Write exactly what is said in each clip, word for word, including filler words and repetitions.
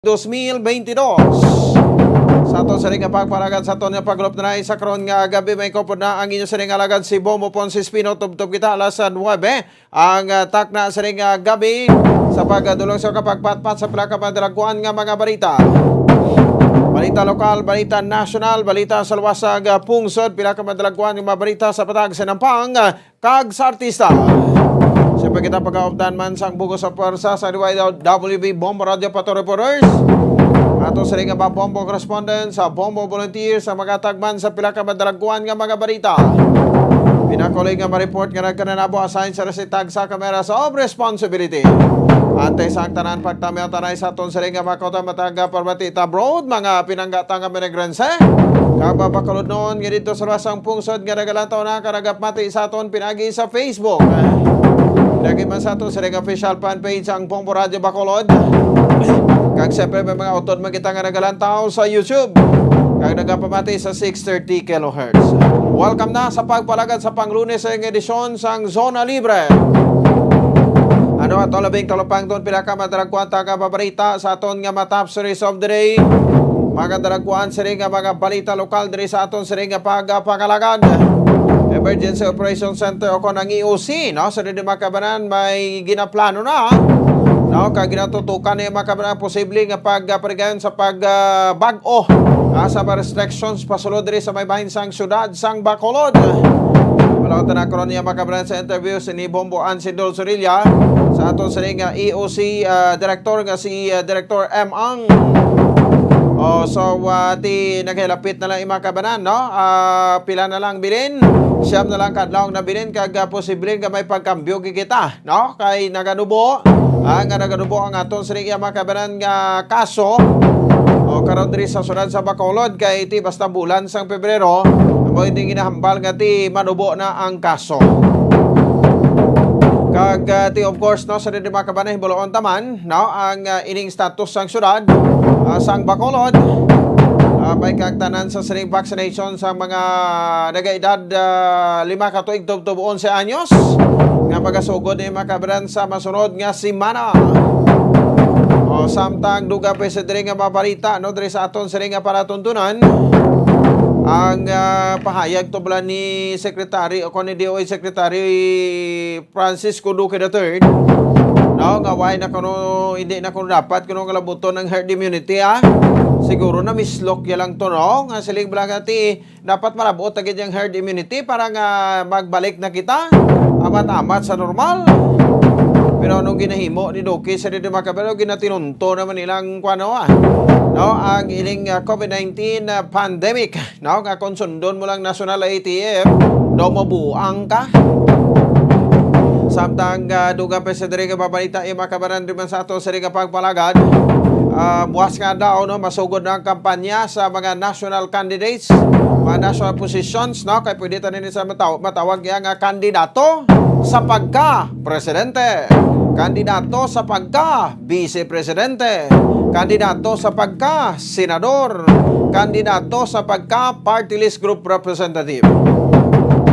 dos mil bentidós. Sa aton sining nga pagpalagad, sa aton nga paglup na sa karon nga gabi, may kupod na ang inyo sining alagad si Bombo Ponce Espino. Tubtob kita alas nuebe ang, ah, takna sining nga gabi sa pagdulong sa kapagpatpat sa pila ka madalagkuan nga mga balita. Balita lokal, balita nasyonal, balita sa luwas sa, ah, pungsod, pila ka madalagkuan nga mga balita sa patag sa nampang, ah, kag sa artista. Siyempre, kita pagaupdan man sang bug-os sa pwersa sa D Y W B Bombo Radio Pato Reporters. Ato sila nga mga Bombo correspondent sa Bombo Volunteers sa mga tagman sa pila ka madalagkuan nga mga balita. Pinakuling nga ma-report nga nagkananabo, assign sa resitag sa kamera sa of responsibility. Antay sa ang tanan, pagtamiaw tanay sa aton sila nga mga kautan matag parbati ta abroad, mga pinanggata nga minigranse. Kag mabakalodnon nga dito sa luwas sang pungsod nga nagalantaw na ka nagapamati sa aton pinagi sa Facebook. Pinagi man sa aton sa official fan page ang Bombo Radio Bacolod. Kag siyempre, may mga utod man kita nga nagalantaw sa YouTube kag nagapamati sa six thirty kilohertz. Welcome na sa pagpalagad sa panglunes nga edisyon sang Zona Libre. Ano ato labing talupangton, pila ka madalagkuan ta nga babarita sa aton nga mga top stories of the day. Mga dalagkuan sini nga mga balita lokal diri sa aton sini nga pagpangalagad. Emergency Operation Center o kon ang E O C, no? Sa dili makabanan, may ginaplano na, no? Kag ginatutukan ni makabanan posible nga pagparigayon sa pag, ah, bag-o, ah, sa mga restrictions pasulod diri sa may bahin sang syudad sang Bacolod. Wala ko tanang karon niya makabanan sa interview si ni Bombo Ansidol Sorilla sa aton sini nga E O C, ah, director nga si, ah, Director M Ang. Oh, so, ah, ti naghilapit na lang, mga kabanan, no? Ah, pila na lang bilin? Siyam na lang kadlaw na bilin kag, ah, posible nga may pagkambyo gid kita, no? Kay naganubo, ah, nga naganubo ang aton sini, mga kabanan, nga kaso. O, karon diri sa syudad sa Bacolod, kay ti basta bulan sang Pebrero, amo ini ginahambal nga ti manubo na ang kaso. Kag, ah, ti, of course, no, sa dili makabanay, himuloon taman, no, ang, ah, ining status sang syudad, ah, sang Bacolod. Ah, may kag tanan sa sining vaccination sa mga nagaedad, ah, lima ka tuig tubtob onse anyos nga magasugod ni makabanan sa masunod nga semana. O, samtang dugang pa sa diri nga mga balita, no, diri sa aton sini nga palatuntunan, ang, ah, pahayag tublan ni Secretary o kon ni D O H Secretary Francisco Duque the third, no, nga why na kuno, hindi na kuno dapat kuno nga labuton ang herd immunity, ah. Siguro na mislok ya lang to, no, nga siling bala nga ti dapat malabot na gid ang herd immunity para nga magbalik na kita amat-amat sa normal. Pero anong ginahimo ni Duque sa dito, mga kabalo? Ginatinunto naman nilang kuano, ah, no, ang ining, ah, COVID nineteen, ah, pandemic, no, nga kung sundon mo lang national A T F, no, mabuang ka. Samtang, ah, dugang pa sa diri nga babalita, yung mga kabanan, di man sa ato sa diri nga pagpalagad, ah, buwas nga daw, no, masugod na ang kampanya sa mga national candidates, mga national positions, no, kay pwede tanin sa mataw-, matawag niya nga kandidato sa pagka-presidente, kandidato sa pagka-vice-presidente, kandidato sa pagka-senador, kandidato sa pagka-party list group representative.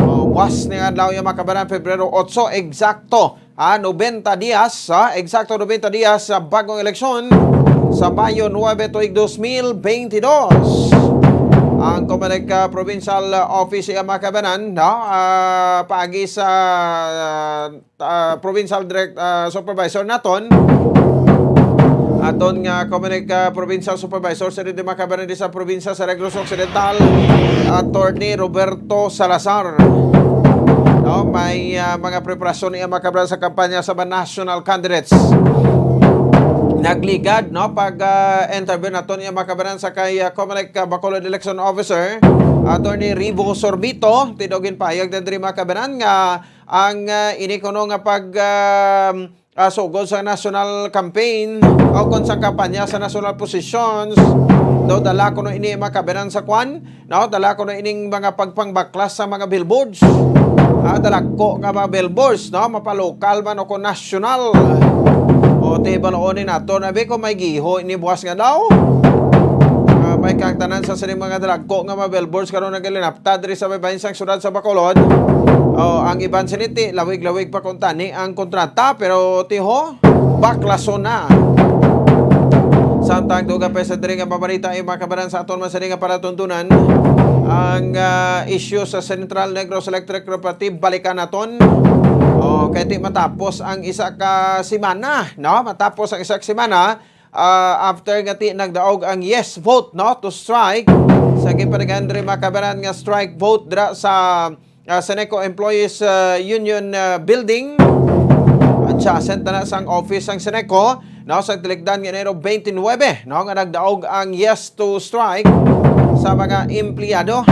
O, buwas ni adlaw yung mga kabanan, Pebrero otso, eksakto, ah, nobenta dias, ah, eksakto nobenta dias sa bagong eleksyon sa Mayo nuebe tuig dos mil bentidós. Ang Comelec, ah, Provincial Office, ah, mga kabanan, no? Ah, paagi sa, ah, ah, provincial direct, ah, supervisor naton, aton nga Comelec, ah, provincial supervisor sa dito makabanan sa probinsya sa Negros Occidental, Attorney Roberto Salazar. No, may, ah, mga preparasyon niya makabanan sa kampanya sa mga national candidates. Nagligad, no, pag, ah, interview naton niya makabanan sa kay, ah, Comelec, ah, Bacolod Election Officer, Attorney Rivo Sorbito, tidogin payag na diri makabanan nga ang, ah, ini kuno nga pag, ah, ah, sugod sa national campaign o kon sa kampanya sa national positions, no, dala kuno ini makabanan sa kwan, no, dala kuno ining mga pagpangbaklas sa mga billboards. Ah, dalagko nga mga billboards, no, mapalokal man o kon national. O, ti baloon ni nato, nabi ko may giho ini buwas nga daw. Ah, may kagtanan sa sining mga dalagko nga mga billboards karon nagalinapta diri sa may bahin sang syudad sa Bacolod. Oh, ang iban siniti, lawig-lawig pa kung tani ang kontrata, pero tiho, baklason na. Samtang dugang pa sa diri nga mga balita, ay makabaran sa aton man sa nga palatuntunan ang ah, issue sa Central Negros Electric Cooperative, balikan naton. O, kay ti matapos ang isa ka semana, no? Matapos ang isa ka semana ah, after nga ti nagdaog ang yes vote, no, to strike sa ginpanigayon diri makabaran nga strike vote dira sa ah, Seneco Employees ah, Union ah, Building. Adjacent na, na sang office sang Seneco, no, sa tiligdan nga Enero twenty-nine, no, nga nagdaog ang yes to strike sa mga empleyado.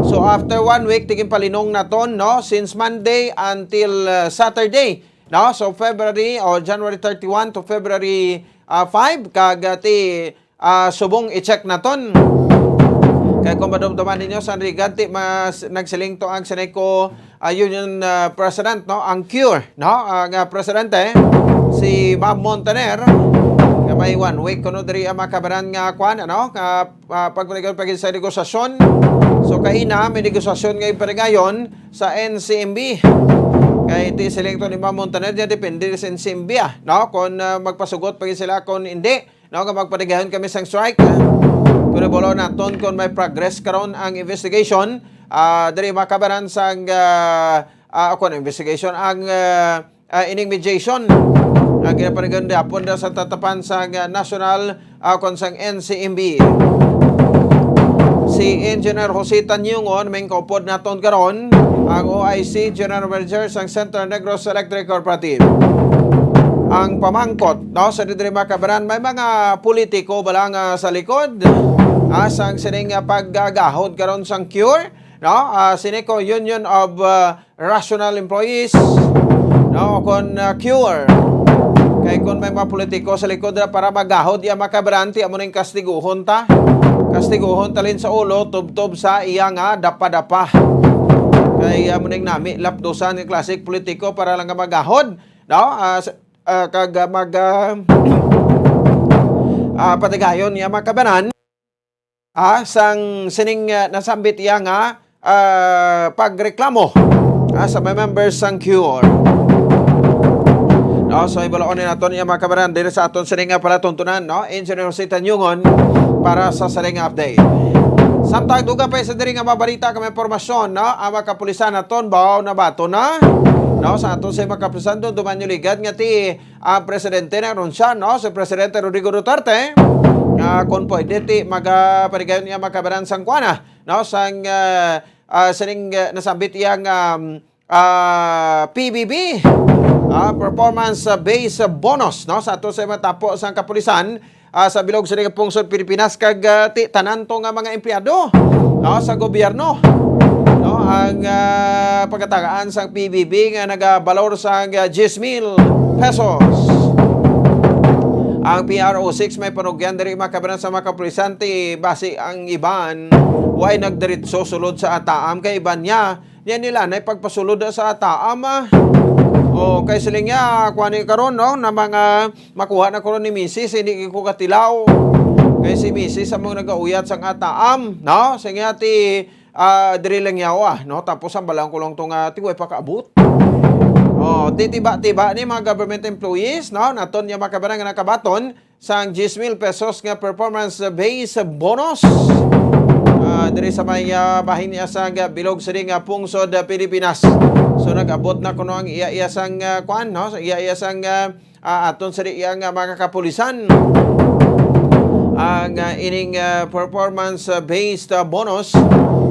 So after one week, ti ginpalinong naton, no, since Monday until ah, Saturday, no, so February o January thirty-one to February ah, five, kag ah, ti ah, subong i-check naton. Kay kung madumduman ninyo, sa riganti mas nagsiling to ang Seneco ah, Union ah, President, no, ang Cure, no, ang ah, presidente, si Ma'am Montaner, nga may one week kuno diri ang makabaran nga kwan, ano, nga ah, pagpaligon pag sa negosasyon. So kaina may negosasyon nga iparigayon sa N C M B. Kay ti siling to ni Ma'am Montaner, niya depende sa N C M B, ah, no, kung ah, magpasugot pa gid sila kung hindi, no, nga magpatigayon kami sang strike. Pero bulo naton kung may progress karon ang investigation ah, diri makabaran sang ah, ah, kung investigation ang ah, ah, ining mediation nga ginapanigayon gihapon daw sa tatapan sang ah, national ah, kon sang N C M B. Si Engineer Jose Tanyungon, main kaupod naton karon, ang O I C General Manager sang Central Negros Electric Cooperative. Ang pamangkot, no, sa diri makabaran, may mga politiko bala nga sa likod ah, sang sining ah, paggagahod karon sang Cure, no? Ah, Seneco Union of ah, Rational Employees, no, kon ah, Cure. Kay kon may mga politiko sa likod na para magahod iya makabaran, ti amo ning kastiguhon ta. Kastiguhon ta lin sa ulo, tubtob sa iya nga dapa-dapa. Kay amo ning nami lapdusan nga klaseng politiko para lang nga magahod, no? Ah, sa- ah, kag ah, mag ah, ah, patigayon niya makabaran ah, sang sining ah, nasambit iya nga ah, pagreklamo ah, sa mga members sang Cure. No, so ibaloon ni naton iya makabaran diri sa aton sining nga palatuntunan, no, Engineer Jose Tanyungon para sa sining nga update. Samtang dugang pa sa diri nga mga balita kag impormasyon, no, ang mga kapulisan naton baw nabaton na, no, sa aton sa mga kapulisan, dumduman niyo ligad nga ti ang presidente nag-anunsya, no, si Presidente Rodrigo Duterte, nga kon pwede ti magaparigayon niya makabaran sang kuana, no, sang ah, ah, sining ah, nasambit iya nga um, ah, P B B, ah, performance ah, base bonus, no, sa ato sa matapo sang kapulisan ah, sa bilog sa pungsod Pilipinas kag ah, ti tanan to nga mga empleyado, no, sa gobyerno, no, ang ah, pagkatagaan sang P B B nga nagabalor sang ah, diyes mil pesos. Ang P R O six may panugyan diri makabaran sa mga kapulisan ti basi ang iban way nagdiretso sulod sa ataam kay iban niya niya nila na ipagpasulod sa ataam. Ah. O kay siling niya, kuha ni karon, no, na mga makuha na karon ni misis, hindi ko katilaw. Kay si misis among nagauyat sang ataam, no? Sa nga ti ah, diri lang yawa, no? Tapos ang balang ko lang to nga ti way pakaabot. Oh, titiba-tiba ni mga government employees, no? Naton niya makabarang nga nakabaton sang diyes mil pesos nga performance-based bonus. Ah, diri sa may ah, bahin niya sa nga bilog sa nga pungsod ah, Pilipinas. So nag-abot na kuno ang iya-iya sang ah, kuan, no? Sa iya-iya sang ah, ah, aton sa iya nga mga kapulisan. Ang ah, ining ah, performance-based ah, bonus,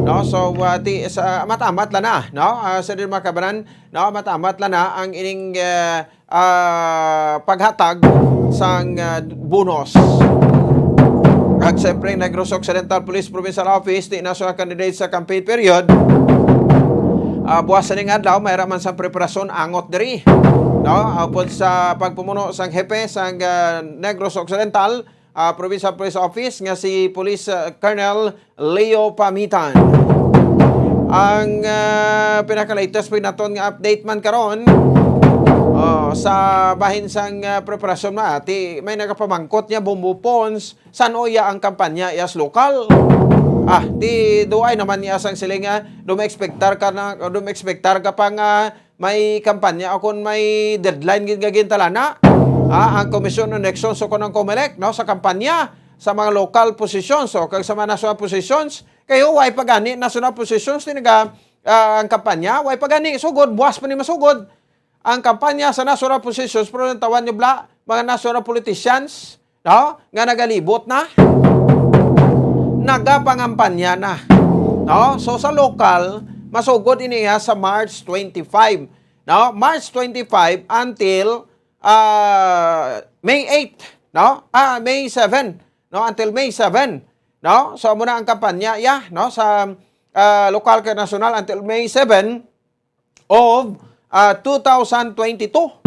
no? So ah, ti, sa matamat la na, no? Ah, sa din makabaran, no? Matamat la na ang ining ah, ah, paghatag sang ah, bonus. At siyempre, Negros Occidental Police Provincial Office, ti national candidate sa campaign period. Ah, buwas sa ning adlaw, may raman sa preparasyon angot diri. No? Upod sa pagpumuno sang hepe sang ah, Negros Occidental ah, Provincial Police Office nga si Police ah, Colonel Leo Pamitan. Ang ah, pinaka-latest po naton nga update man karon, oh, sa bahin sang ah, preparasyon na, ti may nagapamangkot niya, Bombo Pons, san-o iya ang kampanya iyas lokal. Ah, ti duay naman niya sang siling nga, dum-expectar ka na, dum-expectar ka pa nga may kampanya o kung may deadline gid nga gintalana. ah, ang Commission on Elections o kon ang COMELEC, no, sa kampanya sa mga local positions o kag sa mga national positions, kay way pa gani national positions, tinaga, ah, ang kampanya, way pa gani sugod, buwas pa ni masugod ang kampanya sa national positions, pero ang tawag niyo bala, mga national politicians, no, nga nagalibot na, nagapangampanya na, no? So, sa local, masugod ini, ha, sa March twenty-five, no? March twenty-five until, ah, May eight, no? Ah, May seven, no? Until May seven, no? So, amo na ang kampanya, ya, no? Sa, ah, lokal kag nasyonal until May seven of, ah, two thousand twenty-two.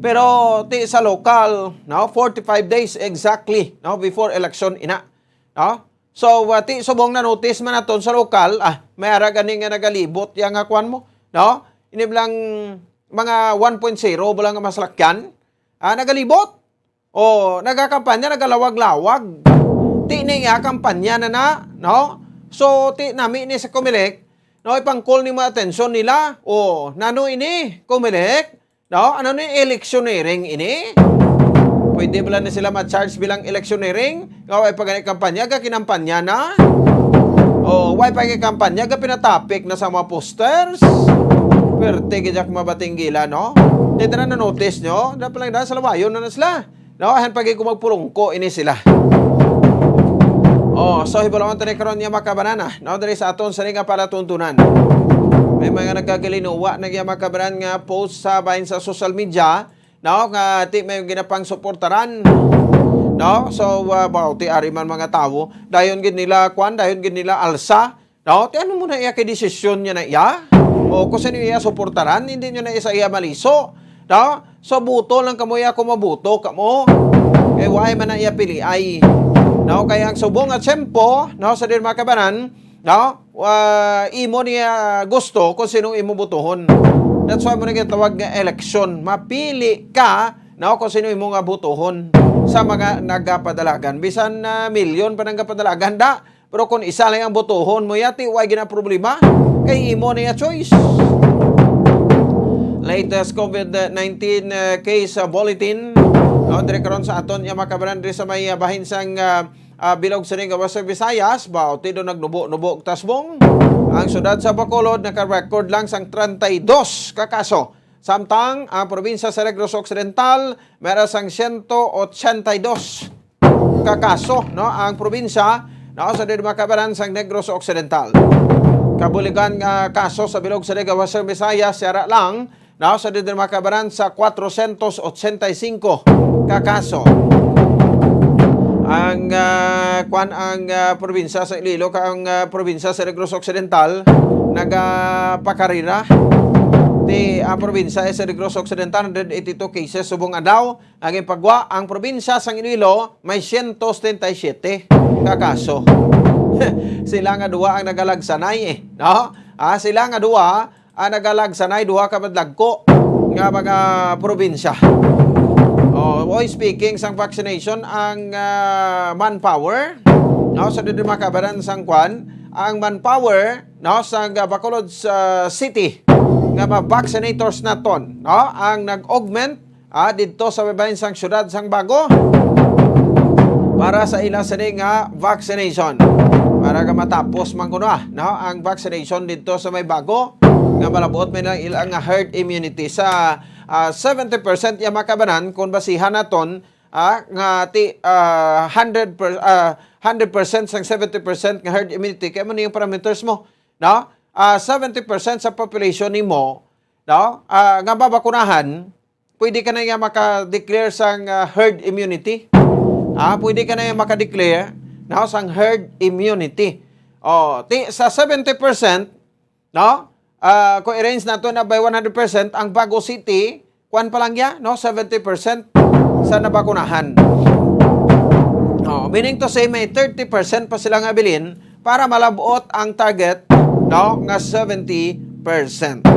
Pero ti sa lokal, no, forty-five days exactly, no, before election ina, no? So, ah, ti subong na-notice man naton sa lokal, ah, may ara gani nga nagalibot ya nga kwan mo, no? Ini lang mga one point zero bala nga masalakyan, ah, nagalibot. O, nagakampanya, nagalawag-lawag. Ti ni iya kampanya na na, no? So, ti nami ni sa COMELEC, no, ipang-call ni mga atensyon nila. O, nano ini, COMELEC? No? Ano ni electioneering ini? Pwede bala ni sila ma-charge bilang electioneering? Nga way pa gani kampanya, ga kinampanya na? O, way pa gani kampanya, ga pinatapik na sa mga posters? Perte gid yak mabatinggila, no? Di na na-notice nyo? Dapat lang dahil sa lawayon na na sila. No, ahan pagi ko magpulungko ini sila. Oh, so hibalon ta ni karon nga makabanana, no, diri sa aton sa nga palatuntunan. May mga nagkagalinuwa na nga makabanan nga post sa bahin sa social media, no, nga ti may ginapang suportaran. No, so uh, ti ari man mga tawo, dayon gid nila kwan, dayon gid nila alsa. No? Ti ano mo na iya kay desisyon niya na iya? O kung sino iya suportaran, hindi niyo na isa iya maliso. No? So, buto lang kamo iya kung mabuto kamo. Kay why man na iya piliay. No? Kay ang subong nga tiyempo, no, sa din makabanan, no? Ah, imo niya gusto kung sino imo butuhon. That's why mo na ginatawag nga eleksyon. Mapili ka, no, kung sino imo nga butuhon sa mga nagapadalagan. Bisan na milyon pa nang gapadalagan da, pero kung isa lang ang botohon mo, yati, way gina problema. Kay imo na ya choice. Latest COVID nineteen, uh, case, uh, bulletin. No, dire karon sa aton ya makabanan diri sa may, uh, bahin sang, uh, uh, bilog sining Western Visayas, ba, ti do nagnubo-nubo og tasbong. Ang syudad sa Bacolod naka-record lang sang treinta y dos ka kaso. Samtang ang probinsya sa Negros Occidental meron sang siyento ochenta y dos ka kaso, no, ang probinsya, no, sa diri makabaran sang Negros Occidental. Kabuligan nga kaso sa bilog sa Dega Western Visayas, siyara lang, no, sa diri makabaran sa kwatrocientos ochenta y cinco ka kaso. Ang, ah, kwan, ang, ah, probinsya sa Iloilo kag ang, ah, probinsya sa Negros Occidental nagapakarira. Ti ang probinsya sa Negros Occidental, hundred eighty-two cases subong adlaw. Ang ipagwa, ang probinsya sang Iloilo may siyento setenta y siyete ka kaso. Sila nga duha ang nagalagsanay, eh, no? Ah, sila nga duha ang nagalagsanay, duha ka madlagko nga mga probinsya. Oh, oy, speaking sang vaccination, ang, ah, manpower, no, sa diri makabaran sang kwan, ang manpower, no, sa Bacolod, ah, City nga mga vaccinators naton, no, ang nag-augment, ah, didto sa babayin sang siyudad sang Bago para sa ila sini nga vaccination. Para nga matapos man kuno, ah, no, ang vaccination didto sa may Bago nga malabot man ang ilang nga herd immunity sa, ah, seventy percent ya makabanan kung basihan naton, ah, nga ti, ah, hundred per, ah, hundred percent sang seventy percent nga herd immunity kay mo ni yung parameters mo, no? Ah, seventy percent sa population nimo, no? Ah, nga babakunahan, pwede ka na nga maka-declare sang, ah, herd immunity. Ah, pwede ka na nga maka-declare, no, sang herd immunity. Oh, ti, sa seventy percent, no? Ah, kung i-range nato na by one hundred percent, ang Bago City, kwan pa lang ya, no? Seventy percent sa nabakunahan. Oh, meaning to say, may thirty percent pa sila nga bilin para malabot ang target, no, nga seventy percent.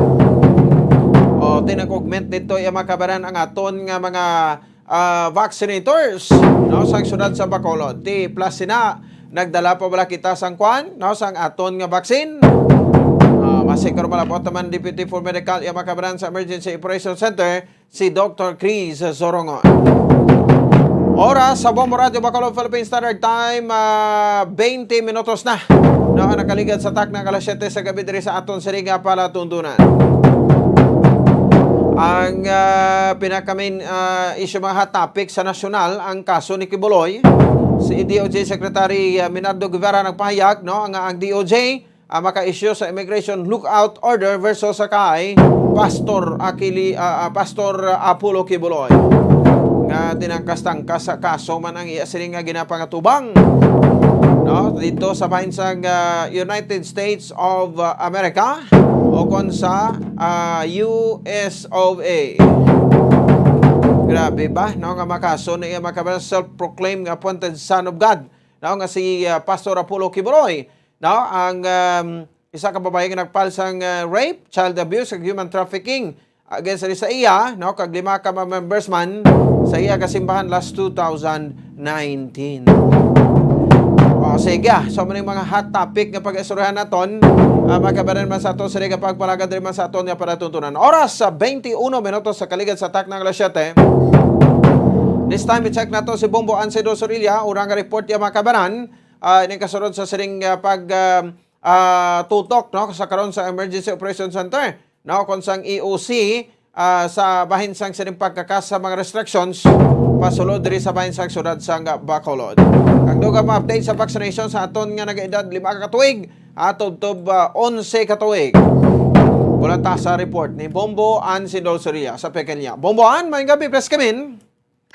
Oh, tinag-augment dito yung mga kabaran ang aton nga mga, ah, vaccinators, no, sa siyudad sa Bacolod. Ti plus sina, nagdala pa bala kita sang kwan, no, sang aton nga vaccine? Ah, Si Karumalabot naman, Deputy for Medical, iya makabaran sa Emergency Operation Center, si Doctor Chris Zorongon. Oras sa Bombo Radyo Bacolod, Philippine Standard Time, ah, twenty minutos na. No, ang nakaligad sa takna nga alas siyete sa gabi diri sa aton siring nga palatuntunan. Ang, ah, pinaka-main, ah, issue, mga hot topic sa nasyonal, ang kaso ni Quiboloy. Si D O J Secretary, ah, Minardo Guevara nagpahayag, no, nga ang D O J, ah, maka-issue sa immigration lookout order versus sa kay Pastor Akili-, ah, ah, Pastor Apollo Quiboloy, nga tinangkas-tangkas sa kaso man ang iya siring nga ginapangatubang, no, dito sa bahin sang, ah, United States of, ah, America o kon sa, ah, U S of A. Grabe ba, no, nga makaso na iya, makabaran, self-proclaimed nga appointed son of God, no, nga si, ah, Pastor Apollo Quiboloy, no, ang, um, isa ka babayi nga nagpal sang, ah, rape, child abuse, ug human trafficking against sa iya, no, kag lima ka mga members man sa iya kasimbahan last two thousand nineteen. O, sige, ah. So, mao ning mga hot topic nga pag-istoryahan naton, ah, makabaran man sa aton sa nga pagpalagad rin man sa aton nga palatuntunan. Oras sa twenty-one minutos sa kaligad sa takna nga alas siyete. This time, i-check nato si Bombo Ansido Sorilla, una nga report niya, makabaran, ah, ining kasunod sa siring, ah, pag, ah, ah, tutok, no, sa karon sa Emergency Operation Center, no, kon sang E O C, ah, sa bahin sang sining pagkakas sa mga restrictions pasulod diri sa bahin sang siyudad sang Bacolod. Ang dugang mga update sa vaccination sa aton nga nagaedad lima ka tuig, ah, tubtob, ah, onse ka tuig. Mula ta sa report ni Bombo Ann Sindol Soria sa Pequeña. Bombo Ann, maayong gabi, press kamin.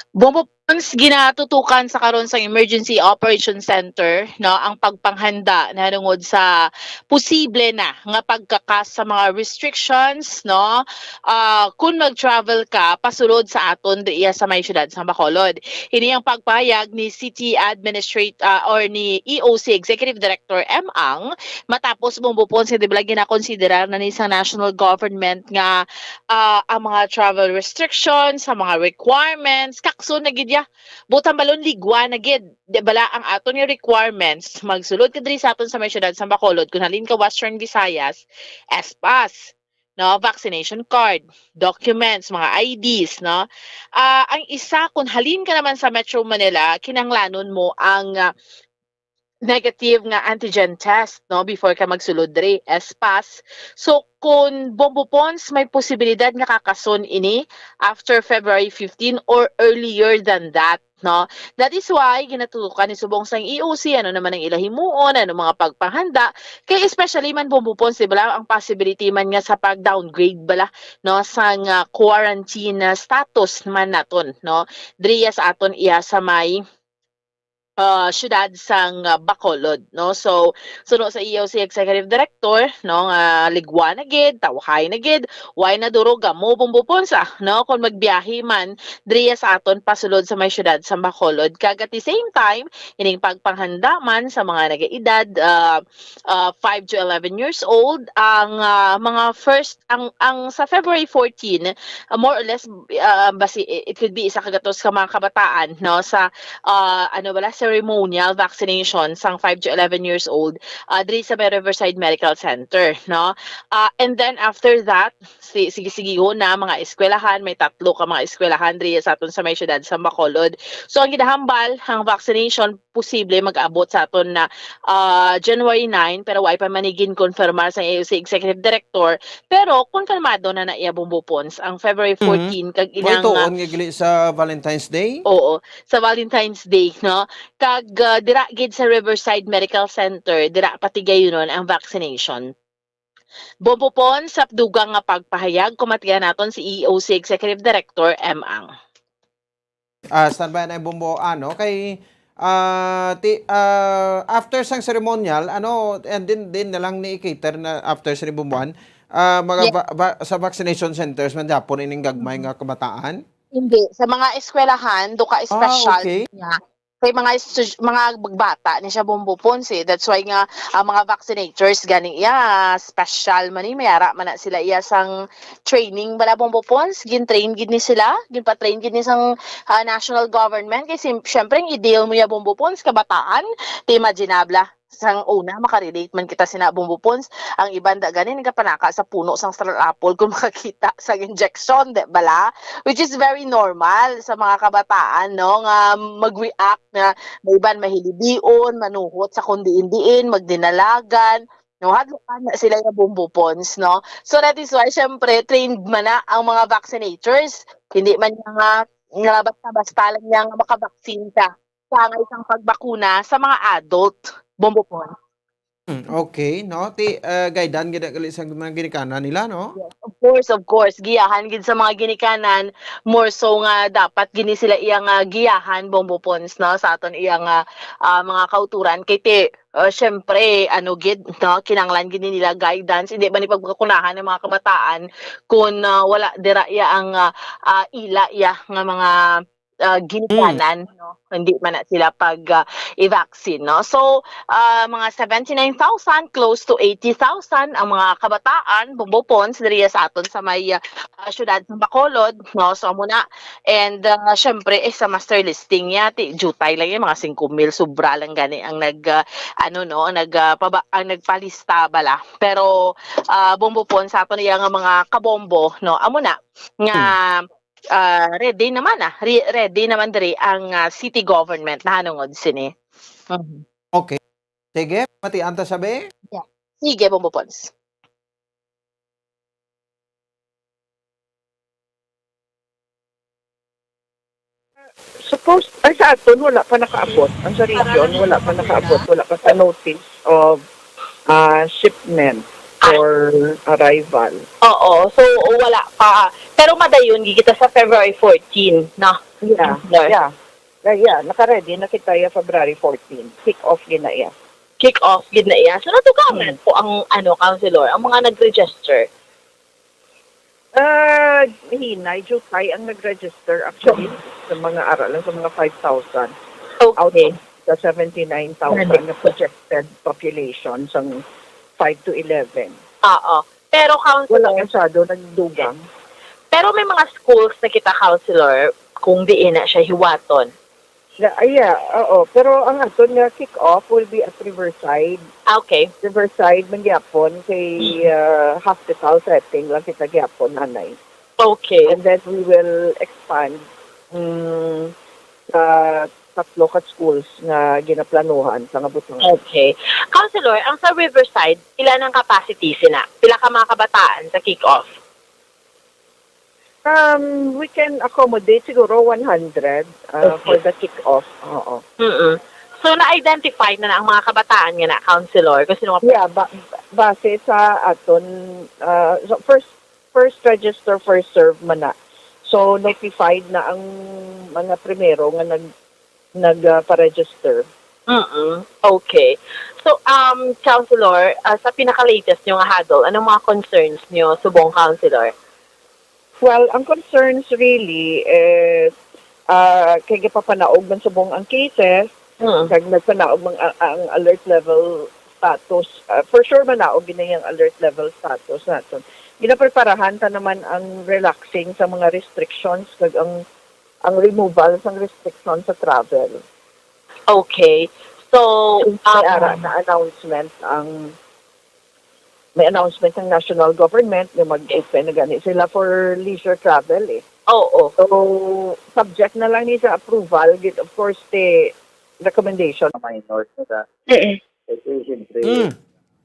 Bombo Pons, ginatutukan sa karon sa Emergency Operation Center, no, ang pagpanghanda nahanungod sa posible na nga pagkakas sa mga restrictions, no, ah, kung mag-travel ka pasulod sa aton diya sa may siyudad sa Bacolod. Ini ang pagpahayag ni City Administrator or ni E O C Executive Director M Ang, matapos, Bombo Pons, nga di ba ginakonsiderar na ni sa national government nga, ah, ang mga travel restrictions, sa mga requirements, kakson na gid ya. Butang balon, ligwa na gid. Di bala ang aton nga requirements, magsulod ka diri sa aton sa may siyudad sa Bacolod, kung halin ka Western Visayas, S pass, no, vaccination card, documents, mga I Ds, no. Ah, ang isa, kung halin ka naman sa Metro Manila, kinahanglanon mo ang, ah, negative nga antigen test, no, before ka magsulod diri, S pass. So, kung Bombo Pons, may posibilidad nga kakason ini after February fifteen or earlier than that, no? That is why ginatutukan ni subong sang E O C ano naman ang ila himuon, ano mga pagpanghanda, kay especially man, Bombo Pons, di ba, ang possibility man nga sa pag-downgrade bala, no, sang, ah, quarantine, ah, status man naton, no, diriya sa aton iya sa may, ah, siyudad sang, ah, Bacolod, no? So, suno sa E O C Executive Director, no, nga ligwa na gid, tawhay na gid, way na duro gamo, Bombo Pons, ah, no, kung magbiyahe man diriya sa aton pasulod sa may siyudad sa Bacolod. Kag at the same time, ining pagpanghanda man sa mga nagaedad, ah, ah, five to eleven years old, ang, ah, mga first, ang, ang sa February fourteen, ah, more or less, ah, basi, it could be isa ka gatos ka mga kabataan, no, sa, ah, ano bala, ceremonial vaccination sang five to eleven years old, ah, diri sa may Riverside Medical Center, no? Ah, and then after that, si-, sige-sigihon na mga eskwelahan, may tatlo ka mga eskwelahan diri sa aton sa may siyudad sa Bacolod. So, ang ginahambal, ang vaccination posible mag-abot sa aton na, ah, January nine, pero way pa man ni ginkonfirmar sa E O C Executive Director, pero konfirmado na na iya, Bombo Pons, ang February Mhm. fourteen, kag Mo inang, ah, ituon nga gili sa Valentine's Day? Oo, sa Valentine's Day, no? Kag, ah, dira gid sa Riverside Medical Center, dira patigayunon ang vaccination. Bombo Pons, sa dugang nga pagpahayag, kumatian naton si E O C Executive Director M Ang. Ah, standby na yung Bombo Ann, no? Kay, ah, ti-, ah, after sang ceremonial, ano, and then, din na lang ni i-cater na after sa Bombo Ann, ah, mga Yes. va-, va-, sa vaccination centers man gyapon ining gagmay nga kabataan? Hindi. Sa mga eskwelahan, do ka Ah, special okay. niya. Kay mga estu-, mga bata ni siya, Bombo Pons, eh. That's why nga, ang mga vaccinators gani iya, special man ni, may ara man na sila iya sang training bala, Bombo Pons, gin-train gid ni sila, ginpa-train gid ni sang, ah, national government. Kay sim-, syempre, ang ideal mo ya, Bombo Pons, kabataan, ti imaginable. Sang una, makarelate man kita sina Bombo Pons, ang iban da gani nagapanaka sa puno sang star apple kung makakita sang injection, di bala? Which is very normal sa mga kabataan, no, nga mag-react nga may iban mahilibion, manuhot sa kung diin-diin, magdinalagan, no, hadlukan na sila ya Bombo Pons, no? So, that is why, syempre, trained man na ang mga vaccinators. Hindi man niya nga, nga basta-basta lang niya nga makabaksin ka. Sangay sang pagbakuna sa mga adult, Bombo Pons. Hmm, okay, no? Ti, ah, guidean gid gali sa mga ginikanan nila, no? Yes, of course, of course. Giyahan gid sa mga ginikanan, more so nga dapat gini sila iya nga giyahan, Bombo Pons, no? Sa aton iya nga, ah, mga kauturan. Kay ti, ah, syempre, ano gid, no? Kinahanglan gid nila guidance. Hindi ba ni pagkakunahan ng mga kabataan kung, ah, wala dira iya ang, ah, ah, ila iya nga mga, ah, Mm. ginikanan, no? Hindi man na sila pag, ah, i-vaccine, no? So, ah, mga seventy-nine thousand, close to eighty thousand ang mga kabataan, Bombo Pons, diriya sa aton sa may, ah, ah, siyudad sa Bacolod, no? So, amo na. And, ah, syempre, eh, sa master listing niya, ti, jutay lang yan, mga singko mil, sobra lang gani ang nag, ah, ano, no, nag, ah, paba-, ang nagpalista bala. Pero, ah, Bombo Pons, sa aton iya nga mga kabombo, no? Amo na, nga, Hmm. ah, ready naman, ah. Re-, ready naman diri ang, ah, city government nahanungod sini. Mhm. Okay. Sige, matian ta sabi? Yeah. Sige, Bombo Pons. Supposed, ay, sa aton, wala pa nakaabot. Ang sa region, wala pa nakaabot. Wala pa sa notice of, ah, shipment or arrival. Oo, so wala pa. Pero madayon, gid kita sa February fourteen, no? Yeah, Yes. yeah. Yeah, yeah. Naka-ready na kita ya February fourteen. Kick off gid na iya. Kick off gid na iya. So, natugaman Hmm. po ang, ano, counselor, ang mga nag-register. Ah, hinay, jutay ang nag-register actually sa mga aralan, sa mga five thousand. Out Okay. of the seventy-nine thousand Correct. na projected population sang five to eleven. Oo. Pero, counselor, Wala masyado nagdugang. Pero may mga schools na kita, counselor, kung diin na siya hiwaton. Yeah, ah, yeah, oo. Pero ang aton nga kick-off will be at Riverside. Ah, okay. Riverside man gyapon kay, Mm. ah, hospital setting lang kita gyapon, anay. Okay. And then we will expand, mm, sa tatlo ka schools nga ginaplanuhan sa nga butangan. Okay. Counselor, ang sa Riverside, pila nang capacity sina? Pila ka mga kabataan sa kick-off? Um, we can accommodate siguro one hundred, uh, Okay. for the kick-off. Oo. Mm-mm. So, na-identify na, na ang mga kabataan nga na, counselor? Kasi mga Yeah, ba-, base sa aton, uh, so first, first register, first serve man na. So, notified na ang mga primero nga nag-, nag, ah, pa-register. Mm-mm. Okay. So, um, counselor, ah, sa pinaka-latest nyo nga huddle, anong mga concerns nyo subong, counselor? Well, ang concerns really is, ah, kay gipapanaog man subong ang cases, Mm. kag nagpanaog man ang, ang alert level status. Ah, for sure, manaog gid na yung alert level status naton. Ginapreparahan ta naman ang relaxing sa mga restrictions kag ang, ang removal sang restriction sa travel. Okay. So, Since may um, ara na announcement ang, may announcement ng national government nga mag-open na gani sila for leisure travel eh. Oo. So, subject na lang ni sa approval, gid, of course, the recommendation. Minor na sa Mm-mm. Kasi, siyempre, Mm.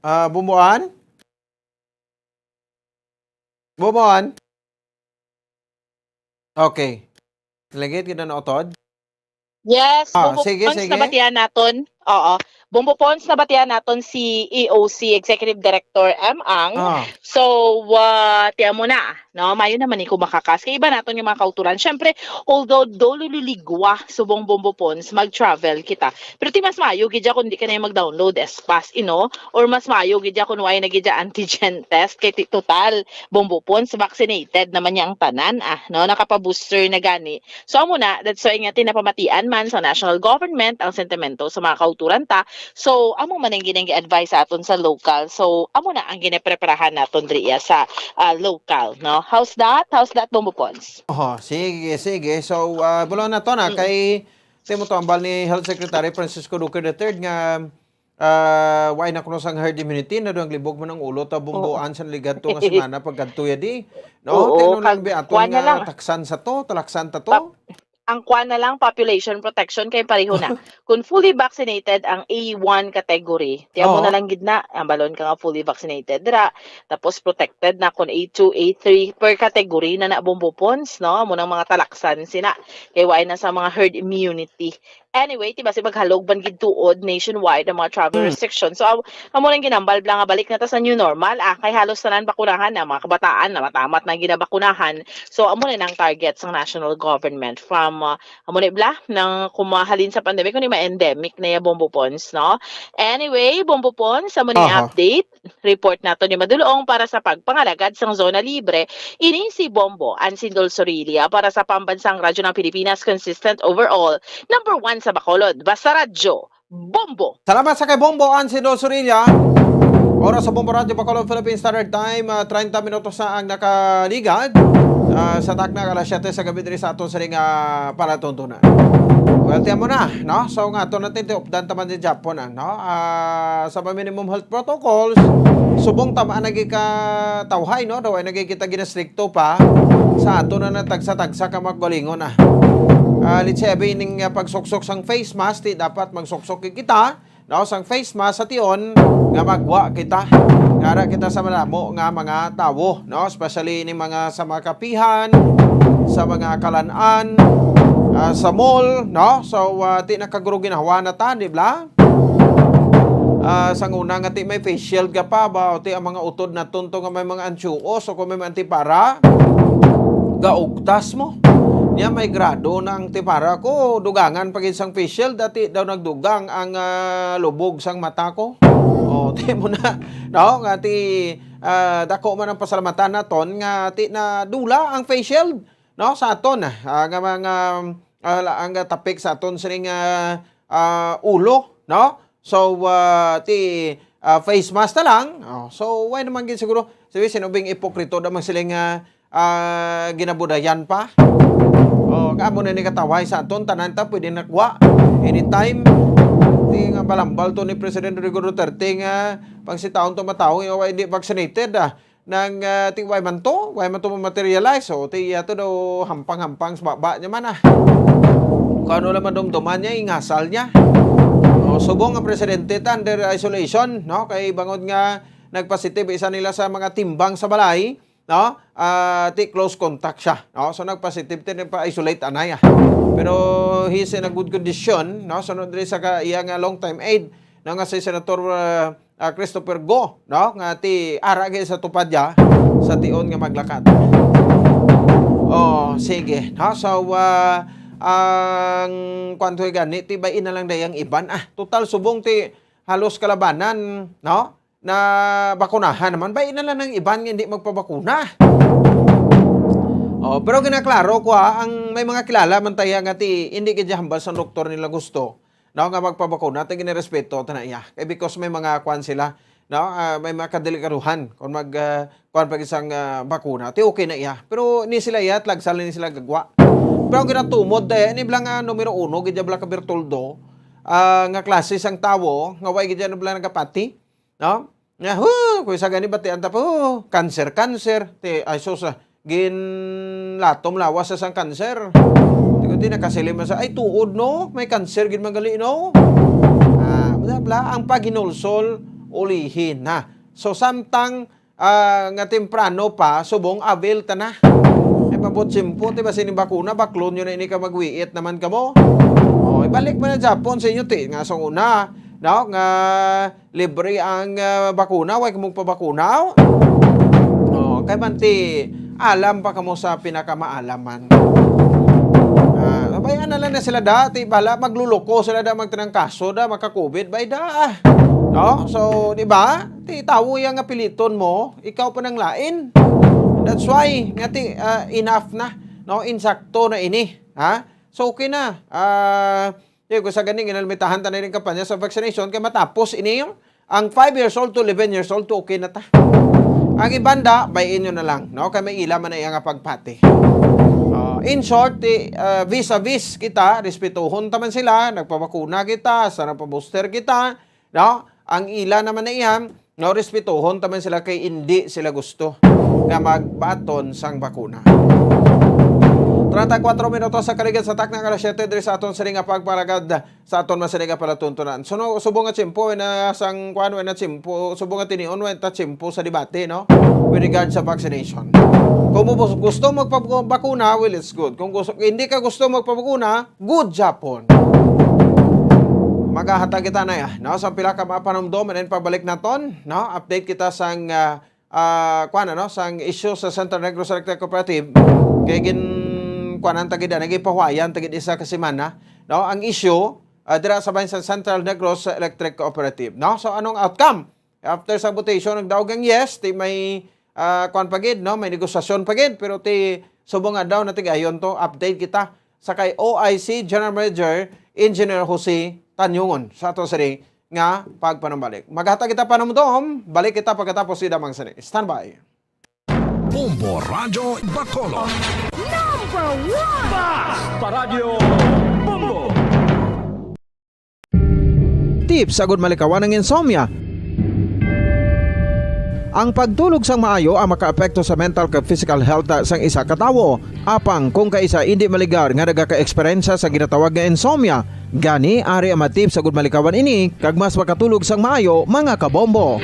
Ah, Bumuan? Bumuan? Okay. Lagi, gid na nautod? Yes, Ah, Bombo sige, Pons, sige. Nabatian naton. Oo. Bombo Pons, nabatian naton si E O C Executive Director M Ang. Ah. So, ah, tiyan mo na, no? Mayo naman ni kung makakas. Kay iba naton yung mga kauturan. Siyempre, although dolo liligwa subong Bombo Pons, mag-travel kita. Pero ti mas mayo, gid ya kung di ka na yung mag-download S pass, you know? Or mas mayo, gid ya kung why na gid ya antigen test. Kay ti-, total, Bombo Pons, vaccinated naman niya ang tanan, ah, no? Nakapa-booster na gani. So, amo na, that's why nga tinapamatian man sa national government ang sentimento sa mga kauturan ta. So, amo man ang ginang advice sa aton sa local. So, amo na ang ginapreparahan naton diri sa, ah, local, no? How's that? How's that, Bombo Pons? Oho, sige, sige. So, ah, bulo na to na Mm. kay timo to ambal ni Health Secretary Francisco Duque the third nga Ah, why na kuno sang herd immunity? Na ang libog man ang ulo ta bumbuan sa ligadto nga semana pagkadto ya di. No? Oo, Tayo lang kag bi aton kuwan na nga lang. Taksan sa to, talaksan ta to. Pap-, ang kuwan na lang, population protection kay pareho na. Kung fully vaccinated ang A one category, tiyan mo Oo. Na lang gid na, ang balon ka nga fully vaccinated ra, tapos protected na kung A two, A three per category na na Bombo Pons, no? Amo nang mga talaksan sina. Kay why na sa mga herd immunity. Anyway, ti basi maghalog man gid tuod nationwide ang mga travel Hmm. restrictions. So, aw-, amo nang ginambal bla nga balik na ta sa new normal. Ah, kay halos tanan bakunahan na, mga kabataan na matamat na ginabakunahan. So, amo na nang target sang national government from, ah, amo na bla, nang kumahalin sa pandemic, kundi ma-endemic na ya Bombo Pons, no? Anyway, Bombo Pons, amo ni Aha. Update. Report nato ni Madulong para sa pagpangalagad sang zona libre. Ini si Bombo Ansindol Sorilla para sa Pambansang Radyo ng Pilipinas, consistent overall, number one sa Bacolod. Basta Radyo, Bombo! Salamat sa kay Bombo Ansindol Sorilla. Oras sa Bombo Radyo Bacolod, Philippine Standard Time, ah, treinta minutos na ang nakaligad, ah, sa takna alas siyete sa gabi diri sa aton sining, ah, palatuntunan. Well, tiyan mo na, no? So, nga ato natin, ti updan taman ni Japon, ah, no? Ah, sa mga minimum health protocols, subong tama na gikatawhay, no? Daw ay nagkikita ginastrikto pa sa ato na natagsa-tagsa ka magalingon, ah. Ah, let's say, abi ning, ah, pagsuksok sang face mask, ti dapat magsuksok kita, no? Sang face mask sa tion nga magwa kita. Ngara kita sa madamo nga mga tawo, no? Especially ni mga sa mga kapihan, sa mga kalan-an, ah, sa mall, no? So, ah, ti nakaguro ginawa na ta, di ba? Ah, sang una nga ti may face shield ka pa ba, o ti ang mga utod naton to nga may mga antiuos o kung may mga antipara, gaugtas mo. Niya may grado na ang antipara ko, dugangan pa gid sang face shield, dati daw nagdugang ang, ah, lubog sang mata ko. O, ti mo na, no? Nga ti, ah, dako man ang pasalamatan naton nga ti na dula ang face shield, no? Sa aton, ah, nga mga, ah, la-, ang tapik sa aton sining, ah, ah, ulo, no? So, ah, ti, ah, face mask na lang. Oh, so, why naman gid siguro? Sabi, sino bing ipokrito naman sila nga, ah, ginabudayan pa? Oh, kamo na ni katawhay sa aton, tanan ta, pwede nakwa. Anytime. Ti nga balambal to ni President Rodrigo Duterte nga pag si taon to matawo, nga hindi vaccinated, ah. Nang, ah, ti way man to, way man to ma-materialize. So, ti iya to daw hampang-hampang sa baba niya man, ah. Kung ano lang madumduman niya, ingasal niya. O, subong ang presidente ta under isolation, no? Kay bangod nga nagpositive isa nila sa mga timbang sa balay, no? Ah, ti close contact siya, no? So, nagpositive, ti nagpa-isolate anay, ah. Pero he's in a good condition, no? Sunod diri sa ka-, iya nga long-time aid, no? Nga si Senator, ah, ah, Christopher Go, no? Nga ti ara gid sa tupad ya sa tion nga maglakat. Oh, sige, no? So, ah, ang kwanto gani, ti bayin na lang dayang iban. Ah, total subong ti halos kalabanan, no? Na bakunahan naman, bayin na lang ang iban nga hindi magpabakuna. Oh, pero ginaklaro ko, ha, ang may mga kilala man tayo nga ti hindi gid hambal sa doktor nila gusto. No, nga magpabakuna, ti ginirespeto ta na iya. Kay because may mga kwan sila, no, ah, may mga kadelikaduhan kung mag, ah, kwan pag isang, ah, bakuna, ti okay na iya. Pero ni sila iya, tlagsa lang ni sila gagwa. Pero ang ginatumod, eh, ni bala nga numero uno, gid bala ka Bertoldo, ah, nga klase sang tawo, nga way gid bala nagapati, no? Nga, hu, kung isa gani batian ta pa, hu, cancer, cancer. Ti, ay, sus, ah, ginlatom lawas sa sang cancer. Ti ko, ti nakasiling man sa, ay, tuod, no? May cancer gid man gali, no? Ah, bla, bla, ang paghinulsol, ulihin na. So, samtang, ah, nga temprano pa, subong, avail ta na. Ay, mabot simpo, ti ba, sining bakuna, baklon nyo na ini ka magwiit naman kamo. Oh, ibalik man na Japon sa inyo, ti, nga sa una, no? Nga, libre ang, ah, bakuna, way ka magpabakuna. Oh, kay man ti, alam pa kamo sa pinakamaalaman. Ah, abay, ana lang na sila da, ti bala, magluluko sila da, magtinangkaso da, maka-covid, bay da. No? So, di ba? Ti tawo yang nga piliton mo, ikaw pa nang lain. That's why, nga ti, ah, enough na, no? Insakto na ini, ha? So, okay na. Ah, Di ko sa gani, ginalimitahan ta na rin kampanya sa vaccination kay matapos ini yung ang five years old to eleven years old to okay na ta. Ang iban da, bayin nyo na lang, no? Kay may ila man na iya nga pagpati. Oh, in short, ti, ah, vis-a-vis kita, respetuhon ta man sila, nagpabakuna kita, sa nagpa-booster kita, No? Ang ila naman na iyan, no, respetuhon ta man sila kay indi sila gusto nga magbaton sang bakuna. Treinta y cuatro minutos sa kaligid sa takna nga alas siyete diri sa aton sini nga pagparagad sa aton man sini nga palatuntunan. So, no, subong nga tiyempo, way na sang kuan, way na tiyempo, subong nga tinion, way ta tiyempo sa debate, no? With regard sa vaccination. Kung mo bus-, gusto magpabakuna, well, it's good. Kung gusto, hindi ka gusto magpabakuna, good japon. Magahatag kita na, no, sa pila ka mga panumdom, and then pagbalik naton, no, update kita sang, ah, ah, kuwan, ano, sang issue sa Central Negros Electric Cooperative. Kay gin, kuwanan ta gid, nagipahuwayan ta gid isa ka semana, no, ang issue, ah, dira sa bahin sa Central Negros Electric Cooperative, no? So, anong outcome? After sa votation, nagdaog ang yes, ti may, ah, kwan pa gid, no? May negosasyon pa gid, pero ti subong adlaw na tigayon to, update kita sa kay O I C General Manager Engineer Jose Tanyungon sa ato sini nga pagpanumbalik. Maghatag kita panumdom, balik kita pagkatapos si Damang sini. Standby. Bombo Radyo Bacolod. Number one! Basta Radyo Bombo! Tips agud malikawan ang insomnia. Ang pagtulog sang maayo ang makaapekto sa mental kag physical health sang isa ka tawo. Apang kung kaisa indi maligar nga nagaka-eksperyensya sa ginatawag nga insomnia, gani ari ang mga tips agud malikawan ini kag mas makatulog sang maayo, mga kabombo.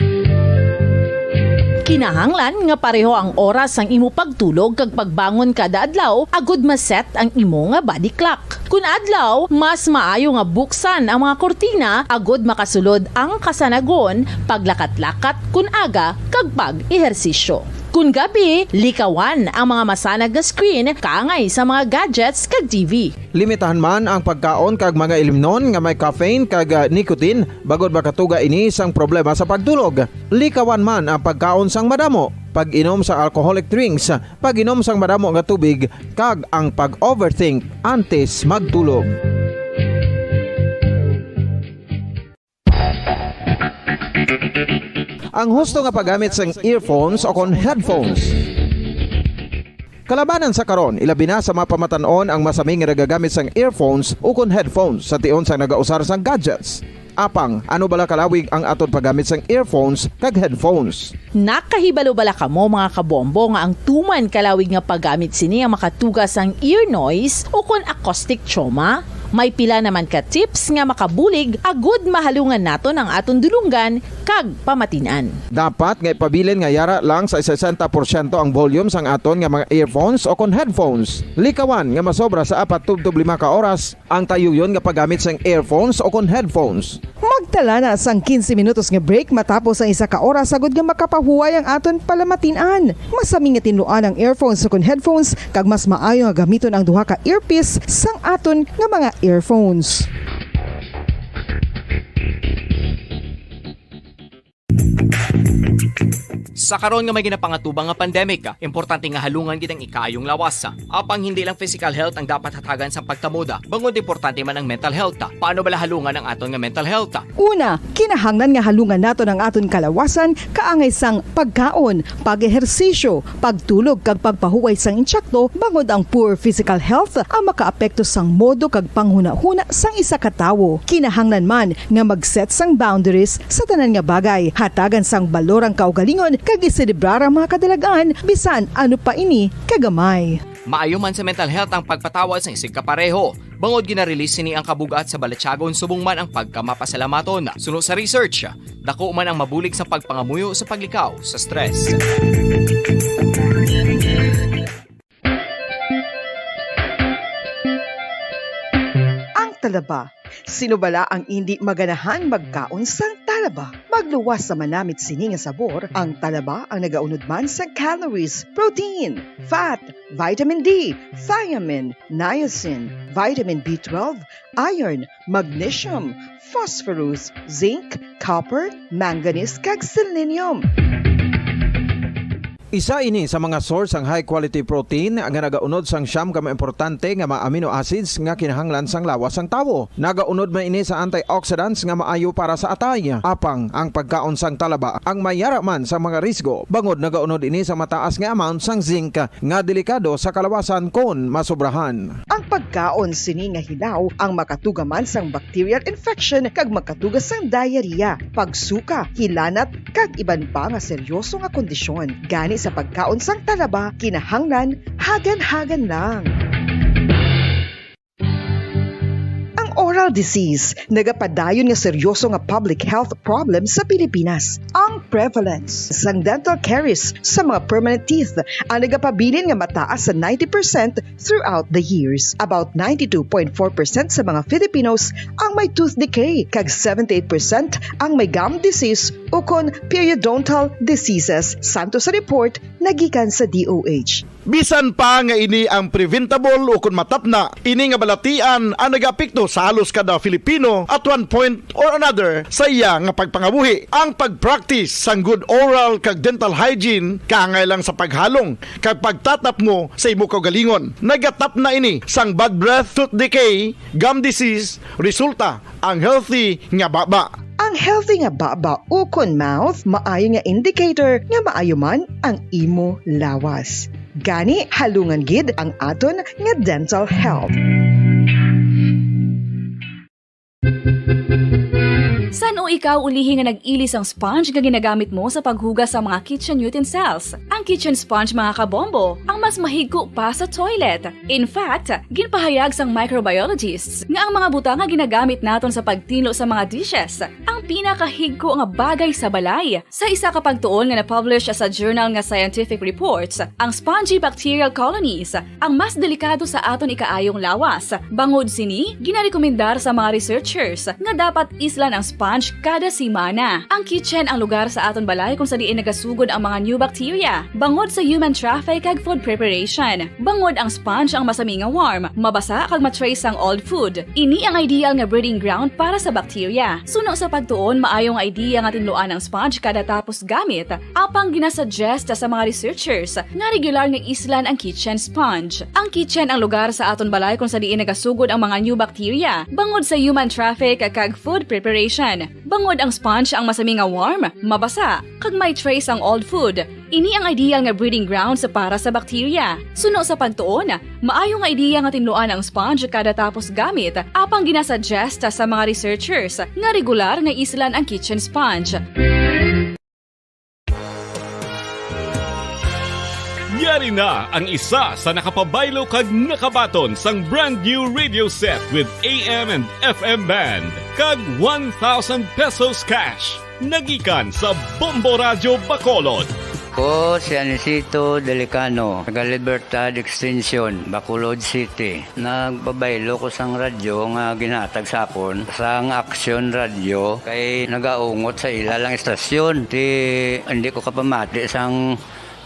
Kinahanglan nga pareho ang oras sang imo pagtulog kag pagbangon kada adlaw agud ma-set ang imo nga body clock. Kun adlaw, mas maayo nga buksan ang mga kurtina agud makasulod ang kasanagon, paglakat-lakat kun aga, kag pag-ehersisyo. Kun gabi, likawan ang mga masanag nga screen kaangay sa mga gadgets kag T V. Limitahan man ang pagkaon kag mga ilimnon nga may caffeine kag, ah, nicotine bangod makatuga ini sang problema sa pagtulog. Likawan man ang pagkaon sang madamo, pag-inom sa alcoholic drinks, pag-inom sang madamo nga tubig, kag ang pag-overthink antes magtulog. Ang husto nga paggamit sang earphones o kon headphones. Kalabanan sa karon, ilabi na sa mga pamatan-on ang masami nga nagagamit sang earphones o kon headphones sa tion sang nagausar sang gadgets. Apang, ano bala kalawig ang aton paggamit sang earphones kag headphones? Nakahibalo bala kamo, mga kabombo, nga ang tuman kalawig nga paggamit sini ang makatuga sang ear noise o kon acoustic trauma? May pila naman ka tips nga makabulig agud mahalungan naton ang aton dulonggan kag pamatin-an. Dapat nga ipabilin nga yara lang sa sesenta porsyento ang volume sang aton nga mga earphones o kon headphones. Likawan nga masobra sa apat tubtob lima ka oras ang tayuyon nga paggamit sang earphones o kon headphones. Magtala na sang quince minutos nga break matapos ang isa ka oras, agud nga makapahuway ang aton palamatin-an. Masami nga tinluan ang earphones o kon headphones, kag mas maayo nga gamiton ang duha ka earpiece sang aton nga mga earphones. Sa karon nga may ginapangatubang nga pandemic, importante nga halungan gid ang ikaayong lawas. Apang hindi lang physical health ang dapat hatagan sang pagtamod, bangod importante man ang mental health. Paano bala halungan ang aton nga mental health? Una, kinahanglan nga halungan naton ang aton kalawasan kaangay sang pagkaon, pag-ehersisyo, pagtulog kag pagpahuway sang insakto, bangod ang poor physical health ang makaapekto sang modo kag panghunahuna sang isa ka tawo. Kinahanglan man nga mag-set sang boundaries sa tanan nga bagay, hatagan sang balor ang kaugalingon kag iselebrar ang mga kadalag-an, bisan ano pa ini kagamay. Maayo man sa mental health ang pagpatawad sang isigkapareho, bangod gina-release sini ang kabug-at sa balatyagon subong man ang pagkamapasalamaton. Suno sa research, dako man ang mabulig sa pagpangamuyo sa paglikaw sa stress. Ang talaba. Sino bala ang indi maganahan magkaon sang talaba? Magluwas sa manamit sini nga sabor, ang talaba ang nagaunod man sa calories, protein, fat, vitamin D, thiamine, niacin, vitamin B twelve, iron, magnesium, phosphorus, zinc, copper, manganese, kag selenium. Isa ini sa mga source sang high-quality protein nga nagaunod sang siyam ka mga importante nga mga amino acids nga kinahanglan sang lawas sang tawo. Nagaunod man ini sa antioxidants nga maayo para sa atay. Apang ang pagkaon sang talaba ang mayara man sa mga risgo, bangod nagaunod ini sa mataas nga amount sang zinc nga delikado sa kalawasan kon masobrahan. Ang pagkaon sini nga hilaw ang makatuga man sang bacterial infection kag makatuga sang diarrhea, pagsuka, hilanat, kag iban pa nga seryoso nga kondisyon. Gani sa pagkaon sang talaba, kinahanglan hagan-hagan lang. Ang oral disease nagapadayon nga seryoso nga public health problem sa Pilipinas. Ang prevalence sang dental caries sa mga permanent teeth ang nagapabilin nga mataas sa ninety percent throughout the years. About ninety-two point four percent sa mga Filipinos ang may tooth decay, kag seventy-eight percent ang may gum disease ukon periodontal diseases, santo sa report nagikan sa D O H. Bisan pa nga ini ang preventable ukon matapna, ini nga balatian ang nagaapekto sa halos kada Filipino at one point or another sa iya nga pagpangabuhi. Ang pag-practice sang good oral kag dental hygiene kaangay lang sa paghalong kag pagtatapngo sa imo kaugalingon. Nagatapna ini sang bad breath, tooth decay, gum disease, resulta ang healthy nga baba. Ang healthy nga baba ukon mouth maayo nga indicator nga maayo man ang imo lawas. Gani, halungan gid ang aton nga dental health. San-o ikaw ulihi nga nag-ili sang sponge nga ginagamit mo sa paghugas sa mga kitchen utensils? Ang kitchen sponge, mga kabombo, ang mas mahigko pa sa toilet. In fact, ginpahayag sang microbiologists nga ang mga butang nga ginagamit naton sa pagtinlo sa mga dishes ang pinakahigko nga bagay sa balay. Sa isa ka pagtuon nga na-publish sa journal nga Scientific Reports, ang spongy bacterial colonies ang mas delikado sa aton ikaayong lawas. Bangod sini, ginarekomendar sa mga researchers nga dapat islan ang sponge kada semana. Ang kitchen ang lugar sa aton balay kung sa diin nagasugod ang mga new bacteria, bangod sa human traffic kag food preparation. Bangod ang sponge ang masami nga warm, mabasa kag ma-trace ang old food. Ini ang ideal nga breeding ground para sa bacteria. Suno sa pagtuon, maayo nga idea nga tinluan ang sponge kada tapos gamit, apang ginasuggest sa mga researchers nga regular nga islan ang kitchen sponge. Ang kitchen ang lugar sa aton balay kung sa diin nagasugod ang mga new bacteria, bangod sa human traffic kag food preparation. Bangod ang sponge ang masami nga warm, mabasa, kag may trace ang old food. Ini ang ideal nga breeding grounds para sa bacteria. Suno sa pagtuon, maayo nga ideya nga tinluan ang sponge kada tapos gamit, apang ginasuggest sa mga researchers nga regular nga islan ang kitchen sponge. Yari na ang isa sa nakapabaylo kag nakabaton sang brand new radio set with A M and F M band kag one thousand pesos cash. Nagikan sa Bombo Radyo Bacolod. Ko si Anisito Delicano, taga Libertad Extension, Bacolod City. Nagpabaylo ko sang radyo nga ginhatag sa akon sang Action Radio kay nagaungot sa ila lang istasyon. Ti, hindi ko kapamati sang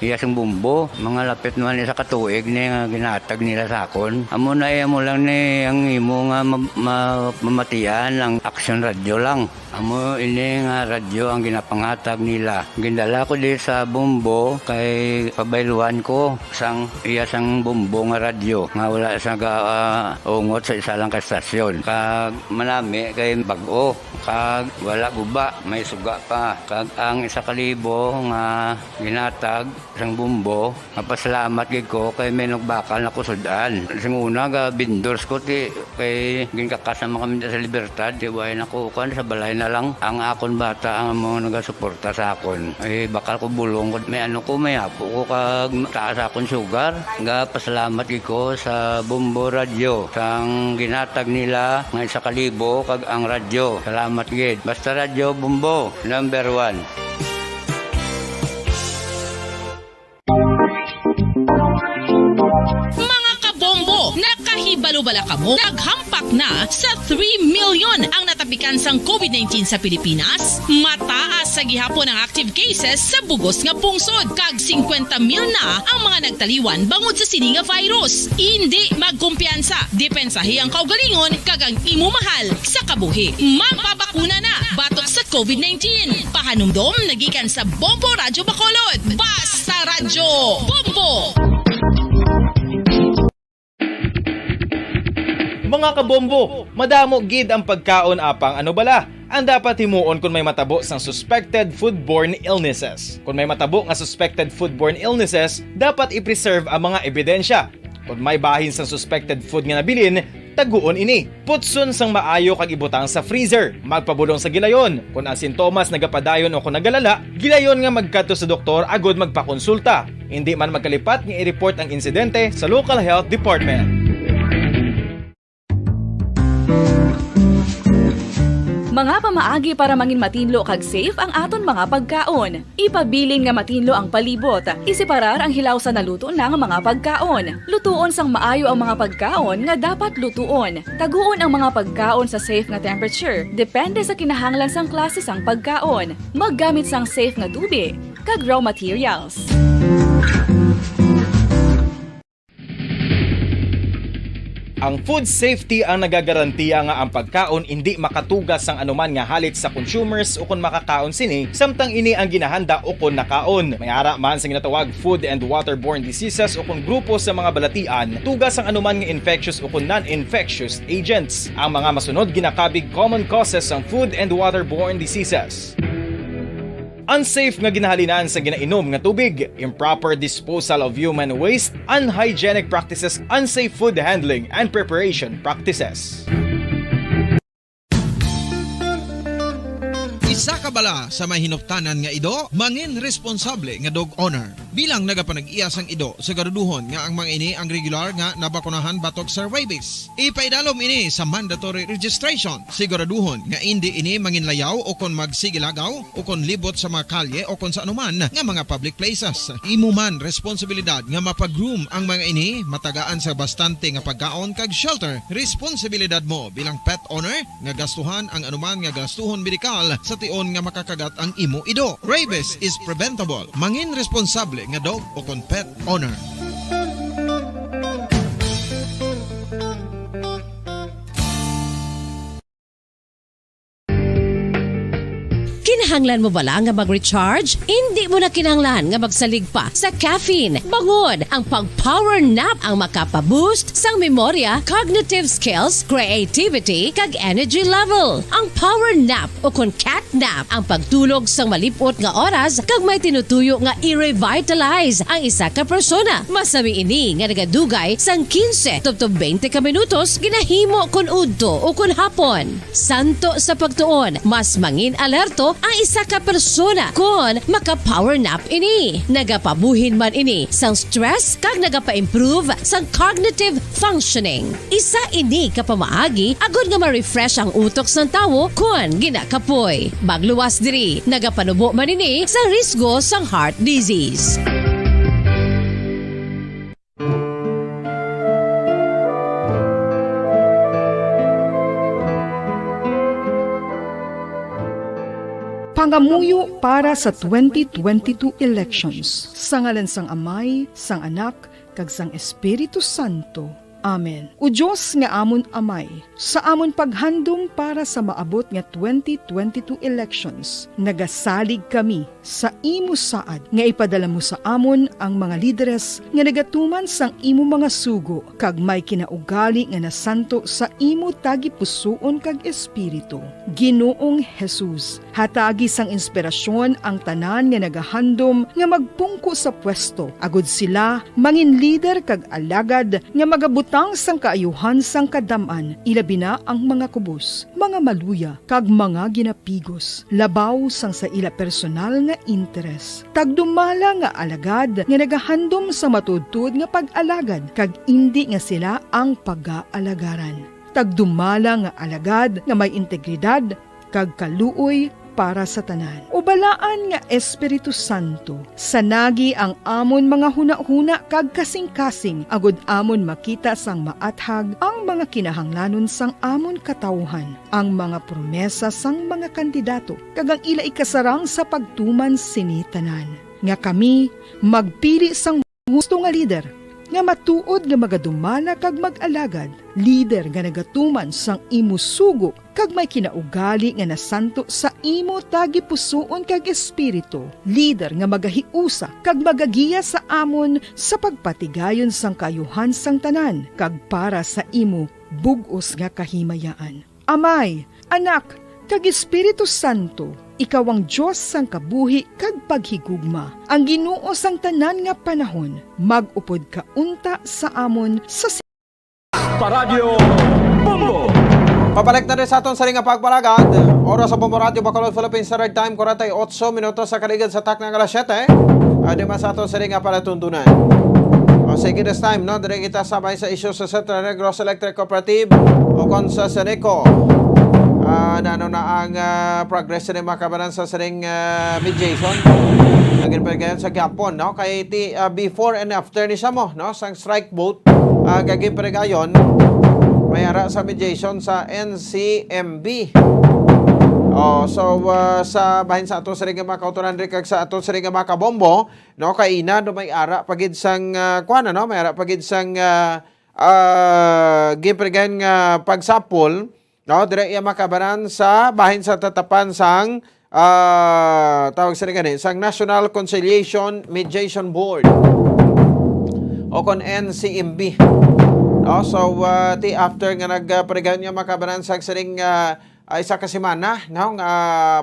iya sang bumbo. Mga lapit naman isa ka tuig ni nga ginhatag nila sa akon. Amo na, eh, amo lang ni ang imo nga ma-, ma-, mamatian ang Action Radio lang. Amo ini nga radyo ang ginapanghatag nila. Gindala ko di sa bumbo kay pabayluhan ko sang iya sang bumbo nga radyo nga wala sa ga-, ah, ungot sa isa lang ka estasyon. Kag manami kay bag-o, kag wala guba, may suga pa. Kag ang isa ka libo nga ginatag sang bumbo, mapasalamat gid ko kay may nagbakal na ko sud-an. Sing una, ga vendors ko, ti, kay ginkakas naman kami sa Libertad, ti, way na ko, kuwan, sa balay na lang. Ang akon bata ang mga nagasuporta sa akon. Eh, bakal ko bulong ko, may ano ko, may apo ko, kag taas akon sugar. Ga pasalamat gid ko sa Bombo Radyo, sang ginatag nila nga isa ka libo, kag ang radyo. Salamat gid. Basta Radyo Bombo, number one. Mga kabombo, nakahibalo bala kamo? Naghampak Na sa three million ang natapikan sang covid nineteen sa Pilipinas, mataas sa gihapon ang active cases sa bugos nga pungsod, kag singkwenta mil na ang mga nagtaliwan bangod sa sini nga virus. Indi magkumpiyansa, depensahi ang kaugalingon kag ang imo mahal sa kabuhi. Magpabakuna na batok sa covid nineteen. Pahanumdom nagikan sa Bombo Radyo Bacolod. Basta Radyo Bombo! Mga kabombo, madamo gid ang pagkaon apang ano bala ang dapat himuon kon may matabo sang suspected foodborne illnesses. Kon may matabo nga suspected foodborne illnesses, dapat i-preserve ang mga ebidensya. Kon may bahin sang suspected food nga nabilin, taguon ini. Putson sang maayo kag ibutang sa freezer. Magpabulong sa gilayon. Kon ang sintomas nagapadayon o kon nagalala, gilayon nga magkadto sa doktor agud magpakonsulta. Indi man magkalipat nga i-report ang insidente sa local health department. Mga pamaagi para mangin matinlo kag safe ang aton mga pagkaon. Ipabilin nga matinlo ang palibot. Iseparar ang hilaw sa naluto na nga mga pagkaon. Lutuon sang maayo ang mga pagkaon nga dapat lutuon. Taguon ang mga pagkaon sa safe nga temperature, depende sa kinahanglan sang klase sang pagkaon. Maggamit sang safe nga tubi kag raw materials. Ang food safety ang nagagarantiya nga ang pagkaon indi makatuga sang anuman nga halit sa consumers ukon makakaon sini samtang ini ang ginahanda ukon nakaon. May ara man sa ginatawag food and waterborne diseases ukon grupo sa mga balatian tuga sang anuman nga infectious ukon non-infectious agents. Ang mga masunod ginakabig common causes sang food and waterborne diseases. Unsafe nga ginahalinan sa ginainom nga tubig, improper disposal of human waste, unhygienic practices, unsafe food handling and preparation practices. Isa ka bala sa may hinuptanan nga ido, mangin responsable nga dog owner. Bilang nagapanag-iya sang ido, siguraduhon nga ang mga ini ang regular nga nabakunahan batok sa rabies. Ipaidalom ini sa mandatory registration. Siguraduhon nga indi ini manginlayaw o kon magsigilagaw o kon libot sa mga kalye o kon sa anuman nga mga public places. Imo man responsibilidad nga mapa-groom ang mga ini, matagaan sa bastante nga pagkaon kag shelter. Responsibilidad mo bilang pet owner nga gastuhan ang anuman nga gastuhon medikal sa tion nga makakagat ang imo ido. Rabies is preventable. Mangin responsable nga dog o kon pet owner. Kinahanglan mo bala nga mag-recharge? Indi mo na kinahanglan nga magsalig pa sa caffeine. Bangod ang pag-power nap ang makapa-boost sang memorya, cognitive skills, creativity, kag energy level. Ang power nap o kon cat nap ang pagtulog sang malip-ot nga oras kag may tinutuyo nga i-revitalize ang isa ka persona. Masami ini nga nagadugay sang kinse tubtob twenty ka minutos ginahimo kon udto o kon hapon. Santo sa pagtuon, mas mangin alerto ang isa ka persona kon maka-power nap ini. Nagapabuhin man ini sang stress kag nagapa-improve sang cognitive functioning. Isa ini ka pamaagi agud nga ma-refresh ang utok sang tawo kon ginakapoy. Magluwas diri, nagapanubo man ini sang risgo sang heart disease. Pangamuyo para sa twenty twenty-two elections. Sa ngalan sang Amay, sang Anak, kag sang Espiritu Santo. Amen. O Dios nga amon Amay, sa amon paghandom para sa maabot nga twenty twenty-two elections, nagasalig kami sa imo saad nga ipadala mo sa amon ang mga lideres nga nagatuman sang imo mga sugo kag may kinaugali nga nasanto sa imo tagipusoon kag espiritu. Ginoong Jesus, hatagi sang inspirasyon ang tanan nga nagahandom nga magpungko sa pwesto, agud sila mangin lider kag alagad nga magabutang sang kaayuhan sang kadam-an, ilabi na ang mga kubos, mga maluya, kag mga ginapigos, labaw sang sa ila personal nga interes. Tagdumala nga alagad nga nagahandom sa matuodtuod nga pag-alagad, kag indi nga sila ang pagaalagarang. Tagdumala nga alagad nga may integridad kag kaluoy para sa tanan. O Balaan nga Espiritu Santo, sanagi ang amon mga hunahuna kag kasingkasing, agod amon makita sang maathag ang mga kinahanglanon sang amon katawuhan, ang mga promesa sang mga kandidato, kag ang ila ikasarang sa pagtuman sini tanan, nga kami magpili sang husto nga lider, nga matuod nga magadumala kag mag-alagad, lider nga nagatuman sang imo sugo kag may kinaugali nga nasanto sa imo tagipusoon kag espiritu, lider nga magahiusa kag magagiya sa amon sa pagpatigayon sang kaayuhan sang tanan kag para sa imo bug-os nga kahimayaan. Amay, Anak, kag Espiritu Santo, ikaw ang Dios sang kabuhi kag paghigugma, ang Ginoo sang tanan nga panahon. Mag-upod ka unta sa amon sa Paradyo Bombo. Pabalik na rin sa aton sining nga pagpalagad. Oras sa Bombo Radyo Bacolod, Philippines Standard Time, forty-eight minutos sa kaligid sa takna nga alas siyete. Adi man sa aton sining nga palatundunan. O, sige, this time, no? Diri kita sa may sa isyu sa Central Negros Electric Cooperative o kon sa Ceneco. Ah, nano na ang, ah, progress ni mga kabanan sa sining, ah, mediation? Naging pa sa gihapon, no? Kay ti, ah, before and after ni siya mo, no? Sang strike vote, ah, kag gipregayon, may ara sa mediation sa N C M B. Oh, so, ah, sa bahin sa aton sining nga mga kautoran diri kag sa aton sining nga mga kabombo, no, kay ina do may ara pa gid sang, ah, kuwan, ano, may ara pa gid sang, ah, ah, gipregayon nga pagsapol, no, dire iya makabaran sa bahin sa tatapan sang, ah, tawag sila gani, sang National Conciliation Mediation Board o kon N C M B. No, so, ah, ti after nga nagpregayon nga makabaran sa sining, ah, ah, isa ka semana, no, nga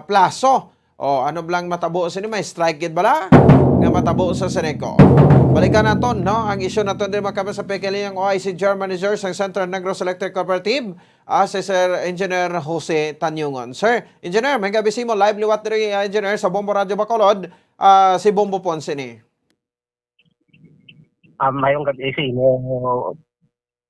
plaso. O, ano blang matabo sini? May strike gid bala nga matabo sa Ceneco? Balikan naton, no, ang isyu naton din, mga kabayan, sa P K L ang O I C General Manager sang Central Negros Electric Cooperative, ah, si Sir Engineer Jose Tanyungon. Sir Engineer, may gabi simo, live liwat diri, ah, Engineer, sa Bombo Radyo Bacolod, ah, si Bombo Pons ini. Ah, mayong gabi sa imo,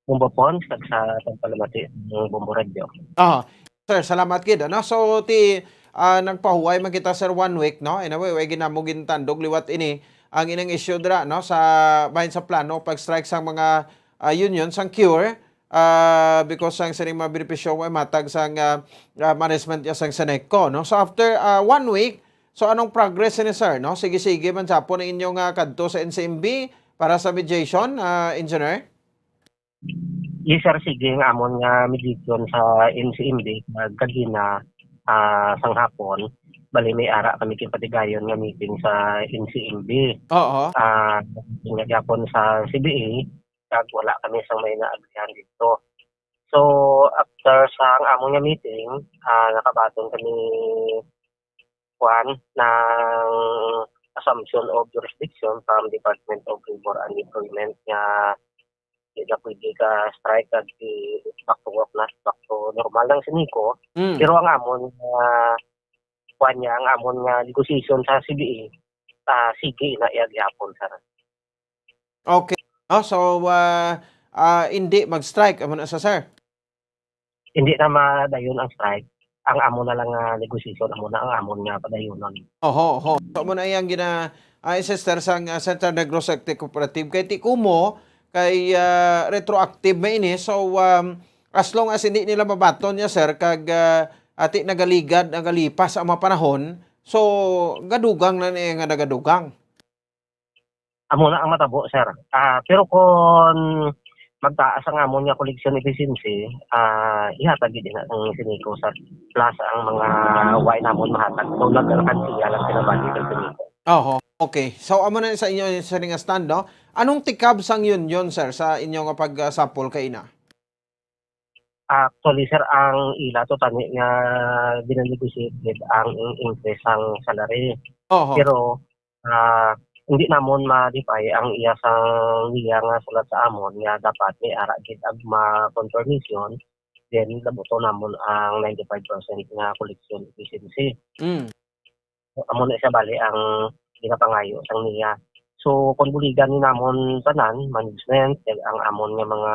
Bombo Pons, kag sa pagpalamati ng Bombo Radyo. Ah, sir, salamat gid, ano? So, ti, ah, nagpahuway man kita, sir, one week, no? Anyway, way ginamo gintandog liwat ini ang ilang issue dira, no? Sa bahin sa plano pag-strike sang mga, ah, union sang cure, ah, because sang sining mga benepisyo way matag sang, ah, ah, management ya sang Ceneco, no? So, after, ah, one week, so anong progress ni, sir, no? Sige-sige man sa po na inyo nga kadto sa N C M B para sa mediation, ah, engineer? Yes, sir. Sige, ang amon nga mediation sa N C M B, kag kagina, ah, sang hapon, bali may ara kami ginpatigayon nga meeting sa N C M B. Oo. Ah, nga gyapon sa C B A, kag wala kami sang may naablihan dito. So, after sang amon nga meeting, ah, nakabaton kami, kuan, ng assumption of jurisdiction from Department of Labor and Employment nga di na pwede ka strike kag di back to work na, back to normal lang si Nico. Mm. Pero ang amon nga, kuan niya, ang amon nga negotiation sa C B A, ah, sige na iya gihapon, sir. Okay. Oh, so, ah, ah, hindi mag-strike, amo na sa, sir? Hindi na madayon ang strike. Ang amo na lang nga negosasyon, amo na ang amon nga padayonon. Oho, oho. So, amo na iyang gina-, ah, sister sang, ah, Central Negros Electric Cooperative. Kay ti kumo, kay, ah, retroactive man ini. So, um, as long as hindi nila mabaton niya, sir, kag, ah, ati nagaligad, nagalipas ang mga panahon, so, gadugang na niya nga nagadugang. Amo na ang matabo, sir. Ah, pero kon magtaas ang amon nga collection efficiency, ah, ihatag gid na ang Ceneco, sir. Plus ang mga way namon mahatag. So, nag-alkansiya lang sila bali sa Ceneco. Oho. Okay. So, amo na sa inyo, sir, nga stand, no? Anong tikab sang union, sir, sa inyo nga pag-, ah, sapol kaina? Actually, sir, ang ila to tani nga gina-negotiate gid ang in-, increase sang salary. Oho. Pero, ah, hindi namon ma-defy ang iya sang, niya nga sulat sa amon nga dapat may ara gid ang ma-confirmation, then labuton namon ang ninety-five percent nga collection efficiency. Mm. Amo na siya bali ang ginapangayo sang niya. So, kung buligan ni namon tanan, management, kag ang amon nga mga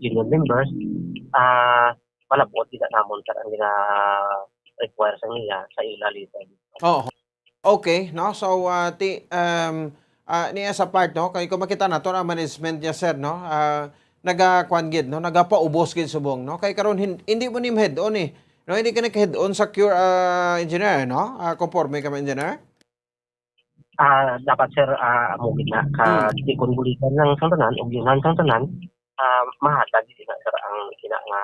union members, ah, malabot gid namon, sir, ang gina-, require sa niya sa ila later. Oo. Okay, no? So, ah, ti, um, ah, niya sa part, no? Kay kung makita nato ang management niya, sir, no? Ah, nagakuan gid, no? Nagapaubos gid subong, no? Kay karon hin-, hindi mo ni head-on, eh. No, hindi ka nag-head-on sa cure, ah, engineer, no? Ah, conforme ka man, engineer? Ah, dapat, sir, ah, amo gid na ka Hmm. di kon buligan lang sang tanan, ug yun lang sang tanan, ah, mahatag gid na, sir, ang ina nga,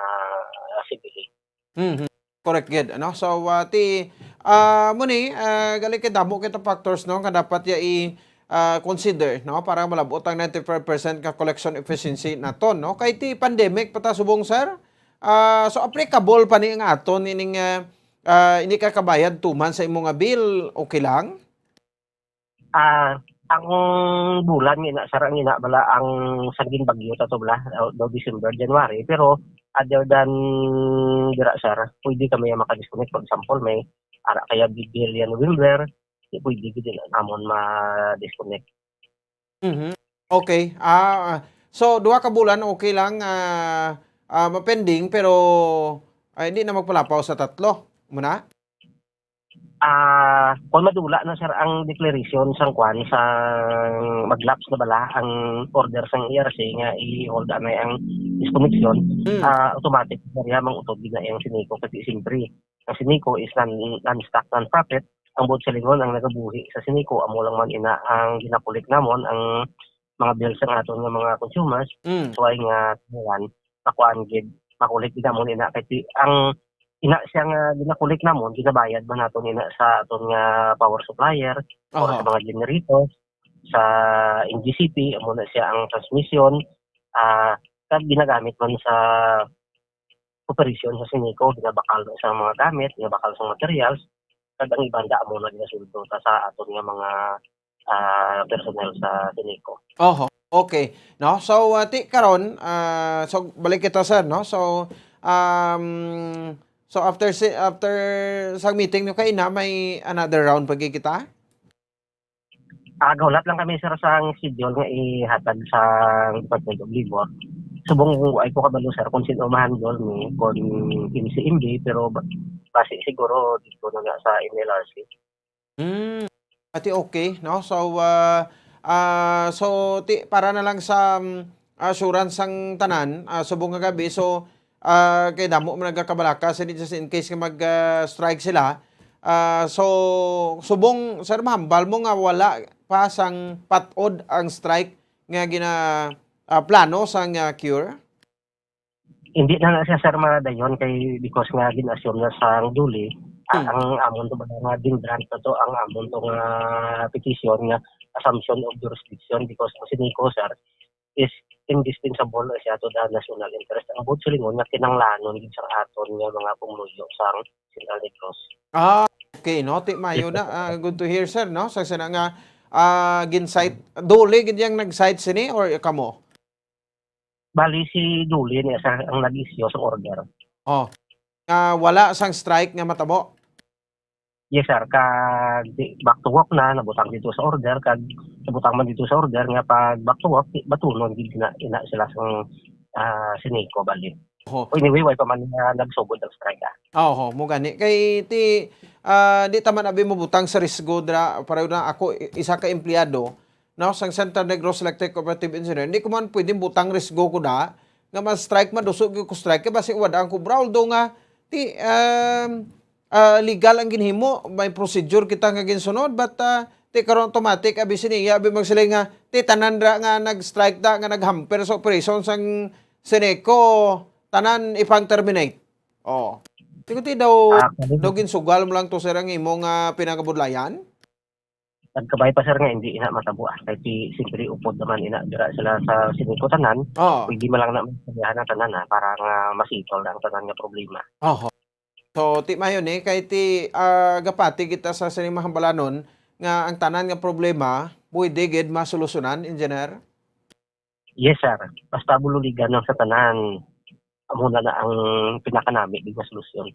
ah, sibilin. Mhm. Correct gid, ano? So, ah, ti, ah, mo ni, ah, gali kay damo kita factors, no, nga dapat ya i, ah, consider, no, para malab-ot ang ninety-five percent ka collection efficiency naton, no? Kay ti pandemic pa ta subong, sir. Ah, so applicable pa ni ang aton ining, ah, ah, hindi ka kabayad two months sa imo nga bill, okay lang? Ah, ang bulan nga ina, sir, ang ina bala ang sa ginbagyo ta to bala, daw, daw December, January, pero other than dira, sir, pwede kami ang maka-disconnect. For example, may ara kaya bill yan November, di pwede gid din amon ma-disconnect. Mhm. Okay. Ah, so duha ka bulan okay lang, ah, ah, ma-pending, pero, ah, hindi na magpalapaw sa tatlo. Muna? Ah, kung madula na, sir, ang declaration sang kwan, sang mag-lapse na bala ang order sang E R C nga i-hold anay ang disconnection, Mm. ah, automatic na riya mangutod gid na ang Seneco kasi siyempre ang Seneco is non, non-stock, non-profit. Ang buot silingon ang nagabuhi sa Seneco amo lang man ina ang ginakulik namon ang mga bills sang aton nga mga consumers. Mm. So ay nga, kuwan, makuan gid, makulik gid namon ina kay ti-, ang ina siya nga ginakulik namon, ginabayad man naton ina sa aton nga power supplier or Aha. sa mga generators, sa N G C P, amo na siya ang transmission, ah, kag ginagamit man sa operasyon sa Seneco, ginabakal na sa mga gamit, ginabakal sa materials, kag ang iban da amo na ginasuldo ta sa aton nga mga, ah, personnel sa Seneco. Oho. Okay. No? So, ah, ti karon, ah, so balik kita, sir, no? So, um, so after si, after sa meeting nyo kaina, may another round pa gid kita? Ah, gahulat lang kami, sir, sa schedule nga ihatag sa Department of Labor. Subong ay ko kabalo, sir, kung sino ma-handle ni, kung M C M D, pero ba-, basi siguro dito na nga sa M L R C. Hmm. Ati okay, no? So, ah, ah, so, ti, para na lang sa, um, assurance sang tanan, ah, subong nga gabi, so, ah, kay damo man nagakabalaka sa, just in case nga mag, ah, strike sila. Ah, so, subong, sir, mahambal mo nga wala pa sang patod ang strike nga gina, ah, plano sang, ah, cure? Hindi na na siya, sir, madayon kay because nga gin-assume na sang DOLE, ah, Hmm. ang amon to ba nga gin-grant na to, ang amon to nga petition nga assumption of jurisdiction because ang Seneco, sir, is indispensable na siya to the national interest. Ang buot silingon nga kinahanglanon gid sang aton nga mga pumuluyo sang Central Negros. Ah, okay, no? Ti, mayo na. Ah, good to hear, sir, no? Sa sina nga, ah, gin-cite, DOLE gid yang nag-cite sini or kamo? Bali, si DOLE niya sa, ang nag-issue sa order. Oh. Ah, wala sang strike nga matabo? Yes, sir. Kag di, back to work na, nabutang dito sa order, kag nabutang man dito sa order nga pag back to work, di, batunon gid na, ina sila sang, ah, Seneco, bali. Oho. Anyway, way pa man nga nagsugod ang strike, ah. Ah, oho, mo gani. Kay ti, ah, di ta man abi mabutang sa risgo dira, pareho na ako, i-, isa ka empleyado, no, sang Central Negros Electric Cooperative Engineer, hindi ko man pwedeng butang risgo ko na nga ma-strike, maduso gyud ko strike, kay basi wala ang kubra. Although nga, ti, um, ah, legal ang ginhimo, may procedure kita nga ginsunod, but, ah, ti karon automatic, abi siniya, abi magsiling nga, ti tanan ra nga nag-strike da, nga nag-hamper sa operation sang Seneco, tanan ipang-terminate. Oh. Ti ko ti daw, Ah, kami daw ginsugal mo lang to, sir, ang imo nga pinangabudlayan? Nagkabay pa, sir, nga hindi ina matabo, ah. Kay ti, siyempre, upod naman ina, dira sila sa Seneco tanan. Oo. Pwede man lang na maistoryahan ang tanan, ah, para nga masitol ang tanan nga problema. Oho. So, ti mayon, eh, kay ti, ah, gapati kita sa sining mahambalanon nga ang tanan nga problema pwede gid masolusyonan, Engineer? Yes, sir. Basta bululigan lang sa tanan. Amo na na ang pinakanami gid nga solusyon.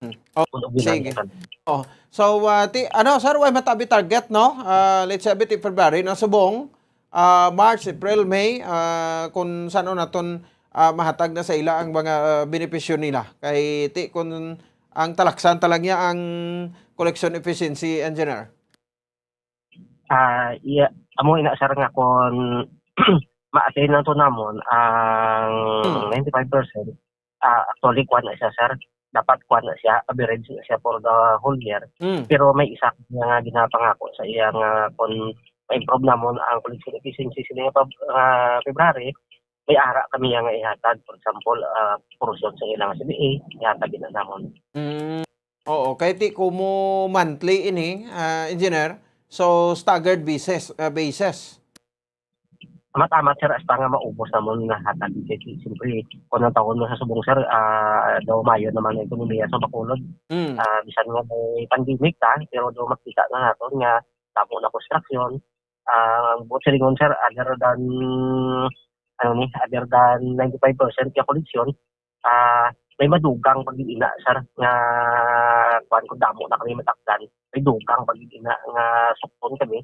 Hmm. Oh, Kung sige. Tanan. Oh. So, ah, ti, ano, sir, way matabi target, no? Ah, let's say, ti February na subong, ah, March, April, May, ah, kung saan naton, ah, mahatag na sa ila ang mga, ah, benepisyo nila. Kay ti, kung, Ang talaksan ta lang niya ang collection efficiency, engineer. Ah, iya, amo ina, sir, nga kon ma-attain lang to namon ang Hmm. ninety-five percent, ah, actually, kuwan na siya, sir. Dapat kuwan na siya, average na siya for the whole year. Mm. Pero may isa nga ginapangako sa iya nga kung ma-improve namon ang collection efficiency sini nga Feb-, ah, February, may ara kami nga ihatag, for example, ah, portion sa ilang C D A, ihatag ina namon. Mm. Oo, kay ti kumo monthly ini, ah, engineer. So, staggered basis, ah, basis. Amat-amat, sir, hasta nga maubos namon nga hatag. Kay siyempre, kung ang taon mo sa subong, sir, ah, daw maayo naman ang ekonomiya sa Bacolod. Mm. Ah, bisan nga may pandemic ta, pero daw makita na naton nga damo na construction. Ah, ang buot silingon, sir, other than, ano ni, other than ninety-five percent nga koleksyon, ah, may madugang pa gid ina, sir, nga kuwan, kung damo na kami matakdan, may dugang pa gid ina nga sukton kami,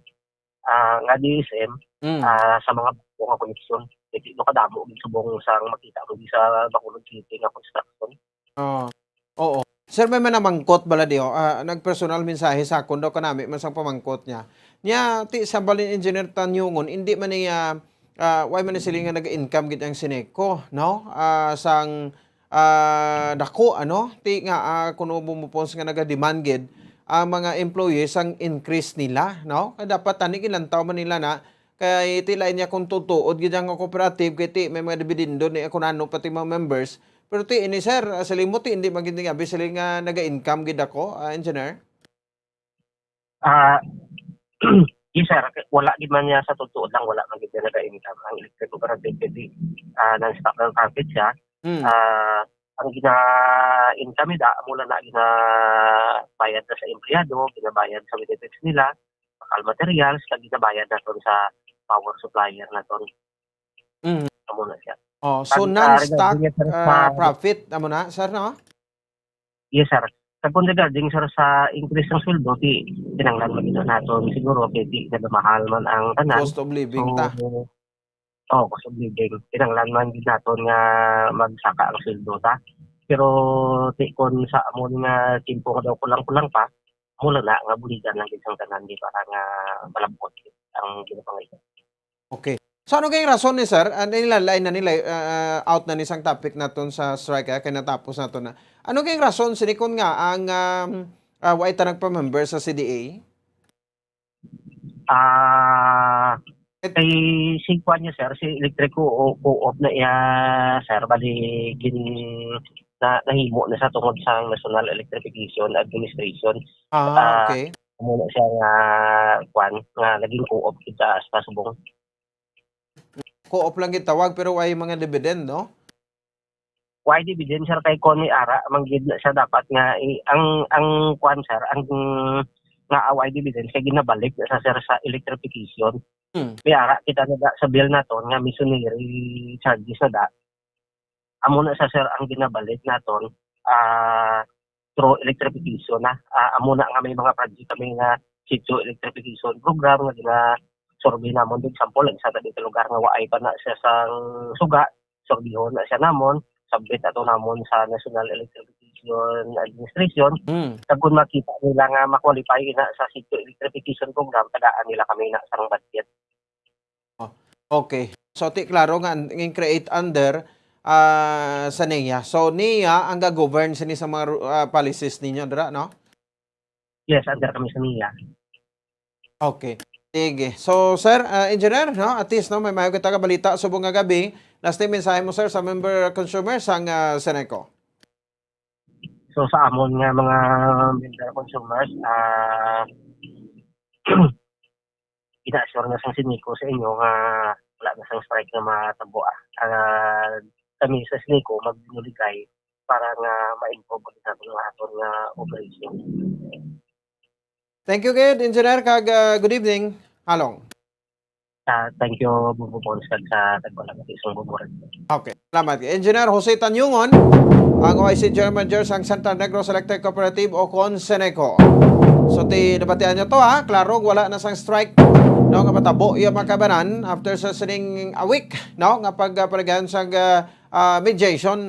ah, nga D S M, Mm. ah, sa mga bag-o nga koneksyon. Kay di no kadamo gid subong sang makita mo di sa Bacolod City nga construction. Oo. Oo. Sir, may manamangkot bala di, oh. Ah, nagpersonal mensahe sa akon daw, kanami man sang pamangkot niya. Niya, ti sa balin Engineer Tanyungon, hindi man niya, ah, why man sila nga nag-income gid ang Sineco, no? Ah, sang, ah, dako, ano? Ti nga, ah, kuno bumupons nga naga-demand gid ang mga employees ang increase nila, no? Kaya dapat tani gilantaw man nila na, kay ti lain niya kung tutuod gid ang cooperative, kay ti may mga dividendo ni ako nano pati mga members. Pero ti ini, sir, ah, sa limot, ti hindi man gid nga abi sila nga naga-income gid ako, ah, engineer. Ah, yes, sir. Wala gid man niya sa tutuod lang, wala man gid niya naga-income ang electric cooperative, kay di, ah, non-stock ang profit siya. Hmm. Ah, ang gina-income nila, amo lang na ginabayad na sa empleyado, ginabayad sa benefits nila, bakal materials, kag ginabayad naton sa power supplier naton. Mm. Amo na siya. Oh, so Kag, ah, non-stock, regarding, sir, ah, sa profit, amo na, sir, no? Yes, sir. Kag kung regarding, sir, sa increase ng sweldo, ti, kinahanglan magina naton siguro kay di na mahal man ang tanan. Cost of living So, ta. Oh, cost of living. Kinahanglan man gid naton nga magsaka ang sweldo ta. Pero ti kon sa amon nga tiyempo nga daw kulang-kulang pa, amo lang na nga buligan lang gid sang tanan di para nga malab-ot ang ginapangita. Okay. So ano kay rason ni sir? Ano nila, lain na nila, ah, out na ni sang topic naton sa strike, ah, kay natapos nato na. Ano kay rason sini kon nga ang, um, ah, wa ta nagpa-member sa C D A? Ah, kay si kuan niya, sir, si Electric Co-, Co-op na iya, sir, bali gin-, na, nahimo na sa tungod sa National Electrification Administration. Ah, Ah, okay. Amo na siya nga kuan, nga naging co-op kita sa subong. Co-op lang gitawag, pero way mga dividend, no? Way dividend, sir, kay kon may ara man gid na siya dapat nga i-, ang, ang kuan, sir, ang nga way dividend kay ginabalik na sa, sir, sa electrification. Hmm. May ara kita na da, sa bill naton nga missionary charges na da. Amo na sa, sir, ang ginabalik naton, ah, through electrification na. Ah, amo na nga may mga project kami nga sitio electrification program nga gina-survey namon. For example, ang isa na dito lugar nga waay pa na siya sang suga, surbihon na siya namon, submit ato namon sa National Electrification Administration. Mm. Kag kung makita nila nga ma-qualify na sa sitio electrification program, tagaan nila kami na sang budget. Oh, okay. So, ti klaro nga an-, nga create under, ah, sa NEA. So, NEA ang ga-govern sini sa mga ru-, ah, policies ninyo dira, no? Yes, under kami sa NEA. Okay. Sige. So, sir, ah, engineer, no? At least, no, may maayo kita ka balita subong nga gabi. Last time, mensahe mo, sir, sa member consumers sang, ah, Seneco. So, sa amon nga mga member consumers, ah, gina-assure na sang Seneco sa inyo nga wala na sang strike nga matabo, ah. Ah, kami sa Seneco magbinuligay para nga ma-improve ang aton nga, aton nga operation. Thank you, good, engineer, kag, ah, good evening, Halong. Ah, thank you, Bubo Pons, kag sa tagwala nga isang Bubo Red. Okay, salamat. Engineer Jose Tanyungon, ang O I C General Manager sang Central Negros Electric Cooperative o kon Seneco. So, ti, nabatian niyo to, ha? Klaro, wala na sang strike, no, nga matabo iya, mga kabanan, after sa sining a week, no, nga pag, ah, paligayon sang, ah, ah, mediation.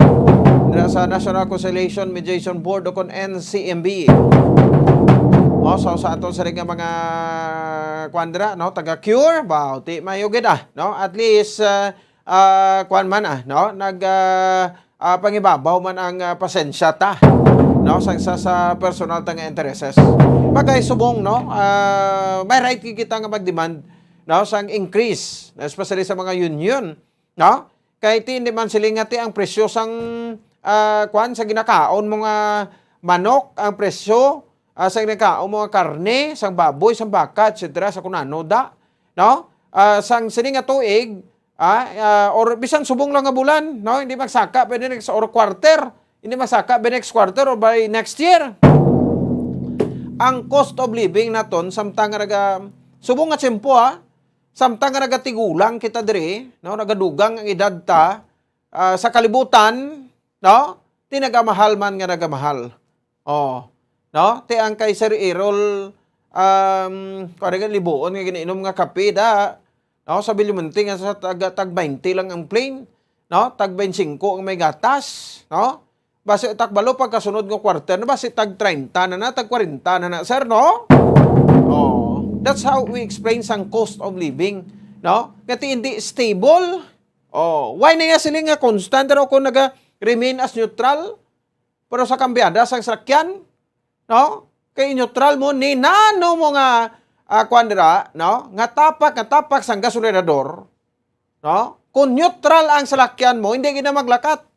dira sa National Conciliation Mediation Board o kon N C M B. O, so sa aton sa nga mga kuan dira, no, taga CURE, ba, ti mayo gid, ah, no? At least, ah, ah, kuan man, ah, no? Nag, ah, ah, pangibabaw man ang, ah, pasensya ta, no? Sa, sa, sa personal ta nga intereses. Bagay subong, no? Ah, may right kita nga mag-demand, no? Sang increase, especially sa mga union, no? Kay ti, hindi man sila nga ti ang presyo sang, ah, kuan, sa ginakaon mo nga manok, ang presyo, ah, sa ginakaon mo nga karne, sang baboy, sang baka, et cetera, sa kunano da, no? Ah, sang sini nga tuig, ah, ah, or bisan subong lang nga bulan, no? Hindi magsaka by the next or quarter, hindi magsaka by next quarter or by next year. Ang cost of living naton, samtang nga naga, subong nga tiyempo, ah, samtang nga nagatigulang kita diri, no, nagadugang ang edad ta, ah, sa kalibutan, no, ti nagamahal man nga nagamahal. Oh, no, ti ang kay Sir Errol, um, kuwan nga libuon nga giniinom nga kape da, no, sa Belmonte nga sa tag, tag twenty lang ang plain, no, tag twenty-five ang may gatas, no. Basi tag balo pagkasunod nga quarter na, basi tag treinta na na, tag kwarenta na na, sir, no? Oh, that's how we explain sang cost of living, no? Nga ti hindi stable. Oh, why na nga sila nga constant, pero kung naga-remain as neutral, pero sa kambyada sang salakyan, no? Kay neutral mo ni nano mo nga, ah, kuwan dira, no? Nga tapak, nga tapak sang gasolinador, no? Kung neutral ang salakyan mo, hindi gid na maglakat.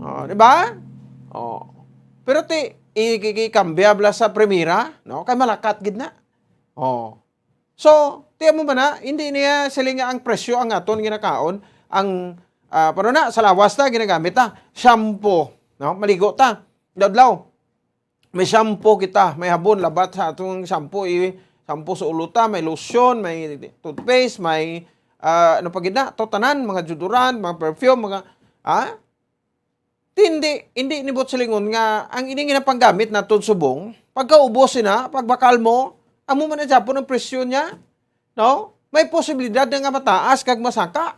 Oh, di ba? Oh. Pero ti, i-, i-, ikambya bala sa primera, no? Kay malakat gid na. Oh. So, tiyan mo ba na, hindi niya sila nga ang presyo ang aton ginakaon, ang, ah, pero na, sa lawas ta, ginagamit ta, shampoo, no? Maligo ta, daw-daw. May shampoo kita, may habon, labat sa atong shampoo, i-, shampoo sa ulo ta, may lotion, may toothpaste, may, ah, ano pa gid na, to tanan, mga deodorant, mga perfume, mga, ah? Hindi, hindi ni buot silingon nga ang ini nga panggamit naton subong, pagkaubos sina, pagbakal mo, amo man ang japon ang presyo niya, no? May posibilidad na nga mataas kag masaka.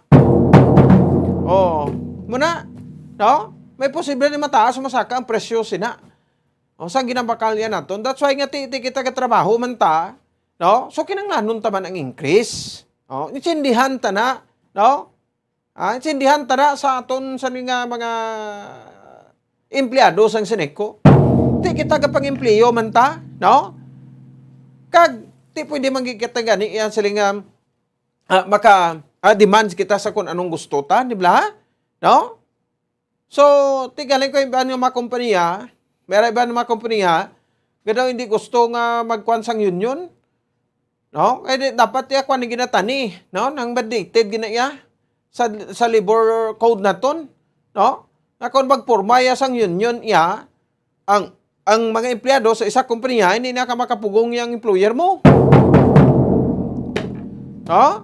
Oh, muna, no? May posibilidad na mataas masaka ang presyo sina. O, sa ginabakal yan naton. That's why nga ti, ti kita katrabaho man ta, no? So, kinanglanon ta man ang increase. Oh, intindihan ta na, no? Ah, intindihan ta na sa aton sa nga mga empleyado sang Seneco. Ti kita gapang-empleyo man ta, no? Kag ti pwede man gid kita gani yan sila nga, ah, maka, ah, demands kita sa kung anong gusto ta, di ba? No? So, ti galing ko iban nga mga kompanya, may ra iban nga mga kompanya, nga daw hindi gusto nga magkuan sang union, no? Kay di, dapat iya kuan ni ginatani, no? Nang mandated gina iya sa, sa labor code naton, no? Nga kung magporma iya sang union iya, ang, ang mga empleyado sa isa kompanya, hindi na ka makapugong yang employer mo. No?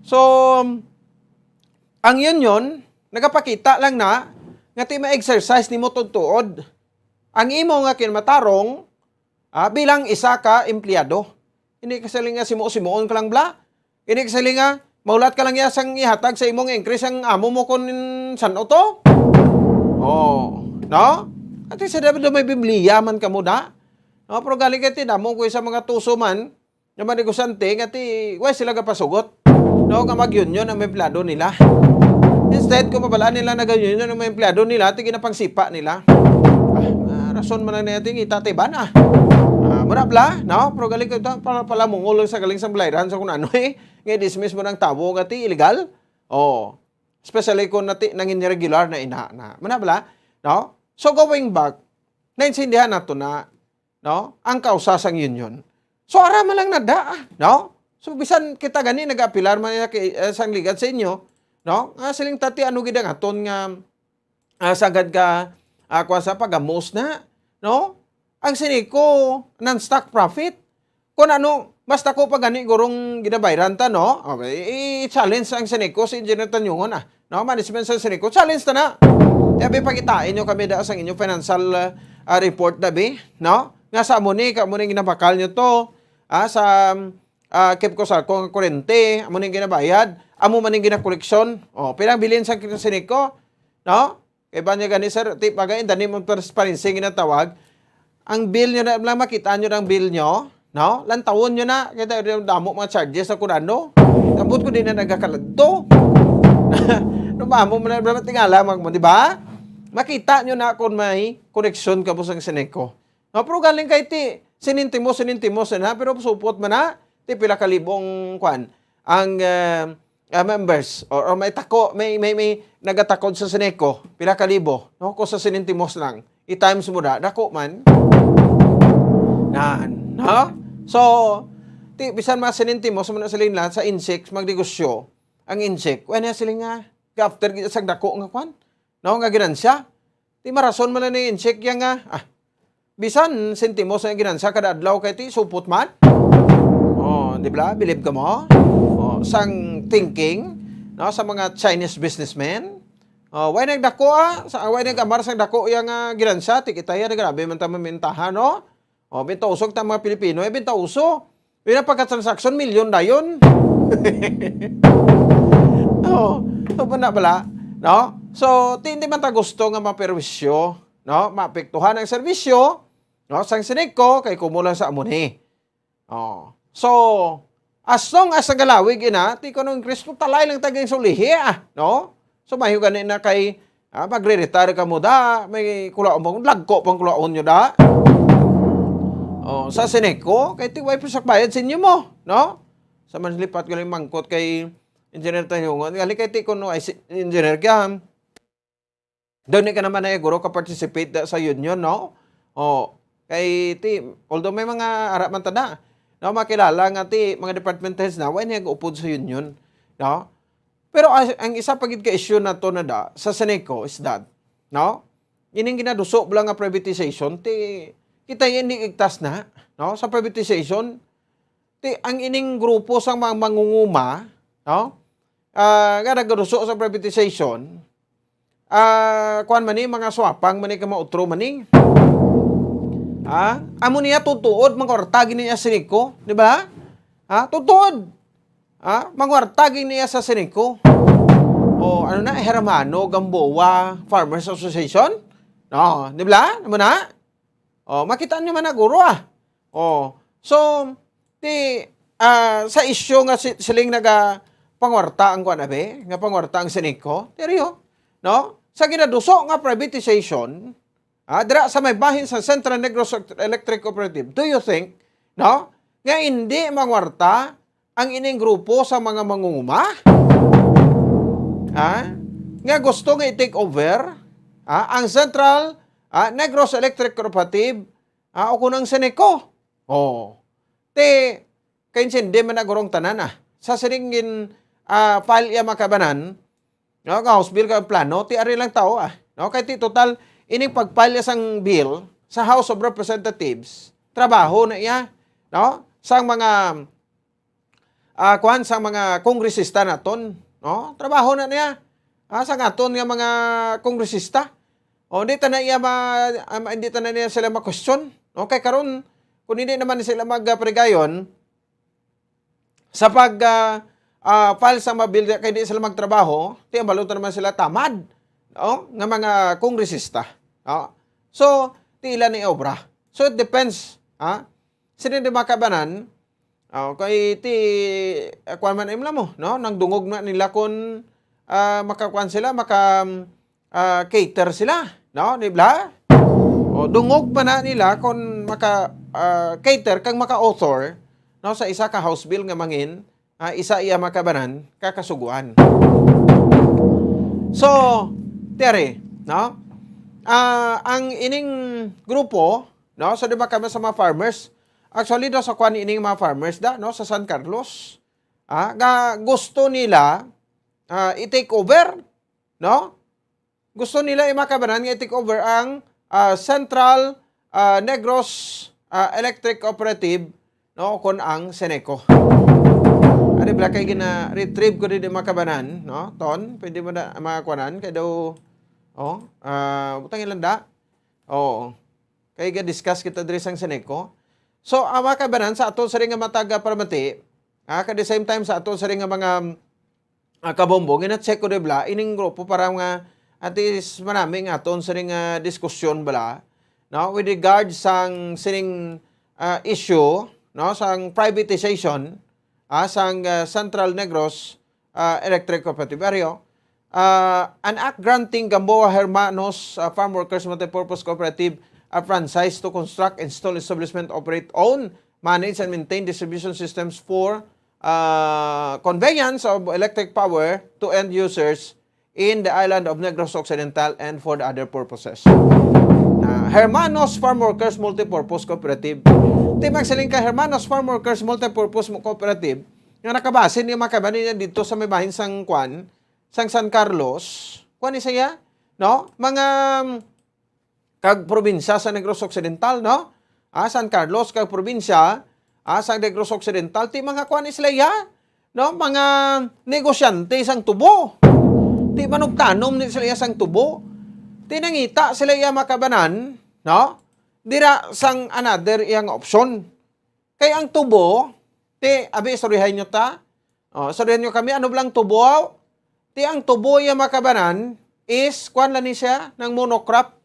So, ang union, nagapakita lang na nga ti ma-exercise nimo tuod-tuod ang imo nga kinamatarong, ah, bilang isa ka empleyado. Hindi ka sila nga simo-simoon ka lang bala. Hindi ka sila nga mahulat ka lang iya sang ihatag sa imong increase ang amo mo kon san-o to. Oh, no? At least sa dapat may Biblia man kamo da. No, pero galing kay ti damo ko sa mga tuso man, nga mga negosyante nga ti, wa sila gapasugot, no, nga mag-union ang mga empleyado nila. Instead, kung mabalaan nila nag-union ang mga empleyado nila, ti ginapangsipa nila. Ah, ah, rason man lang niya, ti ngita, ti bana. Ah, mura bala, no? Pero galing ko ito, pala, pala mungol sa galing sa balayran sa kung ano eh. Nga dismiss mo ng tabo nga ti illegal. Oh. Especially kung nati, nangin regular na ina na. Muna bala, no? So going back, naintindihan nato na, no? Ang kausa sang union. So, ara man lang na da, no? So, bisan kita gani nag-apilar man niya kay, eh, sang ligad sa inyo, no? Nga siling tati, ano gid ang aton nga, ah, sagad ka, ah, kuwan sa pagamos na, no? Ang Seneco, non-stock profit. Kung ano, mas dako pa gani gurong ginabayran ta, no? Okay, i-, i-challenge ang Seneco, si Engineer Tanyungon, ah. No, management sa Seneco, challenge ta na. Kaya, bi, pakitain nyo kami da sang inyo financial, ah, ah, report na, bi, no? Nga sa amo ni, ka amo ni ginabakal nyo to, ah, sa, ah, Kepco Salco nga kurente, amo ni ginabayad, amo man ning ginakoleksyon. Oh, pila ang bilin sa Seneco? No? Kay ba niya gani, sir, ti, bagay, in the name of transparency ginatawag, ang bill nyo na lang, makita nyo ang bill nyo, no? Lantawon nyo na, kay da-, damo mga charges sa kunano. Ambot ko di na nagakaladto. No, mamo mo na, bro, tingala, mag-, di ba? Makita nyo na kung may koneksyon ka po sa Seneco. No, pero galing kay ti, sinintimos, sinintimos na, pero supot man na, ti pila ka libong, kwan, ang, eh, ah, members, or, or may tako, may, may, may nagatakod sa Seneco, pila ka libo, no? Kung sa sinintimos lang, i-times mo na, dako man. Nan, no? So, ti, bisan mga sinintimos mo na siling na sa Insex, magnegosyo, ang Insex, wala na siling nga, after gid sang dako nga kwan, no? Nga ginansya. Ti marason man na ni Insex yang nga, ah, bisan sentimos ang ginansya kada adlaw kay ti supot man. Oh, di ba? Bilib ka mo? Oh, sang thinking, no, sa mga Chinese businessmen. Oh, why nagdako, ah? Sa, why nagamar sang dako yang, ah, ginansya? Ti kita ya, grabe man ta mamintahan, no? Oh, bintauso ta mga Pilipino, eh, bintauso. Yun ang pagka-transaction, milyon dayon. Oh, so, na bala, no? So, ti, hindi man ta gusto nga maperwisyo, no? Maapektuhan ang serbisyo, no? Sang Seneco, kay kumulang sa amo ni. Oh. So, as long as nagalawig ina, ti kuno ang Kristo, talay lang taging sulihi, ah, no? So, mayo gani na kay, ah, magre-retire ka mo da, may kulaon mo, lagko pang kulaon nyo da. Oh, sa Seneco, kay ti way pa sa bayad sa inyo mo, no? Sa man lipat galing mangkot kay Engineer Tayungon, gali kay ti kuno ay si Engineer Gam. Doon ka naman na guro ka participate da sa union, no? Oh, kay ti, although may mga ara man tada, no, makilala nga ti mga department heads na, why niya upod sa union, no? Pero as, ang isa pa gid ka issue na to na da, sa Seneco is that, no? Ining ginaduso bala nga privatization, ti, kita yan di igtas na, no? Sa privatization, ti, ang ining grupo sang mga mangunguma, no? Ah, nga nagaduso sa privatization, ah, kuwan man ni, mga swapang man ni, kamautro man ni. Ha? Amo niya tutuod, mangwarta gid niya sa Seneco, di ba? Ha? Tutuod. Ha? Mangwarta gid niya sa Seneco. O, ano na, Hermano Gamboa Farmers Association? No, di ba? Amo na? O, makita niyo man na, guro, ah. O, so, ti, ah, sa isyu nga si, siling naga pangwarta ang kuwan, abi, nga pangwarta ang Seneco, diri, oh, no? Sa ginaduso nga privatization, ah, dira sa may bahin sa Central Negros Electric Cooperative, do you think, no, nga hindi mangwarta ang ining grupo sa mga mangunguma? Ha? Nga gusto nga i-take over, ha, ang Central, ah, Negros Electric Cooperative, ah, o kung ang Seneco? Oh. Ti, kaintindi man na gurong tanan, ah. Sa siring gin, ah, file iya makabanan, no, nga House Bill ka plano, ti ari lang tao, ah. No, kay ti total, ining pag-file iya sang bill sa House of Representatives, trabaho na iya, no? Sang mga, ah, kuwan, sang mga kongresista naton, no? Trabaho na niya, ah, sang aton nga mga kongresista. O, hindi ta na iya ma-, ah, hindi ta na niya sila ma-question. No? Kay karon, kung hindi naman sila magparigayon sa pag, ah, ah, file sa mga bill, kay di sila magtrabaho, ti ang balon ta naman sila tamad, no? Nga mga kongresista, no? So, ti ila ni obra. So, it depends, ha? Sino di makabanan? Oh, kay ti, ah, kuwan man imla mo, no? Nang dungog na nila kung, ah, makakuan sila, maka, ah, cater sila, no? Di ba? O, dungog pa na nila kung maka, ah, cater kang maka-author, no, sa isa ka House Bill nga mangin, ah, isa iya makabanan, kakasuguan. So, tiari, no? Ah, ang ining grupo, no? So, di ba kami sa mga farmers? Actually, daw sa kwan ining mga farmers da, no? Sa San Carlos. Ah, nga gusto nila, ah, i-take over, no? Gusto nila, eh, mga kabanan, nga i-take over ang, ah, Central, ah, Negros, ah, Electric Cooperative, no? Kon ang Seneco. Ano bala kay gina-retrieve ko din, mga kabanan, no? Ton, pwede mo na, mga kwanan, kay daw, oh, ah, butang ilan da? Oo. Kay ga-discuss kita diri sang Seneco. So, ang mga kabanan sa ato sa ring nga mataga paramati, ah, at the same time sa ato sa ring nga mga, ah, kabombo, gina-check ko, di ba, ining grupo para nga, At is marami nga aton sining, ah, diskusyon bala, no, with regard sang sining, ah, issue, no, sang privatization, ah, sang, ah, Central Negros, ah, Electric Cooperative Area. Ah, an act granting Gamboa Hermanos, ah, Farm Workers Multipurpose Cooperative a franchise to construct, install, establishment, operate, own, manage, and maintain distribution systems for, ah, conveyance of electric power to end users in the island of Negros Occidental and for the other purposes. Na Hermanos Farm Workers Multipurpose Cooperative. Ti magsiling ka, Hermanos Farm Workers Multipurpose Mo-, Cooperative, nga nakabase ni mga kababayan dito sa may bahin sang kwan, sang San Carlos, kwan ni siya, no? Mga, um, kag probinsya sa Negros Occidental, no? Ah, San Carlos kag probinsya, ah, sa Negros Occidental, ti mga kwan ni sila iya, no? Mga negosyante sang tubo. Ti manugtanom ni sila iya sang tubo. Ti nangita sila iya makabanan, no? Dira sang another iya nga opsyon. Kay ang tubo, ti, abi, istoryahay nyo ta. Oh, istoryahan nyo kami, ano bala ang tubo? Ti, ang tubo, iya makabanan, is, kwan lang ni siya, nang monocrop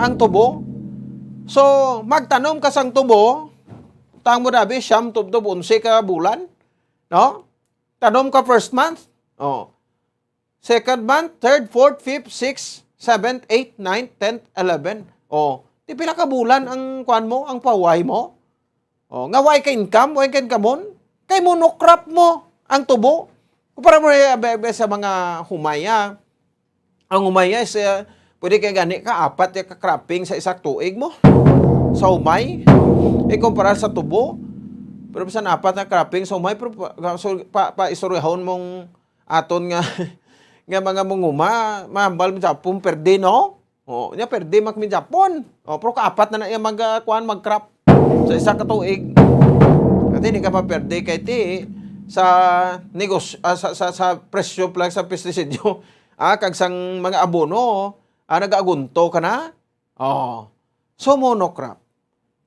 ang tubo. So, magtanom ka sang tubo, tang mo dabi, siyam tubtob onse ka bulan, no? Tanom ka first month, oh. Second month, third, fourth, fifth, sixth, seventh, eighth, ninth, tenth, eleven. Oh, ti pila ka bulan ang kwan mo, ang pahuway mo? Oh, nga way ka income, way ka income-on? Kay monocrop mo ang tubo. Kumpara mo na, eh, sa mga humaya. Ang humaya is, eh, pwede kay gani ka apat ya ka cropping sa isa ka tuig mo. Sa humay, ikumpara sa tubo. Pero bisan apat na cropping sa humay, pero pa, so, pa, pa istoryahon mong aton nga, nga mga manguma, mahambal man sa Japon, perde, no? Oh, nya perde man kami Japon. Oh, pero kaapat na na iya mag, ah, kuan, mag-crop sa isa ka tuig. Ati, di ka pa perde kay ti sa negosyo, ah, sa, sa, sa presyo pa lang sa pestisidyo, ah, kag sang mga abono, ah, nag-agunto ka na. Oh. So, monocrop.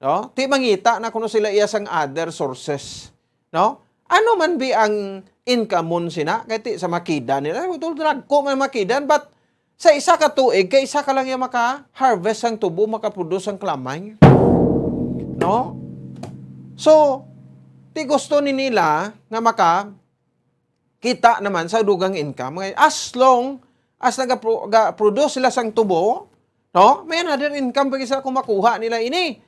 No? Ti mangita na kuno sila iya sang other sources. No? Ano man bi ang income-on sina? Kay ti sa makida nila, dagko man makidan, but sa isa ka tuig, kay isa ka lang iya maka-harvest sang tubo, maka-produce sang kalamay. No? So, ti gusto ni nila nga maka kita naman sa dugang income. Ngay-, as long as nagapro-, ga-produce sila sang tubo, no? May another income pa gid sila kung makuha nila ini.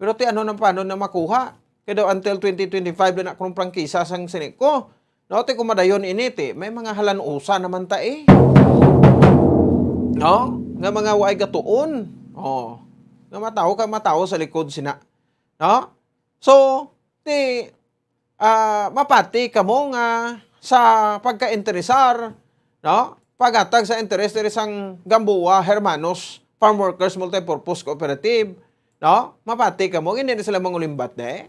Pero ti ano nang paano na makuha? Kay daw until twenty twenty-five na na akong prangkisa sang sini ko. No, ti kung madayon ini, ti may mga halanusa naman ta, eh. No? Nga mga way gatuon. Oh. Nga matawo ka, matawo sa likod sina. No? So, ti, ah, mapati kamo nga sa pagka-interesar, no? Paghatag sa interes diri sang Gamboa Hermanos Farm Workers Multipurpose Cooperative, no? Mapati kamo, hindi na sila mangulimbat, eh.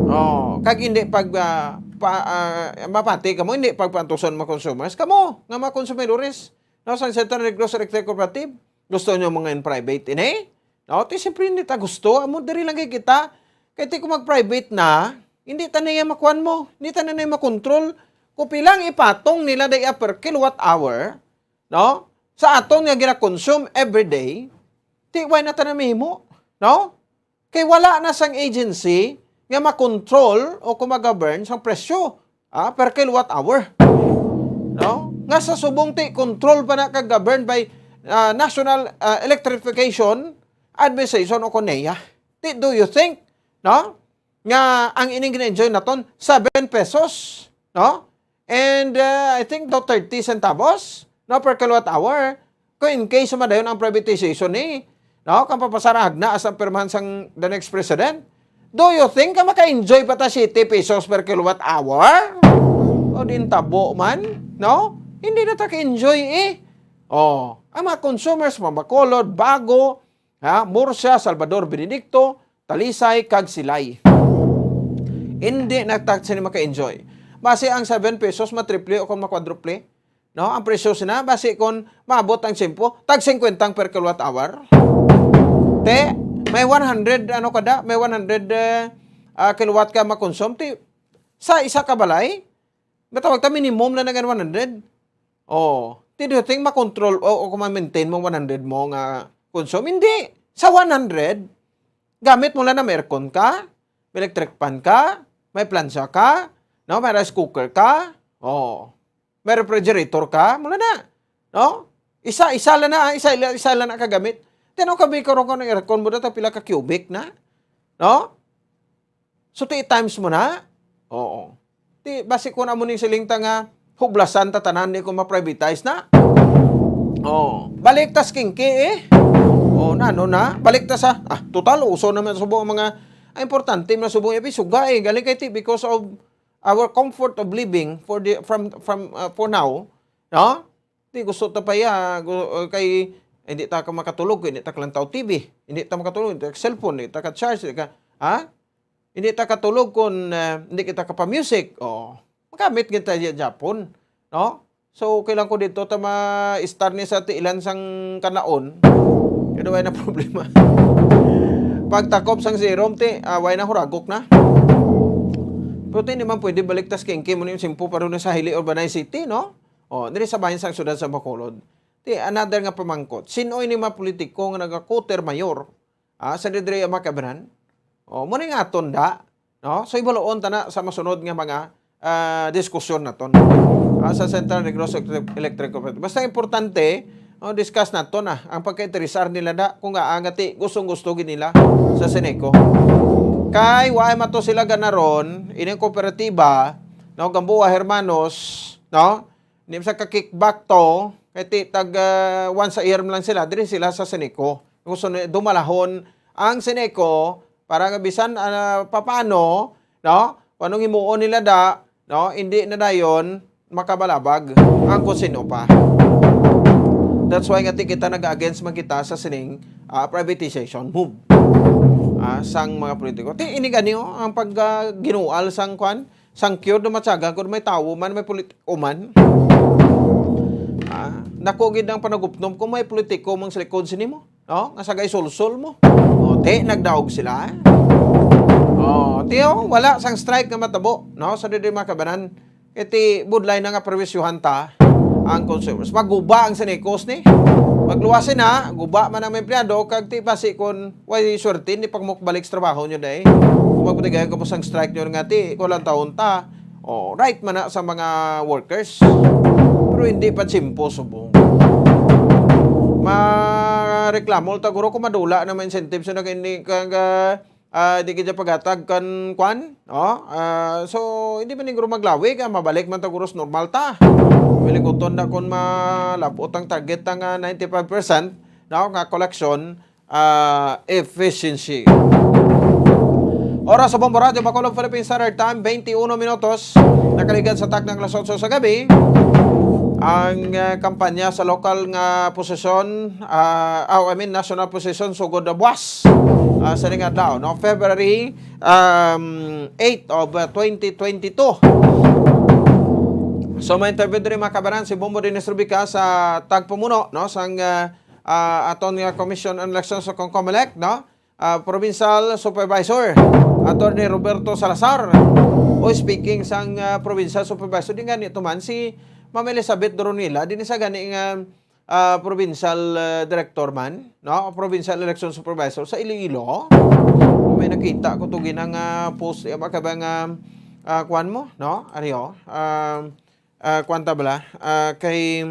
Oh, kag hindi pag, ah, pa, ah, mapati kamo, hindi pagpantuson mga consumers. Kamo, nga mga konsumidores, no? Sa Central Negros Electric Cooperative, gusto nyo mga in private ini? No? Ti siyempre hindi ta gusto, amo diri lang kay kita. Kay ti kung mag-private na, hindi ta na iya makuan mo, hindi ta na iya makontrol. Kung pila ang ipatong nila day per kilowatt hour, no? Sa aton nga gina-consume every day, ti why na ta na mahimo, no? Kay wala na sang agency nga makontrol o kung mag-govern sang presyo, ah, per kilowatt hour. No? Nga sa subong ti control pa na kag governed by, ah, National, ah, Electrification Administration o kon NEA. Ti, do you think, no? Nga ang ining gina-enjoy naton, seven pesos, no? And, uh, I think daw thirty centavos, no, per kilowatt hour. Kung in case madayon ang privatization ni, no, kang papasarahag na as ang pirmahan sang the next president, do you think nga maka-enjoy pa ta siyete pesos per kilowatt hour? O din tabo man, no? Hindi na ta ka-enjoy, eh. Oh, ang mga consumers, mga Bacolod, Bago, ha, Murcia, Salvador, Benedicto, Talisay, kag Silay. Hindi na ta sini maka-enjoy. Basi ang seven pesos matriple o kung makwadruple, no? Ang presyo sina, basi kung maabot ang tiyempo, tag singkwenta ang per kilowatt hour. Te, may one hundred, ano kada, may one hundred, eh, ah, kilowatt ka makonsume. Ti, sa isa ka balay, matawag ta minimum na nagan one hundred. Oh, Ti, do you think makontrol o, o kung ma-maintain mo one hundred mo nga consume? Hindi. Sa one hundred, gamit mo lang na may aircon ka, may electric fan ka, may plancha ka, no? May rice cooker ka, oh, may refrigerator ka, mula na. No? Isa, isa lang na, isa, isa lang na kagamit. Tinaw ka, may karon ka ng aircon mo dito, pila ka cubic na? No? So, ti times mo na? Oo. Ti, basi kung amo ning siling ta nga, hublasan ta tanan, di ko ma-privatize na. Oh, balik ta sa kinki eh. Oh, na, ano na? Balik ta sa, ah, total, uso naman subo ang mga, ang importante man subo yung suga eh. Galing kay ti, because of our comfort of living for the, from, from, uh, for now, no? Di gusto ta pa ya, gu-, uh, kay, hindi ta ka makatulog, hindi ta ka lang tao T V, hindi ta makatulog, hindi ta ka cellphone, hindi ta ka charge, hindi ka, ha? Hindi ta katulog kung, ah, hindi kita kapa-music. Oh, magamit gid ta ya Japon, no? So, kailan ko dito ta ma-star ni sa tiilan sang kanaon, kaya way na problema. Pagtakop sang serum, ti, ah, way na huragok na. Pero ti, hindi man pwede balik tas kengke mo ni simpo pa rin sa Hili Urbanay City, no? Oh, diri sa bahin sang syudad sa Bacolod. Ti, another nga pamangkot. Sino ini mga politiko nga nagakuter mayor? Ah, sa didiri ang mga kabanan. Oh, mo nga aton da, no? So, ibaluon ta na sa masunod nga mga, ah, diskusyon naton. Ah, sa Central Negros Electric, Electric Cooperative. Basta importante, no, discuss naton na ang pagkainteresar nila na kung nga angati gustong-gusto gid nila sa Seneco. Kay why mato sila ganaron, ining kooperatiba, no, Gamboa Hermanos, no? Hindi sa ka-kickback to, kay ti-, tag, ah, once a year lang sila, diri sila sa Seneco. Gusto ni dumalahon ang Seneco para nga bisan, ah, papaano, no? Kung anong himuon nila da, no? Hindi na dayon makabalabag ang kung sino pa. That's why nga ti kita nag-against man kita sa sining, ah, privatization move, ah, sang mga politiko. Ti, ini gani, oh, ang pag, ah, ginual sang kwan, sang cure do matyaga kung may tawo man, may politiko man. Ah, nako gid ang panagupnom kung may politiko mang sa likod sini mo, no? Nga sagay sulsol mo. O, ti, nagdaog sila. O, ti, oh, wala sang strike nga matabo, no? Sa diri mga kabanan, iti budlay na nga perwisyuhan ta ang consumers. Maguba ang sinikos ni. Magluwasin na, guba man ang empleyado, kag ti basi kon way swerte, ni pagmukbalik sa trabaho nyo, day. Kung magpatigay ka po sang strike nyo nga, ti, kulang taon ta. Oh, right man na sa mga workers. Pero hindi pa tsimpo subong. Mareklamo ta guro kung madula na may incentives na kag, ah, di kita paghatag kan kwan, oh? Ah, so, hindi man guro maglawi ka, mabalik man ta guro sa normal ta. Malikuton na kung malabot ang target ta nga ninety-five percent, no, nga collection, ah, efficiency. Oras sa Bombo Radyo Bacolod, Philippine Standard Time, twenty-one minutos. Nakaligad sa taknang alas otso sa gabi. Ang, ah, kampanya sa lokal nga posisyon, ah, oh, I mean, national posisyon, sugod na buwas, ah, sa ning adlaw, no? February, um, eight of, ah, twenty twenty-two. So, may interview diri, mga kabanan, si Bombo Dennis Rubica sa tagpamuno, no, sang, ah, ah, aton nga Commission on Elections sa COMELEC, no? Ah, Provincial Supervisor, Attorney Roberto Salazar. O, speaking sang, ah, Provincial Supervisor, di gani to man si Ma'am Elizabeth Doronila, din sa gani nga, ah, Provincial, ah, Director man, no? Provincial Election Supervisor sa Iloilo. May nakita ko to ginang, ah, post, eh, baka ba nga, ah, kuwan mo, no? Ano yun? Ah, ah, kuwan ta bala? Ah, kay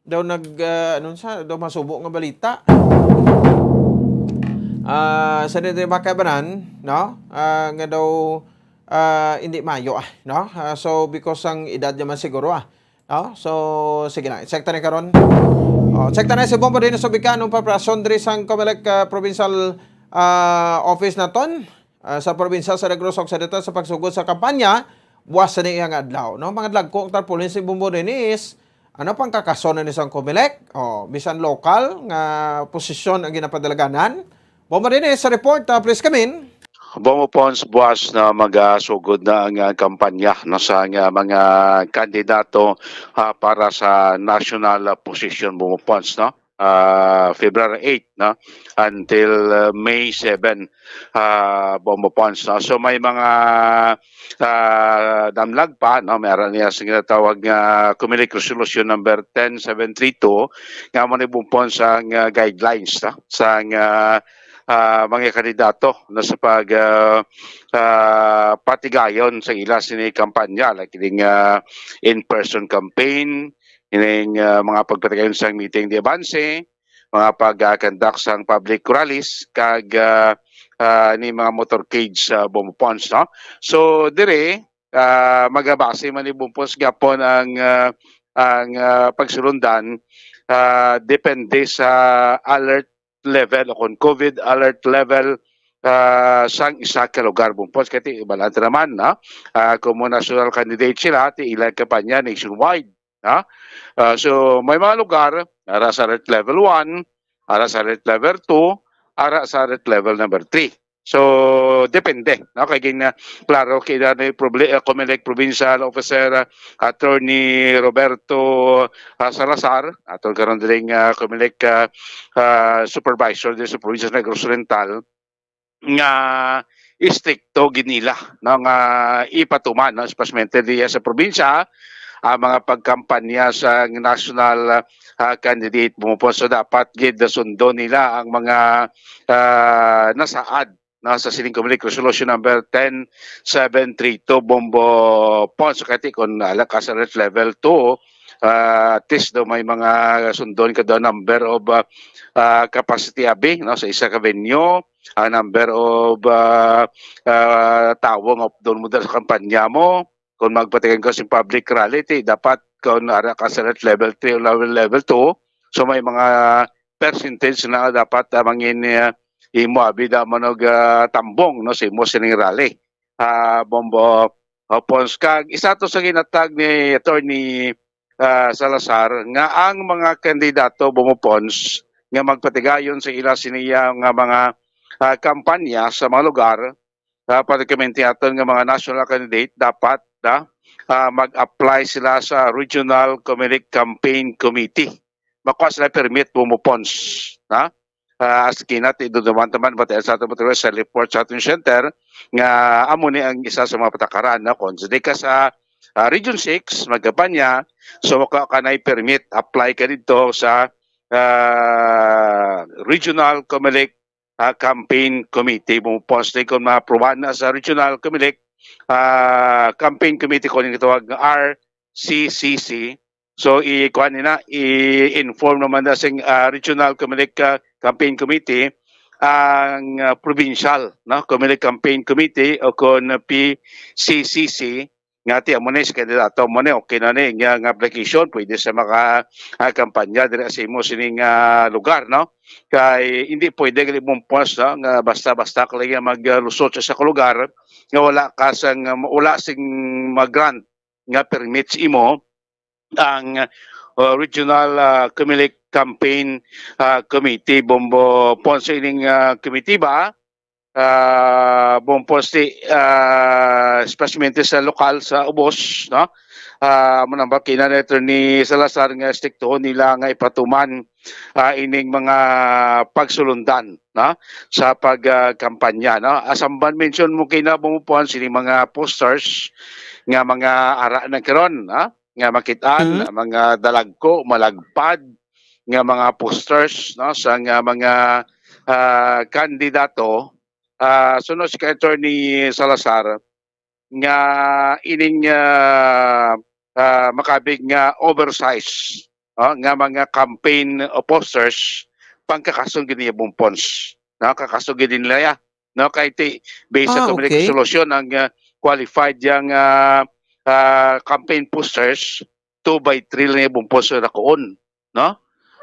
daw nag, ah, ano sa, daw masubo nga balita. Ah, sa dito yung makabanan, no? Ah, nga daw, ah, hindi mayo, ah, no? Ah, so, because ang edad naman siguro, ah. No? So, sige lang. Check ta na karon. Oh, check ta na si Bombo din sa Bicano, preparasyon diri sang COMELEC, ah, provincial, ah, office naton. Ah, sa probinsya sa Negros Occidental sa pagsugod sa kampanya, buwas sa niyang adlaw, no? Mga dlagko ang tarpaulin si Bombo Dennis, ano pang kakason na ni sang COMELEC? Oh, bisan lokal nga posisyon ang ginapadalaganan. Bombo Dennis, sa report, ah, please come in. Bombo Pons, buwas na magasugod na ang, ah, kampanya, no, sa, ah, mga kandidato, ah, para sa national, ah, posisyon, Bombo Pons, no? ah, February eight, no, until, ah, May seven, ah, Bombo Pons, no. So may mga, ah, damlag pa, no, may ara niya sa ginatawag nga Comelec Resolution number ten seven three two, nga mo ni Bombo Pons ang, ah, guidelines, no, sang, ah, ah, mga kandidato na sa pag, ah, ah, patigayon sa ila sini kampanya, like kining, ah, in-person campaign, kining, ah, mga pagpatigayon sang meeting de avance, mga pag, ah, conduct sang public rallies, kag, ah, ah, ni mga motorcade sa Bombo Pons, no? So, dire, ah, magabase man ni Bombo Pons gapon ang, ah, ang, ah, pagsulundan, ah, depende sa alert level o kung COVID alert level, ah, sang isa ka lugar, Bombo Pons. Kay ti, ibalante naman, no? Ah, kung mo national candidate sila, ti ila kampanya nationwide, no? Ah, so, may mga lugar, ara sa alert level one, ara sa alert level two, ara sa alert level number three. So, depende, no? Kay gin, ah, klaro kay na ni proble-, ah, Comelec Provincial Officer, ah, Attorney Roberto, ah, Salazar, aton karon diri nga Comelec, ah, ah, Supervisor diri sa probinsya sa Negros Oriental, nga istrikto gid nila, no, nga ipatuman, no, especially diya sa probinsya, ang mga pagkampanya sa national, ah, candidate, Bombo Pons. So, dapat gid sundon nila ang mga, ah, nasaad, no, sa sining Comelec Resolution number ten seven three two, Bombo Pons. So, kati kung ala ka sa alert level two, ah, at least daw may mga sundon ka daw number of, ah, ah, capacity abi, no, sa isa ka venue, ang number of, ah, ah, tawo nga updon mo dala sa kampanya mo. Kung magpatigayon ka sa public rally, ti dapat kung ara ka sa alert level three o level, level two, so may mga percentage na dapat, ah, mangin, ah, imo abi da manog, ah, tambong, no, sa imo sining rally. Ah, Bombo, o, Pons, kag isa to sa ginatag ni Attorney, ah, Salazar nga ang mga kandidato, Bombo, Pons, nga magpatigayon sa ila siniya nga mga, ah, kampanya sa mga lugar, ah, particularmente aton nga mga national candidate, dapat, ah, ah, mag-apply sila sa Regional Comelec Campaign Committee. Makuha sila permit, Bombo, Pons, ha? Ah, as kinat, idudumduman taman, batian sa aton material sa report sa aton center, nga amo ni ang isa sa mga patakaran, no? Kung di ka sa, ah, Region six, magkampanya, so makuha ka na permit, apply ka dito sa, ah, Regional Comelec, ah, Campaign Committee. Bombo, Pons, kung ma-approve na sa Regional Comelec, ah, Campaign Committee, kung yung tawag nga R C C C, so, i-kuan nila, i-inform naman na sing, ah, Regional Comelec, ah, Campaign Committee ang, ah, provincial, no, Comelec Campaign Committee o kon P C C C, nga ti amo ni si kandidato, amo ni, okay na ni nga, nga application, pwede sa maka, ah, kampanya diri sa imo sining, ah, lugar, no? Kay hindi pwede gali, Bombo, Pons, no, nga basta-basta ka lang nga maglusot sa isa ka lugar nga wala ka sang, wala sing mag-grant nga permit sa imo ang, uh, Regional, uh, Comelec Campaign, uh, Committee, Bombo, Pons. Ining, uh, committee ba, uh, Bombo, Pons, ti, uh, especially sa lokal, sa ubos, no? Uh, amo nang bakina ni Attorney Salazar nga estriktuhon nila nga ipatuman, uh, ining mga pagsulundan, no, sa pag, uh, kampanya, no? Asamban mention mo kina, Bombo, Pons, ining mga posters nga mga ara na karon, ha? Nga makit-an, mm, mga dalagko, malagpad nga mga posters, no, sa nga mga, ah, kandidato. Ah, suno si Attorney Salazar nga ining, ah, ah, makabig nga oversize, no, nga mga campaign posters, pangkakaso gid niya, Bombo, Pons, no, kakaso gid nila ya, no, kay ti, based sa, ah, Comelec, okay, resolution, ang, ah, qualified yang, ah, ah, campaign posters, two by three lang yung, Bombo, Pons, na kuon, no?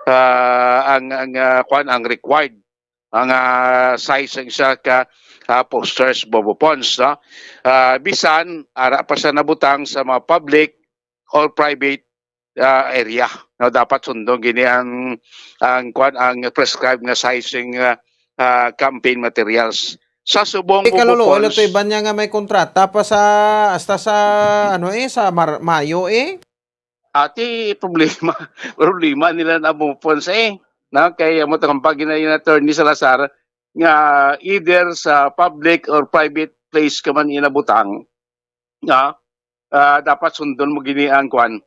Ah, ang, ang, ah, kuan, ang required, ang, ah, size sang isa ka, ah, posters, Bombo, Pons, no? Ah, bisan ara pa sa nabutang sa mga public or private, ah, area, no? Dapat sundon gini ang, ang kuan, ang prescribed nga size sang, ah, ah, campaign materials. Sa subong, eh, Bombo, Kalolo, wala Pons, to iban niya nga may kontrata pa sa, hasta sa, ano, eh, sa Mar-, Mayo, eh. Ati problema, problema nila na, Bombo, Pons, eh. na kay amo tang paginayon ni Attorney Salazar nga either sa public or private place ka man inabutang, na ah, dapat sundon mo gini ang kwan,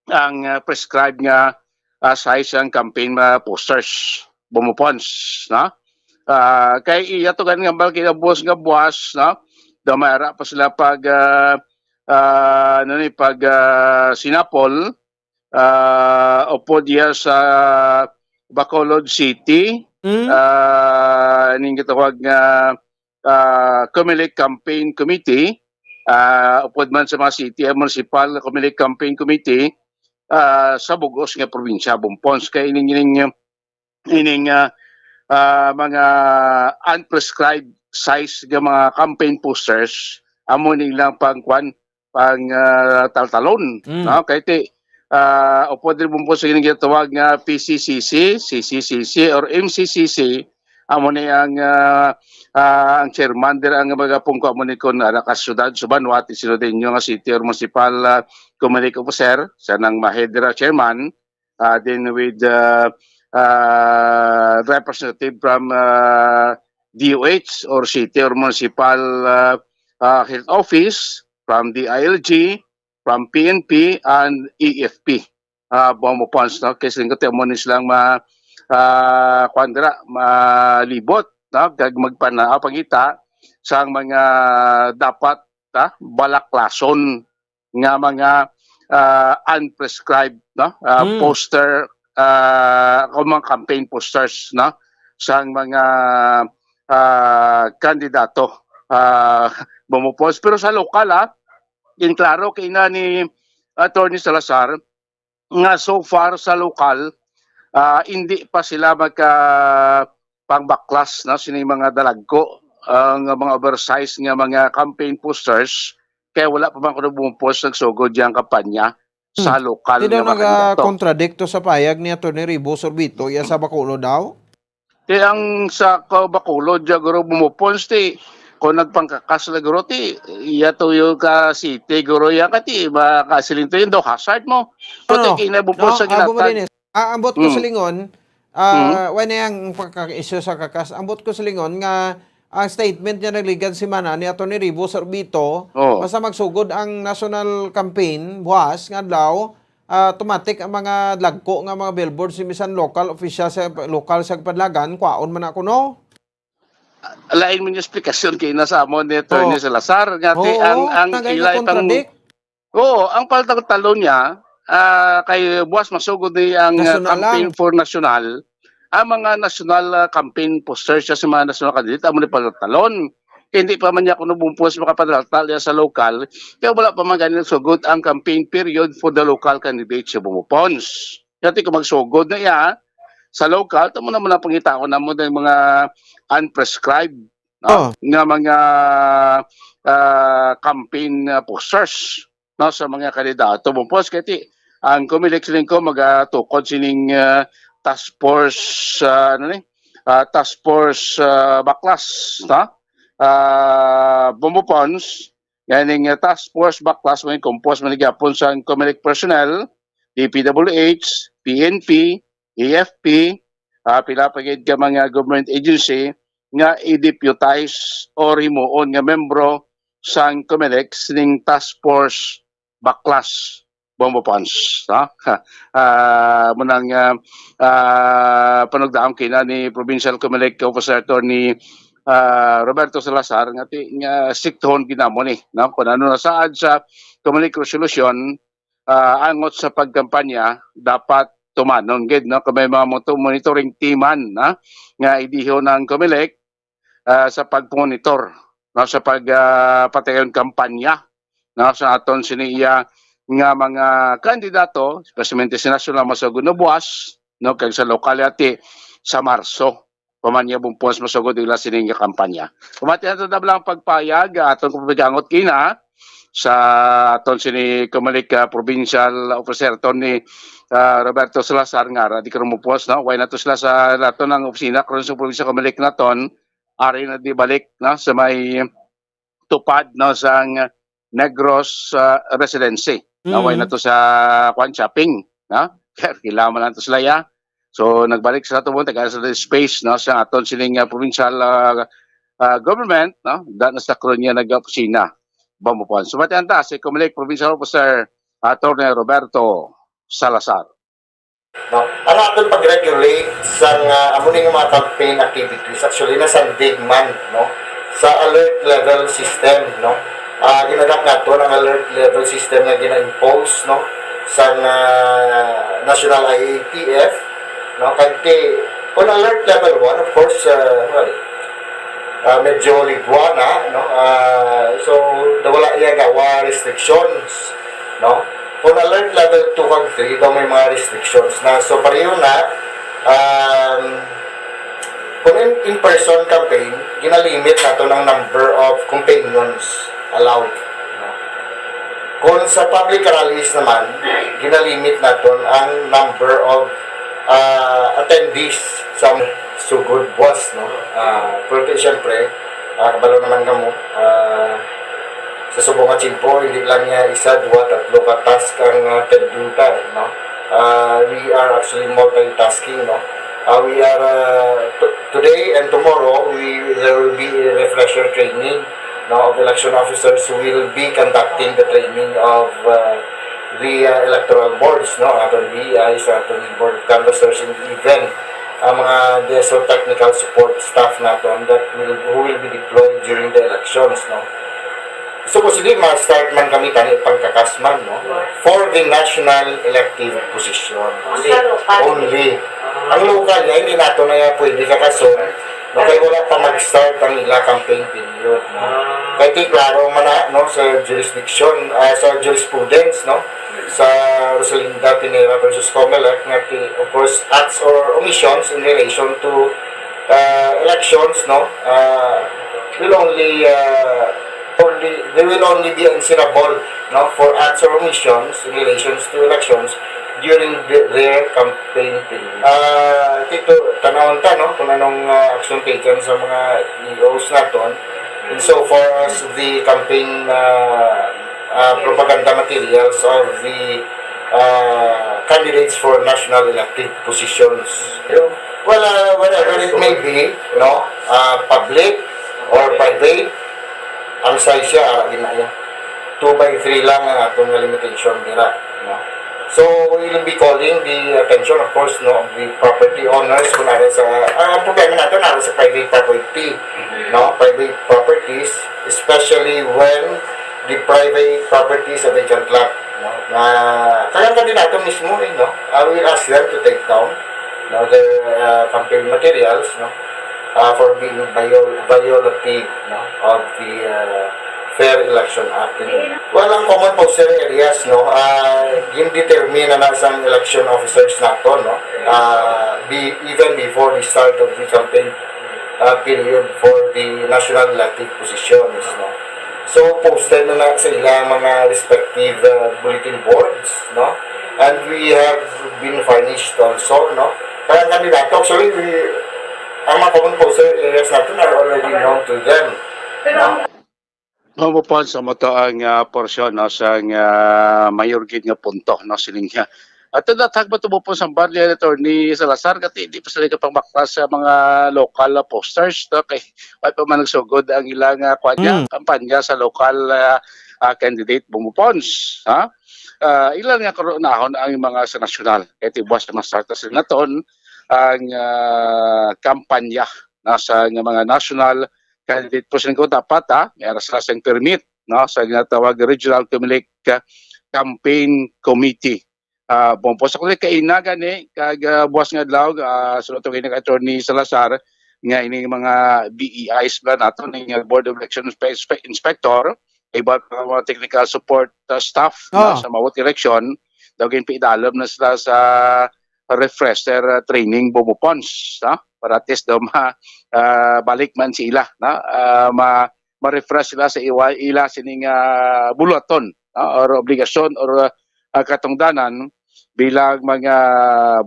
ang ah, prescribed nga ah, size ang campaign ah, posters, bumupons, no? Ah, kay iya to gani nga bal kinabuos nga buwas, no? Daw may ara pa sila pag ah, ah, ano ni pag ah, sinapol ah, upod iya sa Bacolod City, Mm. ah, ning gitawag nga ah, Comelec Campaign Committee, ah, upod man sa mga city, ah, municipal Comelec Campaign Committee ah, sa bugos nga probinsya, Bumpons, kay ining ining ining ah, ah, mga unprescribed size nga mga campaign posters amo ni ilang pangkuan pang ah, taltalon, Mm. no? Kay ti ah, upod rin po sa ining gitawag nga P C C C, C C C C or M C C C, amo ni ang ah, ah, ang chairman dira ang mga pungko amo ni kon ara ka syudad sa Banwa, ti sino din nga city or municipal ah, community officer, sa nang mahed dira chairman, ah, then with ah, ah, representative from ah, D O H or city or municipal ah, ah, health office, from D I L G, from P N P and A F P. Ah, Bombo Ponds, no? Kay siling ko, ti amo ni silang ma ah, kuwan dira, malibot, no? Kag magpana ah, pangita sang mga dapat ah, balaklason nga mga ah, unprescribed, no? Ah, Hmm. poster ah, o mga campaign posters, no? Sang mga ah, kandidato ah, Bombo Ponds. Pero sa lokal, ah, in klaro kay na ni Attorney Salazar nga so far sa lokal, ah, hindi pa sila magka pangbaklas, no, sini mga dalagko, ah, nga mga oversize nga mga campaign posters, kay wala pa man kuno bumupos nagsugod yang kampanya sa Hmm. lokal Ti nga daw mga kandidato. Nagakontradikto sa payag ni Attorney Ribo Sorbito, iya sa Bacolod daw? Ti ang sa ka-, Bacolod, ya guro bumupons, ti kung nagpangkakas la guro, ti iya tuyo ka city guro, ya ka, ti makasiling tuyo daw hazard mo. Puti Ano? Kay nabupos No, sa Abo ginatag. Marinis. Ah, ambot ko Mm. silingon, ah, Mm. wala yang pagka-issue sa kakas. Ambot ko silingon nga ang statement niya nagligad si Mana ni Attorney Ribo Sorbito, Oh. basta magsugod ang national campaign, buwas nga adlaw, ah, automatic ang mga dagko nga mga billboard si misan local official sa lokal sa Padlagan, kwaon man ako, no? Lain man yung esplikasyon kay na sa amon ni Attorney Oo. Salazar nga ti Oo, ang ang tagay ilay pang contradict. Oo, ang paltang talon niya ah, kay buwas masugod ni ang ah, National campaign lang. For national, ang mga national ah, campaign posters siya sa mga national candidate amo ni paltalon. Hindi pa man niya kuno bumpos makapadaltal niya sa lokal, kaya wala pa man gani nagsugot ang campaign period for the local candidate sa Bumupons. Dati kung magsugod na iya sa lokal, tamo naman ang pangitaon namo ng mga unprescribed, no? Oh. Nga mga ah, campaign ah, posters, no, sa mga kandidato. Bumupons kay ti ang Comelec siling ko magatukod sining ah, task force ah, ano ni? Ah, task force ah, baklas, no? Ah, Bumupons, ganing ah, task force baklas may composed man gihapon sa Comelec personnel, D P W H, P N P, A F P, ah, pila pa gid ka mga government agency nga i-deputize or himuon nga membro sang Comelec sining task force baklas Bombo Ponds, no? Ah, muna nga ah, panugdaon kina ni Provincial Comelec Officer Attorney ah, Roberto Salazar nga ti nga siktohon ginamo ni, no? Kung ano nasaad sa Comelec resolution ah, angot sa pagkampanya dapat tumanon gid, no? Kung may mga moto-, monitoring team man, no? Nga idiho ng Comelec ah, sa pagmonitor, no, sa pag ah, patayon kampanya, no, sa aton sini iya nga mga kandidato, especially si National masugod na buwas, no, kag sa lokal yati sa Marso pa man niya bumpos masugod ila sini nga kampanya. Pamati nato na lang pagpayag ah, aton kung pigangot kina sa aton sini Comelec ah, Provincial Officer Attorney ah, Roberto Salazar nga ara di karon mupos, no? Way na to sila sa naton ang opisina karon sa probinsya Comelec naton. Ari na di balik, no, sa may tupad, no, sang Negros ah, Residency. No, way Mm. na to sa kwan shopping, no? Kaya kailangan lang to sila ya. So nagbalik sa ato, tagaan sa space, no, sa aton sining, ah, provincial, ah, ah, government, no, da na sa karon niya nag-opisina. Bamupon. So, matianta si Comelec Provincial Officer Attorney Roberto Salazar. No? Ang aton pag-regulate sa nga amo ning mga campaign activities, actually nasandig man, no, sa alert level system, no. Ah, gin-adapt naton ang alert level system nga gina-impose, no, sa nga National I A T F, no, kag ti on alert level one, of course, uh, well, uh, medyo ligwa na, no. Uh, so wala iya gawa restrictions, no. Kung alert level two kag three, daw may mga restrictions na. So pareho na, um, kung in, in-person campaign, ginalimit naton ang number of companions allowed, no? Kung sa public rallies naman, ginalimit naton ang number of, ah, attendees sa sugod buwas, no? Ah, pero siyempre, ah, kabalo naman kamo, ah, sa subong nga tiyempo, hindi lang niya isa, duha, tatlo ka task ang, ah, tendenta, no? Ah, we are actually multitasking, no? Ah, we are, ah, t- today and tomorrow, we there will be a refresher training, no, of election officers who will be conducting the training of, uh, the, uh, electoral boards, no, aton B E Is, aton Board of Canvassers, and even ang mga D S O technical support staff naton that will, who will be deployed during the elections, no. Supposedly, ma-start man kami tani pagkakasman, no, for the national elective position only. Ang local, ya, hindi nato na ya pwede kakason, no, kay wala pa mag-start ang ila campaign period, no. Kay ti klaro man na, no, sa jurisdiction, ah, sa jurisprudence, no, sa Rosalinda Pinera versus Comelec, nga ti, of course, acts or omissions in relation to, ah, elections, no, ah, will only, ah, only, they will only be answerable, no, for acts or omissions in relations to elections during the, their campaign period. Ah, tito, tanawon ta, no, kung anong, ah, action taken sa mga E Os naton insofar as the campaign, ah, ah, propaganda materials of the, ah, candidates for national elective positions. Well, ah, whatever it may be, no, ah, public or private, ang size siya, ara gid na iya. Two by three lang ang aton nga limitation dira, no? So, we'll be calling the attention, of course, no, of the property owners kung ara sa, ah, ang problema nato, ara sa private property, no? Private properties, especially when the private property is a vacant lot, no? Na, kaya ka din nato mismo, eh, no? I will ask them to take down, no, their, uh, campaign materials, no? Uh, for being viol- violative, no, of the, uh, Fair Election Act. Well, ang common poster areas, no, uh, gin-determine na, na sang election officers nato, no, uh, be, even before the start of the campaign, uh, period for the national elective positions, no. So, posted na na sa ilang mga respective, uh, bulletin boards, no? And we have been furnished also, no? Kaya ang kandidato, actually, we, ang mga common poster areas natin are already known to them, no? Mao po sa mo to ang, ah, porsyon, no, sa, ah, mayor gid nga punto, no, sining niya. At natag ba tubo po sa bar ni Attorney Salazar, kati di pa sila kapangmaklas sa mga local, ah, posters, no? Kay wala pa man nagsugod ang ilang, ah, kwan niya, Mm. kampanya sa local, ah, ah, candidate Bumupons, ha? Ah, ilang nga karonahon ang mga sa nasyonal. Kay tibuas na masarta sila naton ang, ah, kampanya na sa nga mga national candidate po sila dapat, ha? May ara sila sang permit, no? Sa ginatawag regional Comelec, ah, campaign committee. Ah, bon, po sa kulit kaina gani, kag, ah, buwas nga adlaw, ah, sa atong ining Attorney Salazar, nga ining mga B E Is ba nato, ning, ah, Board of Election Inspe- Inspe- Inspector, iba pa mga technical support, ah, staff, no, Ah. sa maabot election, daw ginpiidalom na sila sa refresher, ah, training Bumupons, no? Para at least daw ma, ah, balik man sila, no? Ah, ma, ma-refresh sila sa iwa, ila sining, ah, buluhaton, no? Or obligasyon or, ah, katungdanan bilang mga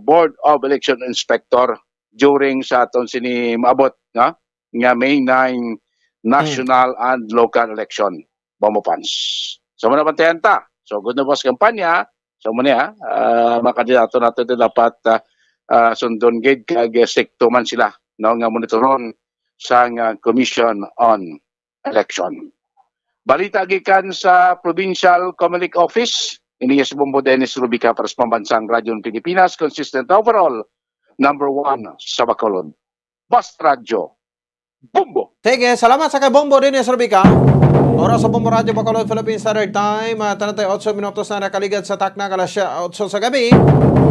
Board of Election Inspector during sa aton sini maabot, no, nga May nine national and local election, Bumupons. So, muna bantayan ta. So, good na buwas kampanya. So, muna, ah, mga kandidato nato din dapat, ah, ah, sundon gid kag, ah, strikto man sila, no, nga monitoron sang, ah, Commission on Election. Balita gikan sa Provincial Comelec Office, ini si Bombo Dennis Rubica para sa Pambansang Radyo ng Pilipinas, consistent overall, number one sa Bacolod. Basta Radyo, Bombo! Sige, salamat sa kay Bombo Dennis Rubica. Oras sa Bombo Radyo Bacolod, Philippine Standard Time, ah, treinta y ocho minutos na nakaligad sa takna, alas otso sa gabi.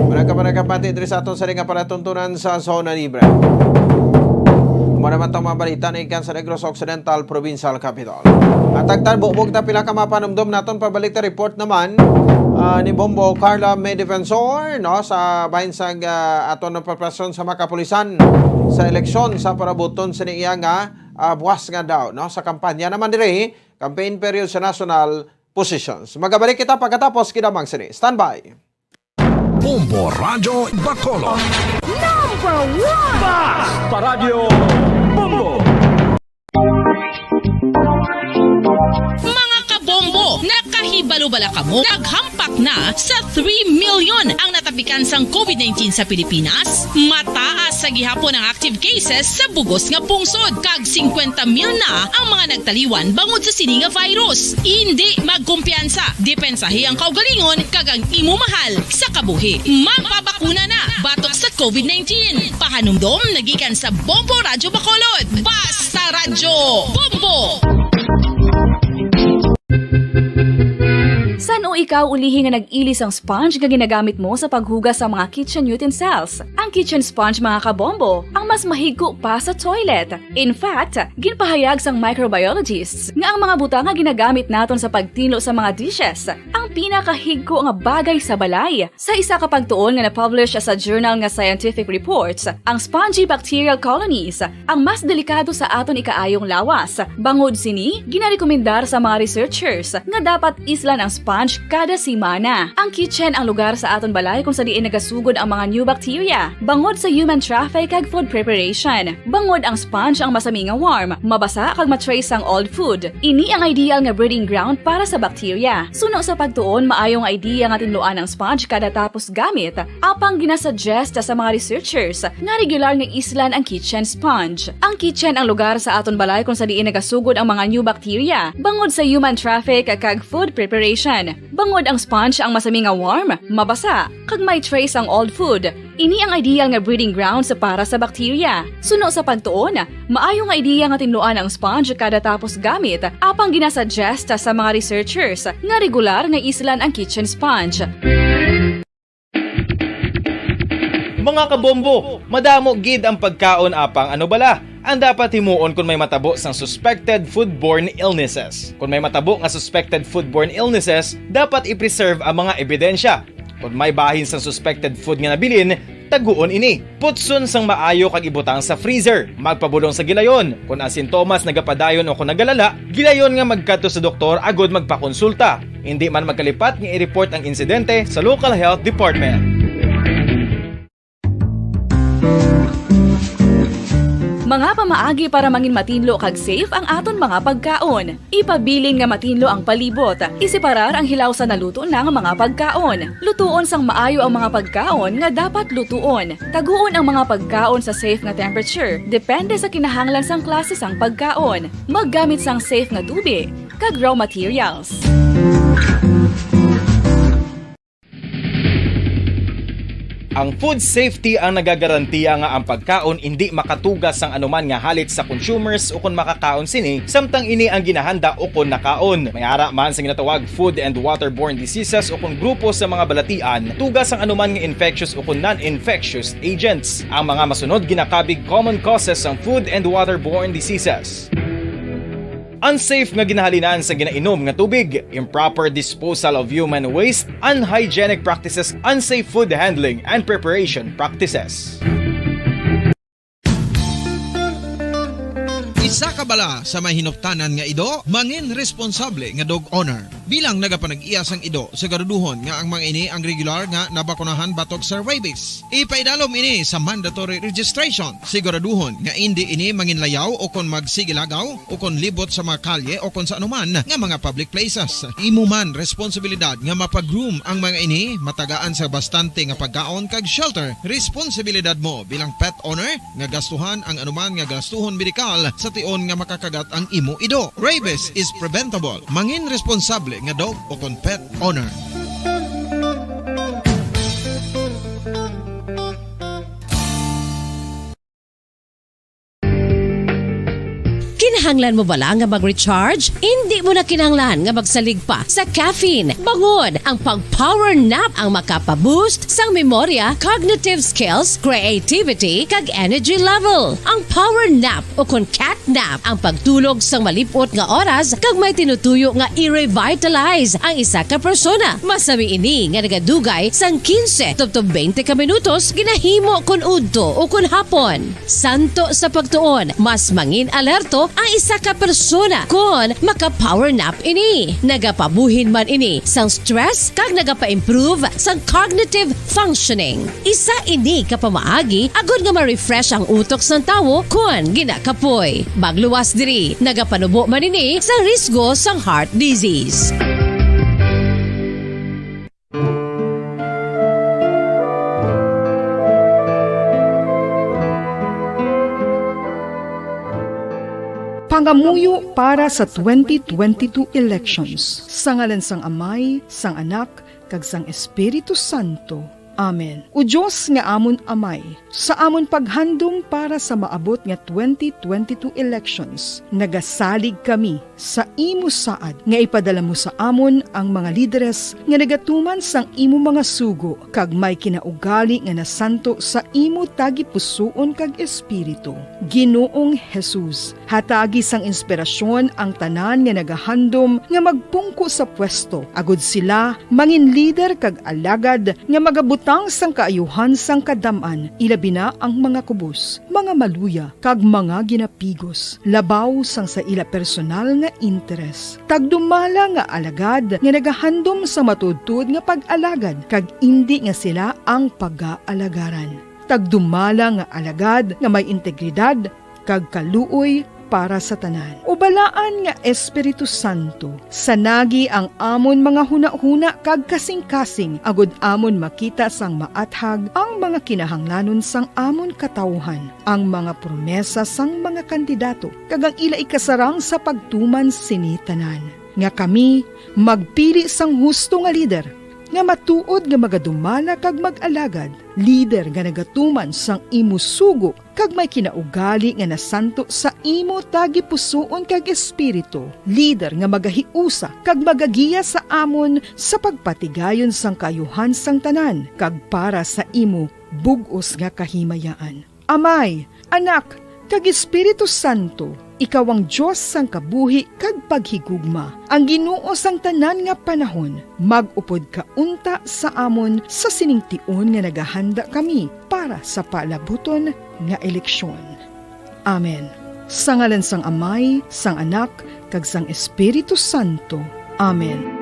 Managkapanagkapati diri sa aton sa nga palatuntunan sa Zona Libre. Amo naman tong mga balita na ikan sa Negros Occidental Provincial Capital. At tagtan, bugbog na pila ka mapanumdom naton pabalik na report naman, ah, ni Bombo Carla May Defensor, no, sa bahin sa, ah, aton na preparasyon sa mga kapulisan sa eleksyon sa parabuton sa iya nga, ah, buwas nga daw, no, sa kampanya naman diri, campaign period sa national positions. Magabalik kita pagkatapos kinamang sini. Standby. Bombo Radyo Bacolod. Number one! Basta Radyo Bombo! Mga kabombo, nakahibalo bala kamo? Naghampak na sa three million ang natapikan sang covid nineteen sa Pilipinas. Mataas sa gihapon ang active cases sa bugos nga pungsod, kag singkwenta mil na ang mga nagtaliwan bangod sa sini nga virus. Indi magkumpiyansa, depensahi ang kaugalingon kag ang imo mahal sa kabuhi. Magpabakuna na batok sa covid nineteen. Pahanumdom nagikan sa Bombo Radyo Bacolod. Basta Radyo Bombo! San-o ikaw ulihi nga nag-ili sang sponge nga ginagamit mo sa paghugas sa mga kitchen utensils? Ang kitchen sponge, mga kabombo, ang mas mahigko pa sa toilet. In fact, ginpahayag sang microbiologists nga ang mga butang nga ginagamit naton sa pagtinlo sa mga dishes ang pinakahigko nga bagay sa balay. Sa isa ka pagtuon nga na-publish sa journal nga Scientific Reports, ang spongy bacterial colonies ang mas delikado sa aton ikaayong lawas. Bangod sini, ginarekomendar sa mga researchers nga dapat islan ang sponge kada semana. Ang kitchen ang lugar sa aton balay kung sa diin nagasugod ang mga new bacteria, bangod sa human traffic kag food preparation. Bangod ang sponge ang masami nga warm, mabasa kag ma-trace sang old food. Ini ang ideal nga breeding ground para sa bacteria. Suno sa pagtuon, maayo nga idea nga tinluan ang sponge kada tapos gamit, apang ginasuggest sa mga researchers nga regular nga islan ang kitchen sponge. Ang kitchen ang lugar sa aton balay kung sa diin nagasugod ang mga new bacteria, bangod sa human traffic kag food preparation. Bangod ang sponge ang masami nga warm, mabasa, kag may trace ang old food. Ini ang ideal nga breeding grounds para sa bacteria. Suno sa pagtuon, maayo nga ideya nga tinluan ang sponge kada tapos gamit, apang ginasuggest sa mga researchers nga regular nga islan ang kitchen sponge. Mga kabombo, madamo gid ang pagkaon, apang ano bala ang dapat himuon kon may matabo sang suspected foodborne illnesses? Kon may matabo nga suspected foodborne illnesses, dapat i-preserve ang mga ebidensya. Kon may bahin sang suspected food nga nabilin, taguon ini. Putson sang maayo kag ibutang sa freezer. Magpabulong sa gilayon. Kon ang sintomas nagapadayon o kon nagalala, gilayon nga magkadto sa doktor agod magpakonsulta. Indi man magkalipat nga i-report ang insidente sa local health department. Mga pamaagi para mangin matinlo kag safe ang aton mga pagkaon. Ipabilin nga matinlo ang palibot. Iseparar ang hilaw sa naluto na nga mga pagkaon. Lutuon sang maayo ang mga pagkaon nga dapat lutuon. Taguon ang mga pagkaon sa safe nga temperature, depende sa kinahanglan sang klase sang pagkaon. Maggamit sang safe nga tubi kag raw materials. Ang food safety ang nagagarantiya nga ang pagkaon indi makatuga sang anuman nga halit sa consumers ukon makakaon sini, samtang ini ang ginahanda ukon nakaon. May ara man sa ginatawag food and waterborne diseases ukon grupo sa mga balatian, tuga sang anuman nga infectious ukon non-infectious agents. Ang mga masunod ginakabig common causes sang food and waterborne diseases. Unsafe nga ginahalinan sa ginainom nga tubig, improper disposal of human waste, unhygienic practices, unsafe food handling and preparation practices. Isa Kabala sa may hinuptanan nga ido, mangin responsable nga dog owner. Bilang nagapanag-iya sang ido, siguraduhon nga ang mga ini ang regular nga nabakunahan batok sa rabies. Ipaidalom ini sa mandatory registration. Siguraduhon nga indi ini manginlayaw o kon magsigilagaw o kon libot sa mga kalye o kon sa anuman nga mga public places. Imo man responsibilidad nga mapa-groom ang mga ini, matagaan sa bastante nga pagkaon kag shelter. Responsibilidad mo bilang pet owner nga gastuhan ang anuman nga gastuhon medikal sa tion nga makakagat ang imo ido. Rabies is preventable. Mangin responsable nga dog o kon pet owner. Kinahanglan mo bala nga mag-recharge? Indi mo na kinahanglan nga magsalig pa sa caffeine. Bangod, ang pag-power nap ang makapa-boost sang memorya, cognitive skills, creativity, kag energy level. Ang power nap o kon cat nap ang pagtulog sang malip-ot nga oras kag may tinutuyo nga i-revitalize ang isa ka persona. Masami ini nga nagadugay sang quince tubtob twenty ka minutos ginahimo kon udto o kon hapon. Santo sa pagtuon, mas mangin alerto ang isa ka persona kon maka-power nap ini. Nagapabuhin man ini sang stress kag nagapa-improve sang cognitive functioning. Isa ini ka pamaagi agod nga ma-refresh ang utok sang tawo kon ginakapoy. Magluwas diri, nagapanubo man ini sang risgo sang heart disease. Pangamuyo para sa twenty twenty-two elections. Sa ngalan sang Amay, sang Anak, kag sang Espiritu Santo. Amen. O Dios nga amon Amay, sa amon paghandom para sa maabot nga twenty twenty-two elections, nagasalig kami sa imo saad nga ipadala mo sa amon ang mga lideres nga nagatuman sang imo mga sugo kag may kinaugali nga nasanto sa imo tagipusoon kag espiritu. Ginoong Jesus, hatagi sang inspirasyon ang tanan nga nagahandom nga magpungko sa pwesto, agod sila mangin lider kag alagad nga magabutang sang kaayuhan sang kadam-an, ilabi na ang mga kubos, mga maluya, kag mga ginapigos, labaw sang sa ila personal nga interes. Tagdumala nga alagad nga nagahandom sa matuodtuod nga pag-alagad, kag indi nga sila ang pagaalagaran. Tagdumala nga alagad nga may integridad kag kaluoy para sa tanan. O balaan nga Espiritu Santo, sanagi ang amon mga hunahuna kag kasingkasing, agod amon makita sang maathag ang mga kinahanglanon sang amon katawuhan, ang mga promesa sang mga kandidato, kag ang ila ikasarang sa pagtuman sini tanan, nga kami magpili sang husto nga lider, nga matuod nga magadumala kag mag-alagad, lider nga nagatuman sang imo sugo kag may kinaugali nga nasanto sa imo tagipusoon kag espiritu, lider nga magahiusa kag magagiya sa amon sa pagpatigayon sang kaayuhan sang tanan kag para sa imo bug-os nga kahimayaan. Amay, Anak, kag Espiritu Santo, ikaw ang Dios sang kabuhi kag paghigugma, ang Ginoo sang tanan nga panahon. Mag-upod ka unta sa amon sa sining tion nga nagahanda kami para sa palabuton nga eleksyon. Amen. Sa ngalan sang Amay, sang Anak, kag sang Espiritu Santo. Amen.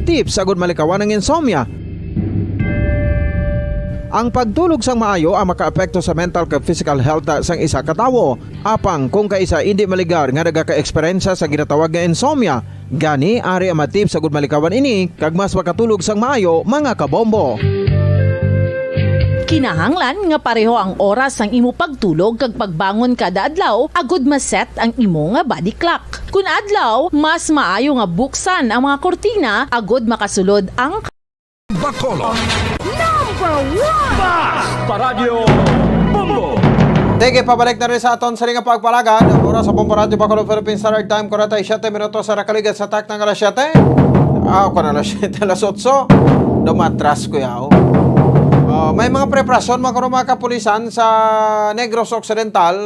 Tips agud malikawan ang insomnia. Ang pagtulog sang maayo ang makaapekto sa mental kag physical health sang isa ka tawo. Apang kung kaisa indi maligar nga nagaka-eksperyensya sa ginatawag nga insomnia, gani ari ang mga tips agud malikawan ini kag mas makatulog sang maayo, mga kabombo. Kinahanglan nga pareho ang oras sang imo pagtulog kag pagbangon kada adlaw agud ma-set ang imo nga body clock. Kun adlaw, mas maayo nga buksan ang mga kurtina agud makasulod ang Bacolod. Number one! Basta Radyo Bombo! Sige, pabalik na rin sa aton sa nga pagpalagad. Ang oras sa Bombo Radyo Bacolod, Philippine Standard Time, kwarenta y siyete minutos sa nakaligad sa takna nga alas siyete. Ah, kung alas siyete, alas otso. Dumatras ko yaw. Ah, may mga preparasyon mga kuno mga kapulisan sa Negros Occidental,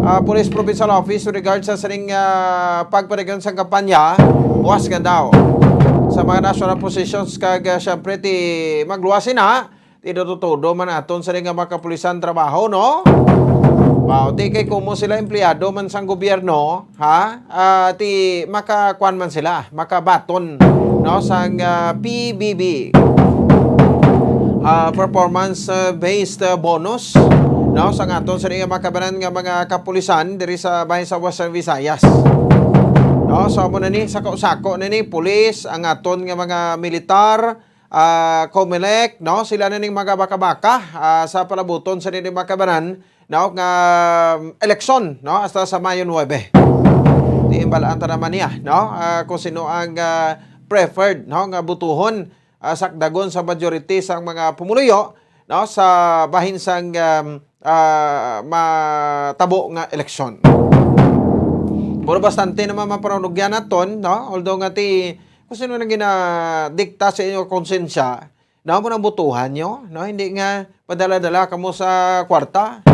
ah, Police Provincial Office with regard sa sining, ah, pagpadayon sang kampanya. Buwas nga daw sa mga national positions kag, ah, syempre, ti magluwas sina, ti todo man aton sa nga mga kapulisan trabaho, no? Wow, ti kay kumo sila empleyado man sang gobyerno, ha? Ah, ti makakuan man sila, makabaton, no, sang, ah, P B B. Ah, performance, ah, based, ah, bonus, no, sang aton sa nga mga kabanan nga mga kapulisan diri sa bahin sa Western Visayas. No, so amo na ni, sako-sako na ni, pulis, ang aton nga mga militar, ah, Comelec, no, sila na ning mga baka-baka, ah, sa palabuton sa nini mga kabanan, no, nga, um, eleksyon, no, hasta sa Mayo nuebe. Di imbalaan ta naman niya, no, ah, kung sino ang, ah, preferred, no, nga butuhon, ah, sakdagon sa majority sang mga pumuluyo, no, sa bahin sang, um, ah, matabo nga eleksyon. Pero bastante naman mapanunugyan naton, no? Although nga ti, kung sino nang ginadikta sa inyo konsensya, na mo nang butuhan nyo, no? Hindi nga padala-dala kamo sa kwarta.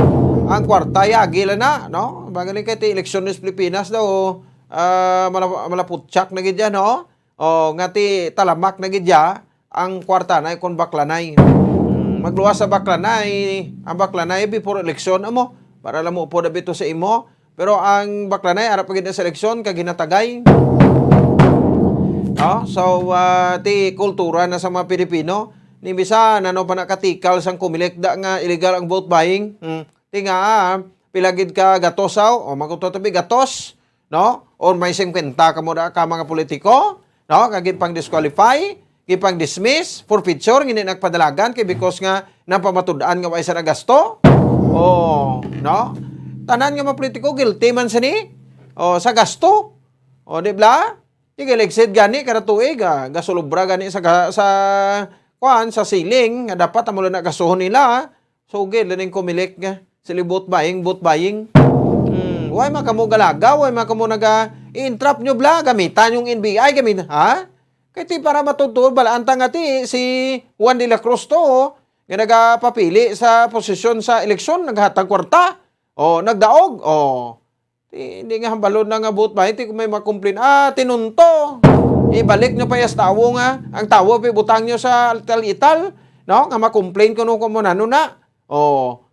Ang kwarta, yagi lang na, no? Magaling kay ti eleksyon sa Pilipinas daw, ah, mala-, malaputsak na gid yan, no? O, nga ti talamak na gid ya, ang kwarta na kon baklanay. Mm, magluwas sa baklanay, ang baklanay before eleksyon, amo, para lang mo po na bito sa imo. Pero ang baklanay, arap pa gid na sa eleksyon, kag ginatagay. No? So, ah, ti kultura na sa mga Pilipino, ni bisan ano pa nakatikal sang Comelec da nga illegal ang vote buying. Hmm. Ti nga, ah, pila gid ka gatos, aw? O, magkuto tabi gatos, no? Or may singkwenta ka mo da ka mga politiko, no? Nga ginpang-disqualify, ginpang-dismiss, forfeiture, hindi nagpadalagan kay because nga napamatud-an nga way sa nagasto. O, no? Tanan nga mga politiko, guilty man sini. O, sa gasto. O, di bla? Di kay exceed gani kada tuig, ah, gasulubra gani sa ga-, sa, kuan, sa ceiling nga dapat amo lang na gastuhon nila, ah. Sugid lang ning Comelec nga, sila vote buying, vote buying. Hmm, why man kamo galaga? Why man kamo naga-, i-entrap nyo bla? Gamitan yung N B I, gamit, ha? Kay ti para matutuo, balaan ta nga ti si Juan de la Cruz to, oh, nga nagapapili sa posisyon sa eleksyon, naghatag kwarta, oh, nagdaog, oh. Ti, hindi nga hambalon na nga vote buying, ti kung may makomplain, ah, tinunto. Ibalik nyo pa yas tawo nga, ang tawo pibutang nyo sa tal-ital, no? Nga makomplain kuno kung mo nano na. Oh.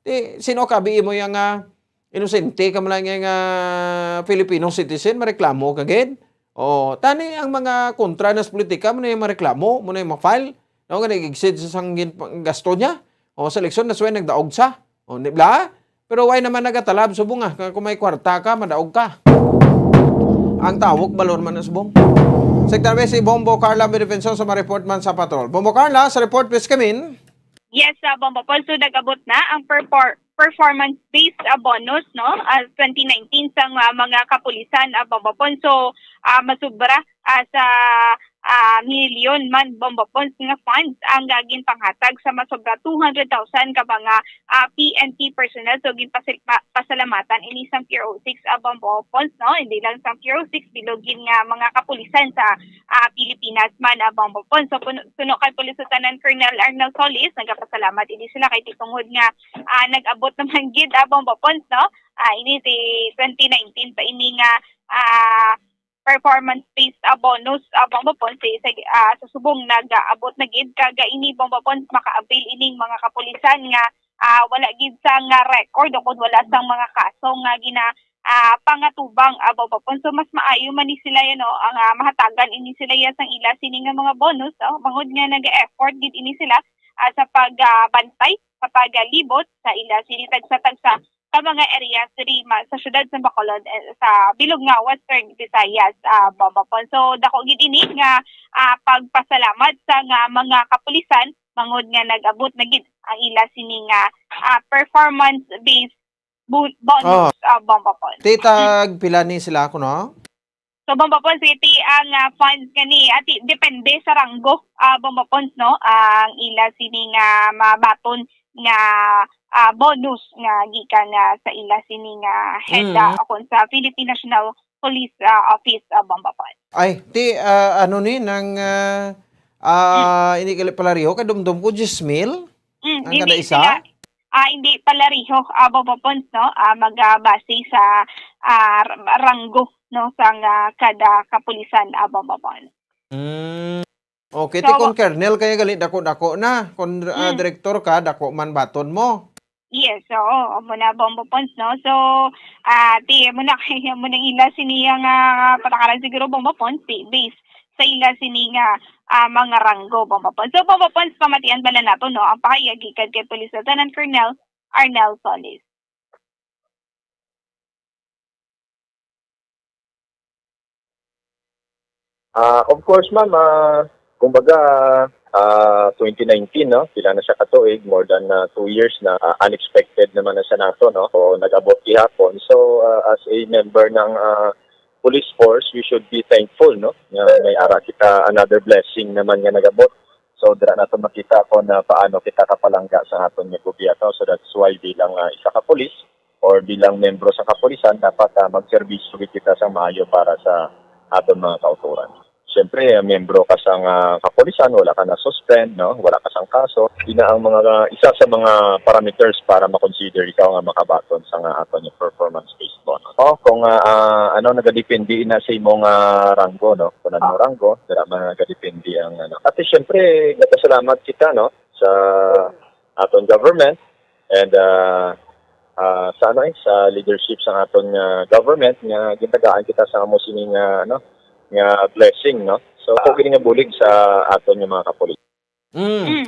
Ti, sino ka, bii mo yang, ah, inosente ka man lang nga, ah, Filipino citizen, mareklamo ka gid? Oh, tani ang mga kontra na sa politika, mo na yung mareklamo, mo na yung ma-file. No, nga nag-exceed sa sang gin-, gasto niya. Oh, sa eleksyon, that's why nagdaog sa. Oh, di ba? Pero why naman nagatalab subong nga, kung may kwarta ka, madaog ka. Ang tawag, balor man na subong. Secretary si Bombo Carla Benefencio sa mga report man sa patrol. Bombo Carla, sa report, please come in. Yes, uh, Bombo Pons. So, nag-abot na ang perfor-, performance-based, uh, bonus, no? Uh, twenty nineteen sa, uh, mga kapulisan, uh, Bombo Pons. So, uh, masubra, uh, sa, uh, milyon man, Bombo Pons, nga funds ang, uh, ginpanghatag sa masobra two hundred thousand ka mga, uh, P N P personnel. So, ginpasil-, pa-, pasalamatan ini sang P R O six, uh, Bombo Pons, no? Hindi lang sang P R O six, bilog gid nga mga kapulisan sa ah, Pilipinas man, ah, Bombo Pons. So, puno, puno kay Pulis Lieutenant Colonel Arnel Solis, nagapasalamat ini sila kay titungod nga, ah, nag-abot naman gid, ah, Bombo Pons, no? Ah, ini si twenty nineteen pa ini nga, ah, performance-based, ah, bonus, ah, Bombo Pons, si, sa, ah, sa subong nag-abot na gid, kag ini Bombo Pons maka-avail ining mga kapulisan nga, ah, wala gid sang record o kung wala sang mga kaso nga gina, ah, pangatubang, ah, Bombo Pons. So, mas maayo man ni sila, you know, ang, ah, mahatagan ini sila ya sang ila sini nga mga bonus, no? Bangod nga nag-effort gid ini sila, ah, sa pag, ah, bantay, sa paglibot sa ila sini tagsa-tagsa ka mga areas diri ma-, sa siyudad sa Bacolod, eh, sa bilog nga Western Visayas, ah, Bombo Pons. So, dako gid ini nga, ah, pagpasalamat sa nga mga kapulisan, bangod nga nag-abot na gid ang ila sini nga, ah, performance-based bu-, bonus, Oh. ah, Bombo Pons. Ti tag pila ni sila kuno? So, Bombo Pons, iti ang, ah, funds nga ni, ati, depende sa ranggo, ah, Bombo Pons, no? Ang ila sini nga mabaton nga, ah, bonus nga gikan, ah, sa ila sini nga head, ah, Mm. o kon sa Philippine National Police, ah, Office, ah, Bomba Pons. Ay, ti, ah, ano ni, nang, ah, Mm. ah, hindi gali palariho, kadumdum ko, diyes mil? Mm, Ang hindi kada isa? sila, ah, hindi palariho, ah, Bomba Pons, no? Ah, mag, ah, base sa, ah, r-, ranggo, no, sang, ah, kada kapulisan, ah, Bomba Pons. Mm. Okay, So, ti kon colonel kaya gali dako-dako na. Kon, ah, Mm. direktor ka, dako man baton mo. Yes, oo, amo na, Bomba Pons, no? So, ah, ti, amo na, kaya mo nang ila sini nga patakaran siguro, Bomba Pons, ti, base sa ila sini nga, ah, mga ranggo, Bomba Pons. So, Bomba Pons, pamatian bala nato, no? Ang pahayag gikan kay Police Lieutenant Colonel Arnel Solis. Ah, of course, ma'am, ah, kumbaga, ah, twenty nineteen, no? Pila na siya katuig, more than, ah, two years na, ah, unexpected naman na siya nato, no? So, nag-abot gihapon. So, ah, as a member ng, ah, police force, we should be thankful, no? Nga may ara kita another blessing naman nga nag-abot. So, dira nato makita kung, ah, paano kita kapalangga sa aton nga gobyerno. So, that's why bilang, ah, isa ka pulis, or bilang membro sa kapulisan, dapat, ah, magserbisyo gid kita sa maayo para sa aton mga kautoran. Siyempre, ah, membro ka sa nga kapulisan, wala ka na-suspend, no? Wala ka sang kaso. Ina ang mga, isa sa mga parameters para ma-consider ikaw nga makabaton sa nga aton nga performance-based bonus. O, kung, ah, ah, ano, nagadepende na sa imong, ah, ranggo, no? Kung ano ranggo, dira man nagadepende ang, ano. At siyempre, nagpasalamat kita, no, sa aton government and, ah, ah, sa, ano, eh, sa leadership sa aton nga government nga gitagaan kita sa amo sini nga, ano, nga blessing, no? So, ako gini nga bulig sa aton nga mga kapulis. Mm. Mm.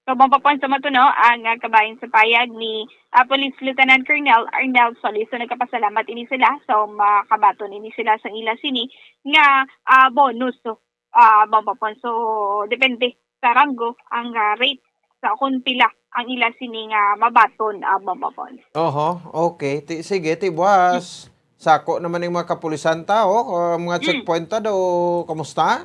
So, Bomba Pons, amo to, no, ang, ah, kabahin sa payag ni, ah, Police Lieutenant Colonel Arnel Solis. So, nagkapasalamat ini sila. So, makabaton ini sila sa ila sini nga, ah, bonus. So, ah, Bomba Pons. So, depende sa ranggo ang, ah, rate sa kung pila ang ila sini nga mabaton, ah, Bomba Pons. Oho, okay. Ti, sige, ti, buwas. Sako naman yung mga kapulisan ta, oh, ah, mga Mm. checkpoint ta daw, kamusta?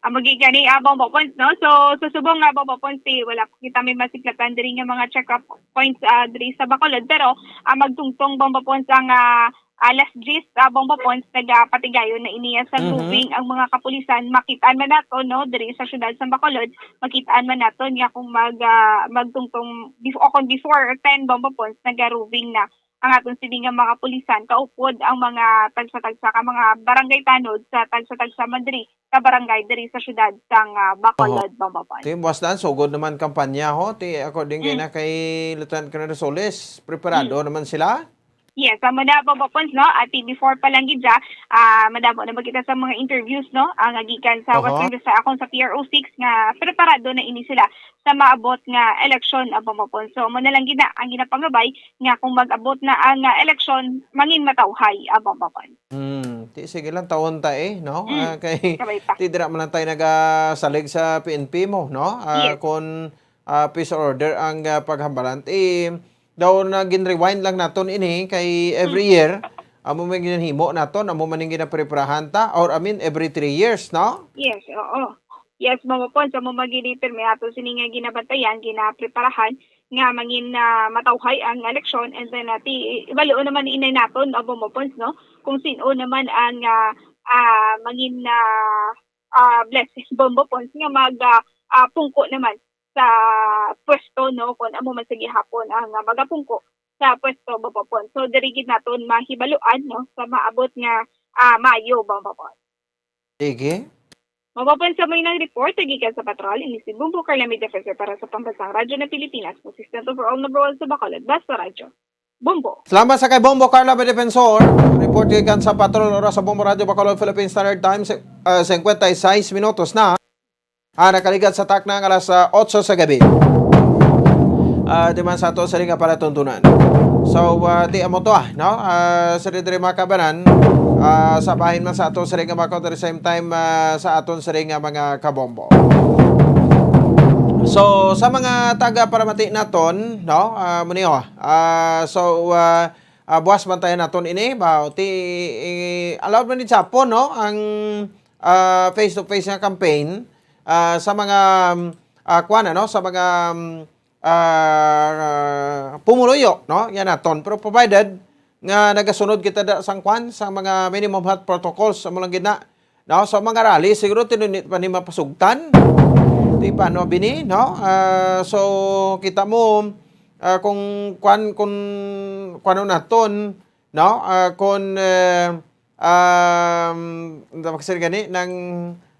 Ah, magi gani, ah, Bomba Pons, no? So, sa subong nga, Bomba Pons, ti, wala pa kita may masiklatan diri nga mga check-up points, ah, diri sa Bacolod. Pero, ah, magtungtong, Bomba Pons, ang, ah, alas diyes, ah, Bomba Pons, nagapatigayon na ini, ah, sa Mhm. grooming ang mga kapulisan. Makitaan man nato, no, diri sa siyudad sa Bacolod, makitaan man nato niya kung mag, ah, magtungtong bef-, o kung before ten, Bomba Pons, nagarooming na ang aton sini nga mga kapulisan. Kaupod ang mga tagsa-tagsa ka mga barangay tanod sa tagsa-tagsa man diri ka barangay diri sa siyudad sang, ah, Bacolod, Oho. Bomba Pons. Ti, buwas na, sugod naman kampanya, ho. Ti, ako din kay Mm. na kay Lieutenant Colonel Solis, preparado Mm. naman sila? Yes, amo na, Bomba Pons, no? At before pa lang gid siya, ah, madamo na magkita sa mga interviews, no? Ang gikan sa Oho. Western Visayas, akong sa P R O six nga preparado na ini sila sa maabot nga eleksyon, ah, Bomba Pons. So, amo na lang gid na ang ginapangabay nga kung mag-abot na ang, ah, eleksyon, mangin matawhay, ah, Bomba Pons. Hmm, ti, sige lang, tawon ta, eh, no? Mm, Ah, kay, kabay pa. ti, dira man lang tayo nagasalig sa P N P mo, no? Ah, Yes. kung, ah, peace order ang, ah, paghambalan. Ti, daw na gin-rewind lang naton ini kay every Mm. year, amo man ginahimo naton, amo man yung ginapreparahan ta, or I mean, every three years, no? Yes, oo. Yes, Bomba Pons, amo man gid ni pirmi ato sini nga ginabantayan, ginapreparahan nga mangin, ah, matawhay ang eleksyon, and then, ah, ti, ibaloon naman inay naton, ah, Bomba Pons, no? Kung sin-o naman ang, ah, ah, mangin, ah, ah, blessed, Bomba Pons, nga mag, ah, ah, pungko naman sa pwesto, no? Kung amo man sa gihapon ang, ah, magapungko sa pwesto, Bomba Pons. So, diri gid naton mahibaluan, no? Sa maabot nga, ah, Mayo, Bomba Pons. Sige. Mapapansa mo yung report gikan sa Patrol, ini si Bombo Carla May Defensor para sa Pambansang Radyo ng Pilipinas, consistent overall number one sa Bacolod, Basta Radyo. Bombo. Salamat sa kay Bombo Carla May Defensor. Report gikan sa Patrol, oras sa Bombo Radyo Bacolod, Philippine Standard Time, se-, ah, singkwenta y seis minutos na. Ah, nakaligat sa takna nga alas, ah, otso sa gabi. Ah, di man sa ato sa ring nga palatuntunan. So, ah, di amo to, ah, no? Ah, sa diri mga kabanan, ah, sa bahin man sa ato sa ring nga mga, at the same time, ah, sa aton sa ring nga mga kabombo. So, sa mga taga paramati naton, no? Ah, mao ni, oh. Ah, so, ah, ah, buwas bantayan naton ini, ba, ti, eh, allowed man ni Japon, no? Ang, ah, face-to-face nga campaign, ah, sa mga, um, ah, kuwan, ano? Sa mga, um, ah, pumuluyo, no? Yan naton. Pero provided nga nagasunod kita da sang kwan, sa mga minimum health protocols, sa mga gina, no? So, mga rally, siguro tinunit pa ni mapasugtan. Di pa, no, bini, no? Ah, so, kita mo, ah, kung kwan, kung kwan naton, no? Ah, kung, eh, um, ang tawag sila gani, nang,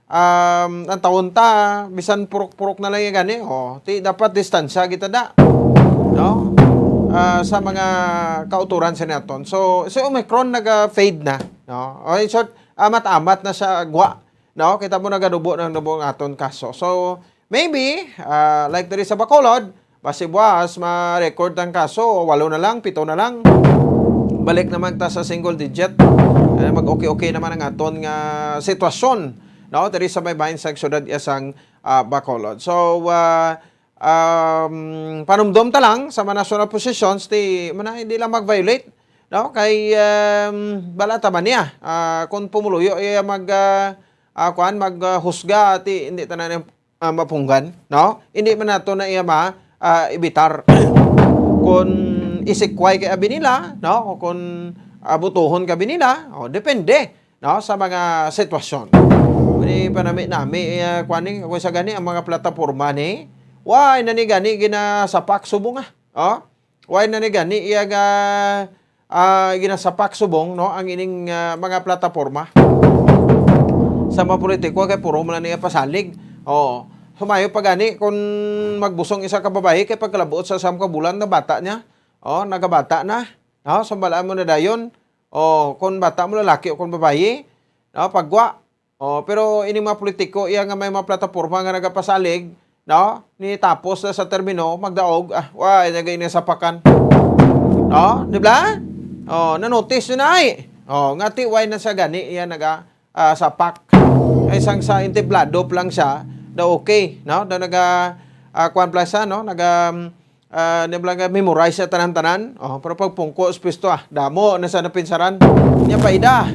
um, ang taon ta, bisan purok-purok na lang yung gani, oh, ti, dapat distansya kita da, no? Ah, sa mga kauturan sa naton. So, si Omicron naga-fade na, no? O, in short, amat-amat na siya gwa, no? Kita mo nagadubo ng dubo ang aton kaso. So, maybe, ah, like diri sa Bacolod, basi buwas ma-record ang kaso, walo na lang, pito na lang. Balik naman ta sa single digit. Eh, mag-okay-okay naman ang aton nga sitwasyon, no? Diri sa may bahin sa syudad iya sang, ah, Bacolod. So, ah, um, panumdom ta lang sa mga national positions, ti, mana, hindi lang mag-violate, no? Kay, um, bala ta man niya. Ah, kung pumuluyo iya mag, ah, ah, kuan, mag, ah, husga, ti, hindi tanan, ah, mapunggan, no? Hindi man nato na iya ma, ah, ibitar. Kung isikway kay abi nila, no? O kung, ah, butuhon kay abi nila, o, depende, no? Sa mga sitwasyon. Kung panami-nami, ah, kuan ni, kung sa gani, ang mga plataporma ni, why na ni gani ginasapak subong, ah? Oh? Why na ni gani iya ga, ah, ginasapak subong, no, ang ining, ah, mga plataporma sa mga politiko kay puro man niya pasalig. Oo. Sumayo pa gani kung magbusong isa ka babayi kay pagkalabuot sa sam ka bulan na bata niya. Oh, nagabata na. No, sambalaan mo na dayon. Oh, kung bata mo lalaki o kung babayi, no, pagwa. Oh, pero ini mga politiko, iya nga may mga plataporma nga nagapasalig, no? Ni tapos na sa termino, magdaog, ah, wa, nagay na sapakan. No? Di ba? Oh, na-notice yun ay. Oh, ngati, why na sa gani, iya naga, ah, sapak. Ay, sang sa entablado pa lang siya, daw okay, no? Daw naga, ah, kuwan pa lang siya, no? Naga, um, ah, di ba lang memorize siya tanan-tanan? Oh, pero pag pungko sa pwesto, ah, damo na sa napinsaran. Niya paida.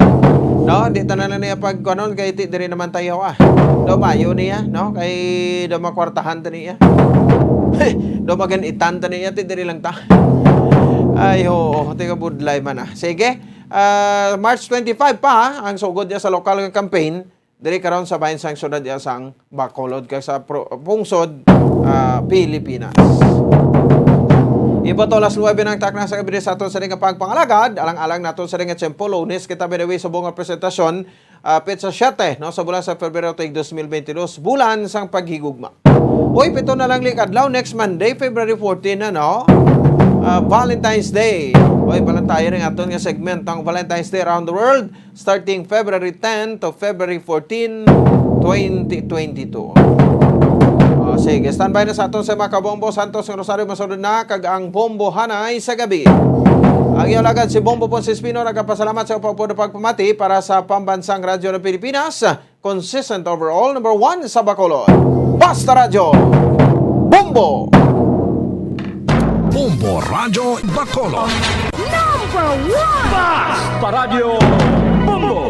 No, di tanan na niya pag, ano, kay ti, diri naman tayo, ah. Do mayo niya, no? Kay do makwartahan ta niya. Do maganitan ta niya, ti, diri lang ta. Ay, oo, tiga budlay man, ah. Sige, ah, March twenty-five pa, ha, ang sugod niya sa lokal nga campaign. Diri karon sa bahin sang syudad iya sang Bacolod kag sa pro-, pungsod, ah, Pilipinas. Ibato alas nuebe na ang takna sa gabi sa aton sa nga pagpangalagad. Alang-alang naton sa nga tiyempo, Lunes kita, by the way, subong nga presentasyon, ah, petsa siete, no, sa bulan sa Febrero, tuig dos mil bente dos, bulan sang paghigugma. Uy, pito na lang li ka adlaw, next Monday, February fourteen na, no? Ah, Valentine's Day. Uy, balantayan ang aton nga segment, ang Valentine's Day Around the World, starting February ten to February fourteen, twenty twenty-two. Ah, sige, standby na sa aton sa mga kabombo. Santos nga Rosario masulod na, kag ang bombo hanay sa gabi. Ang iyong lagad si Bombo Ponce Espino, nagapasalamat sa pagpapamati para sa Pambansang Radyo ng Pilipinas. Consistent overall, number one sa Bacolod. Basta Radyo, Bombo! Bombo Radyo Bacolod. Number one! Basta Radyo, Bombo!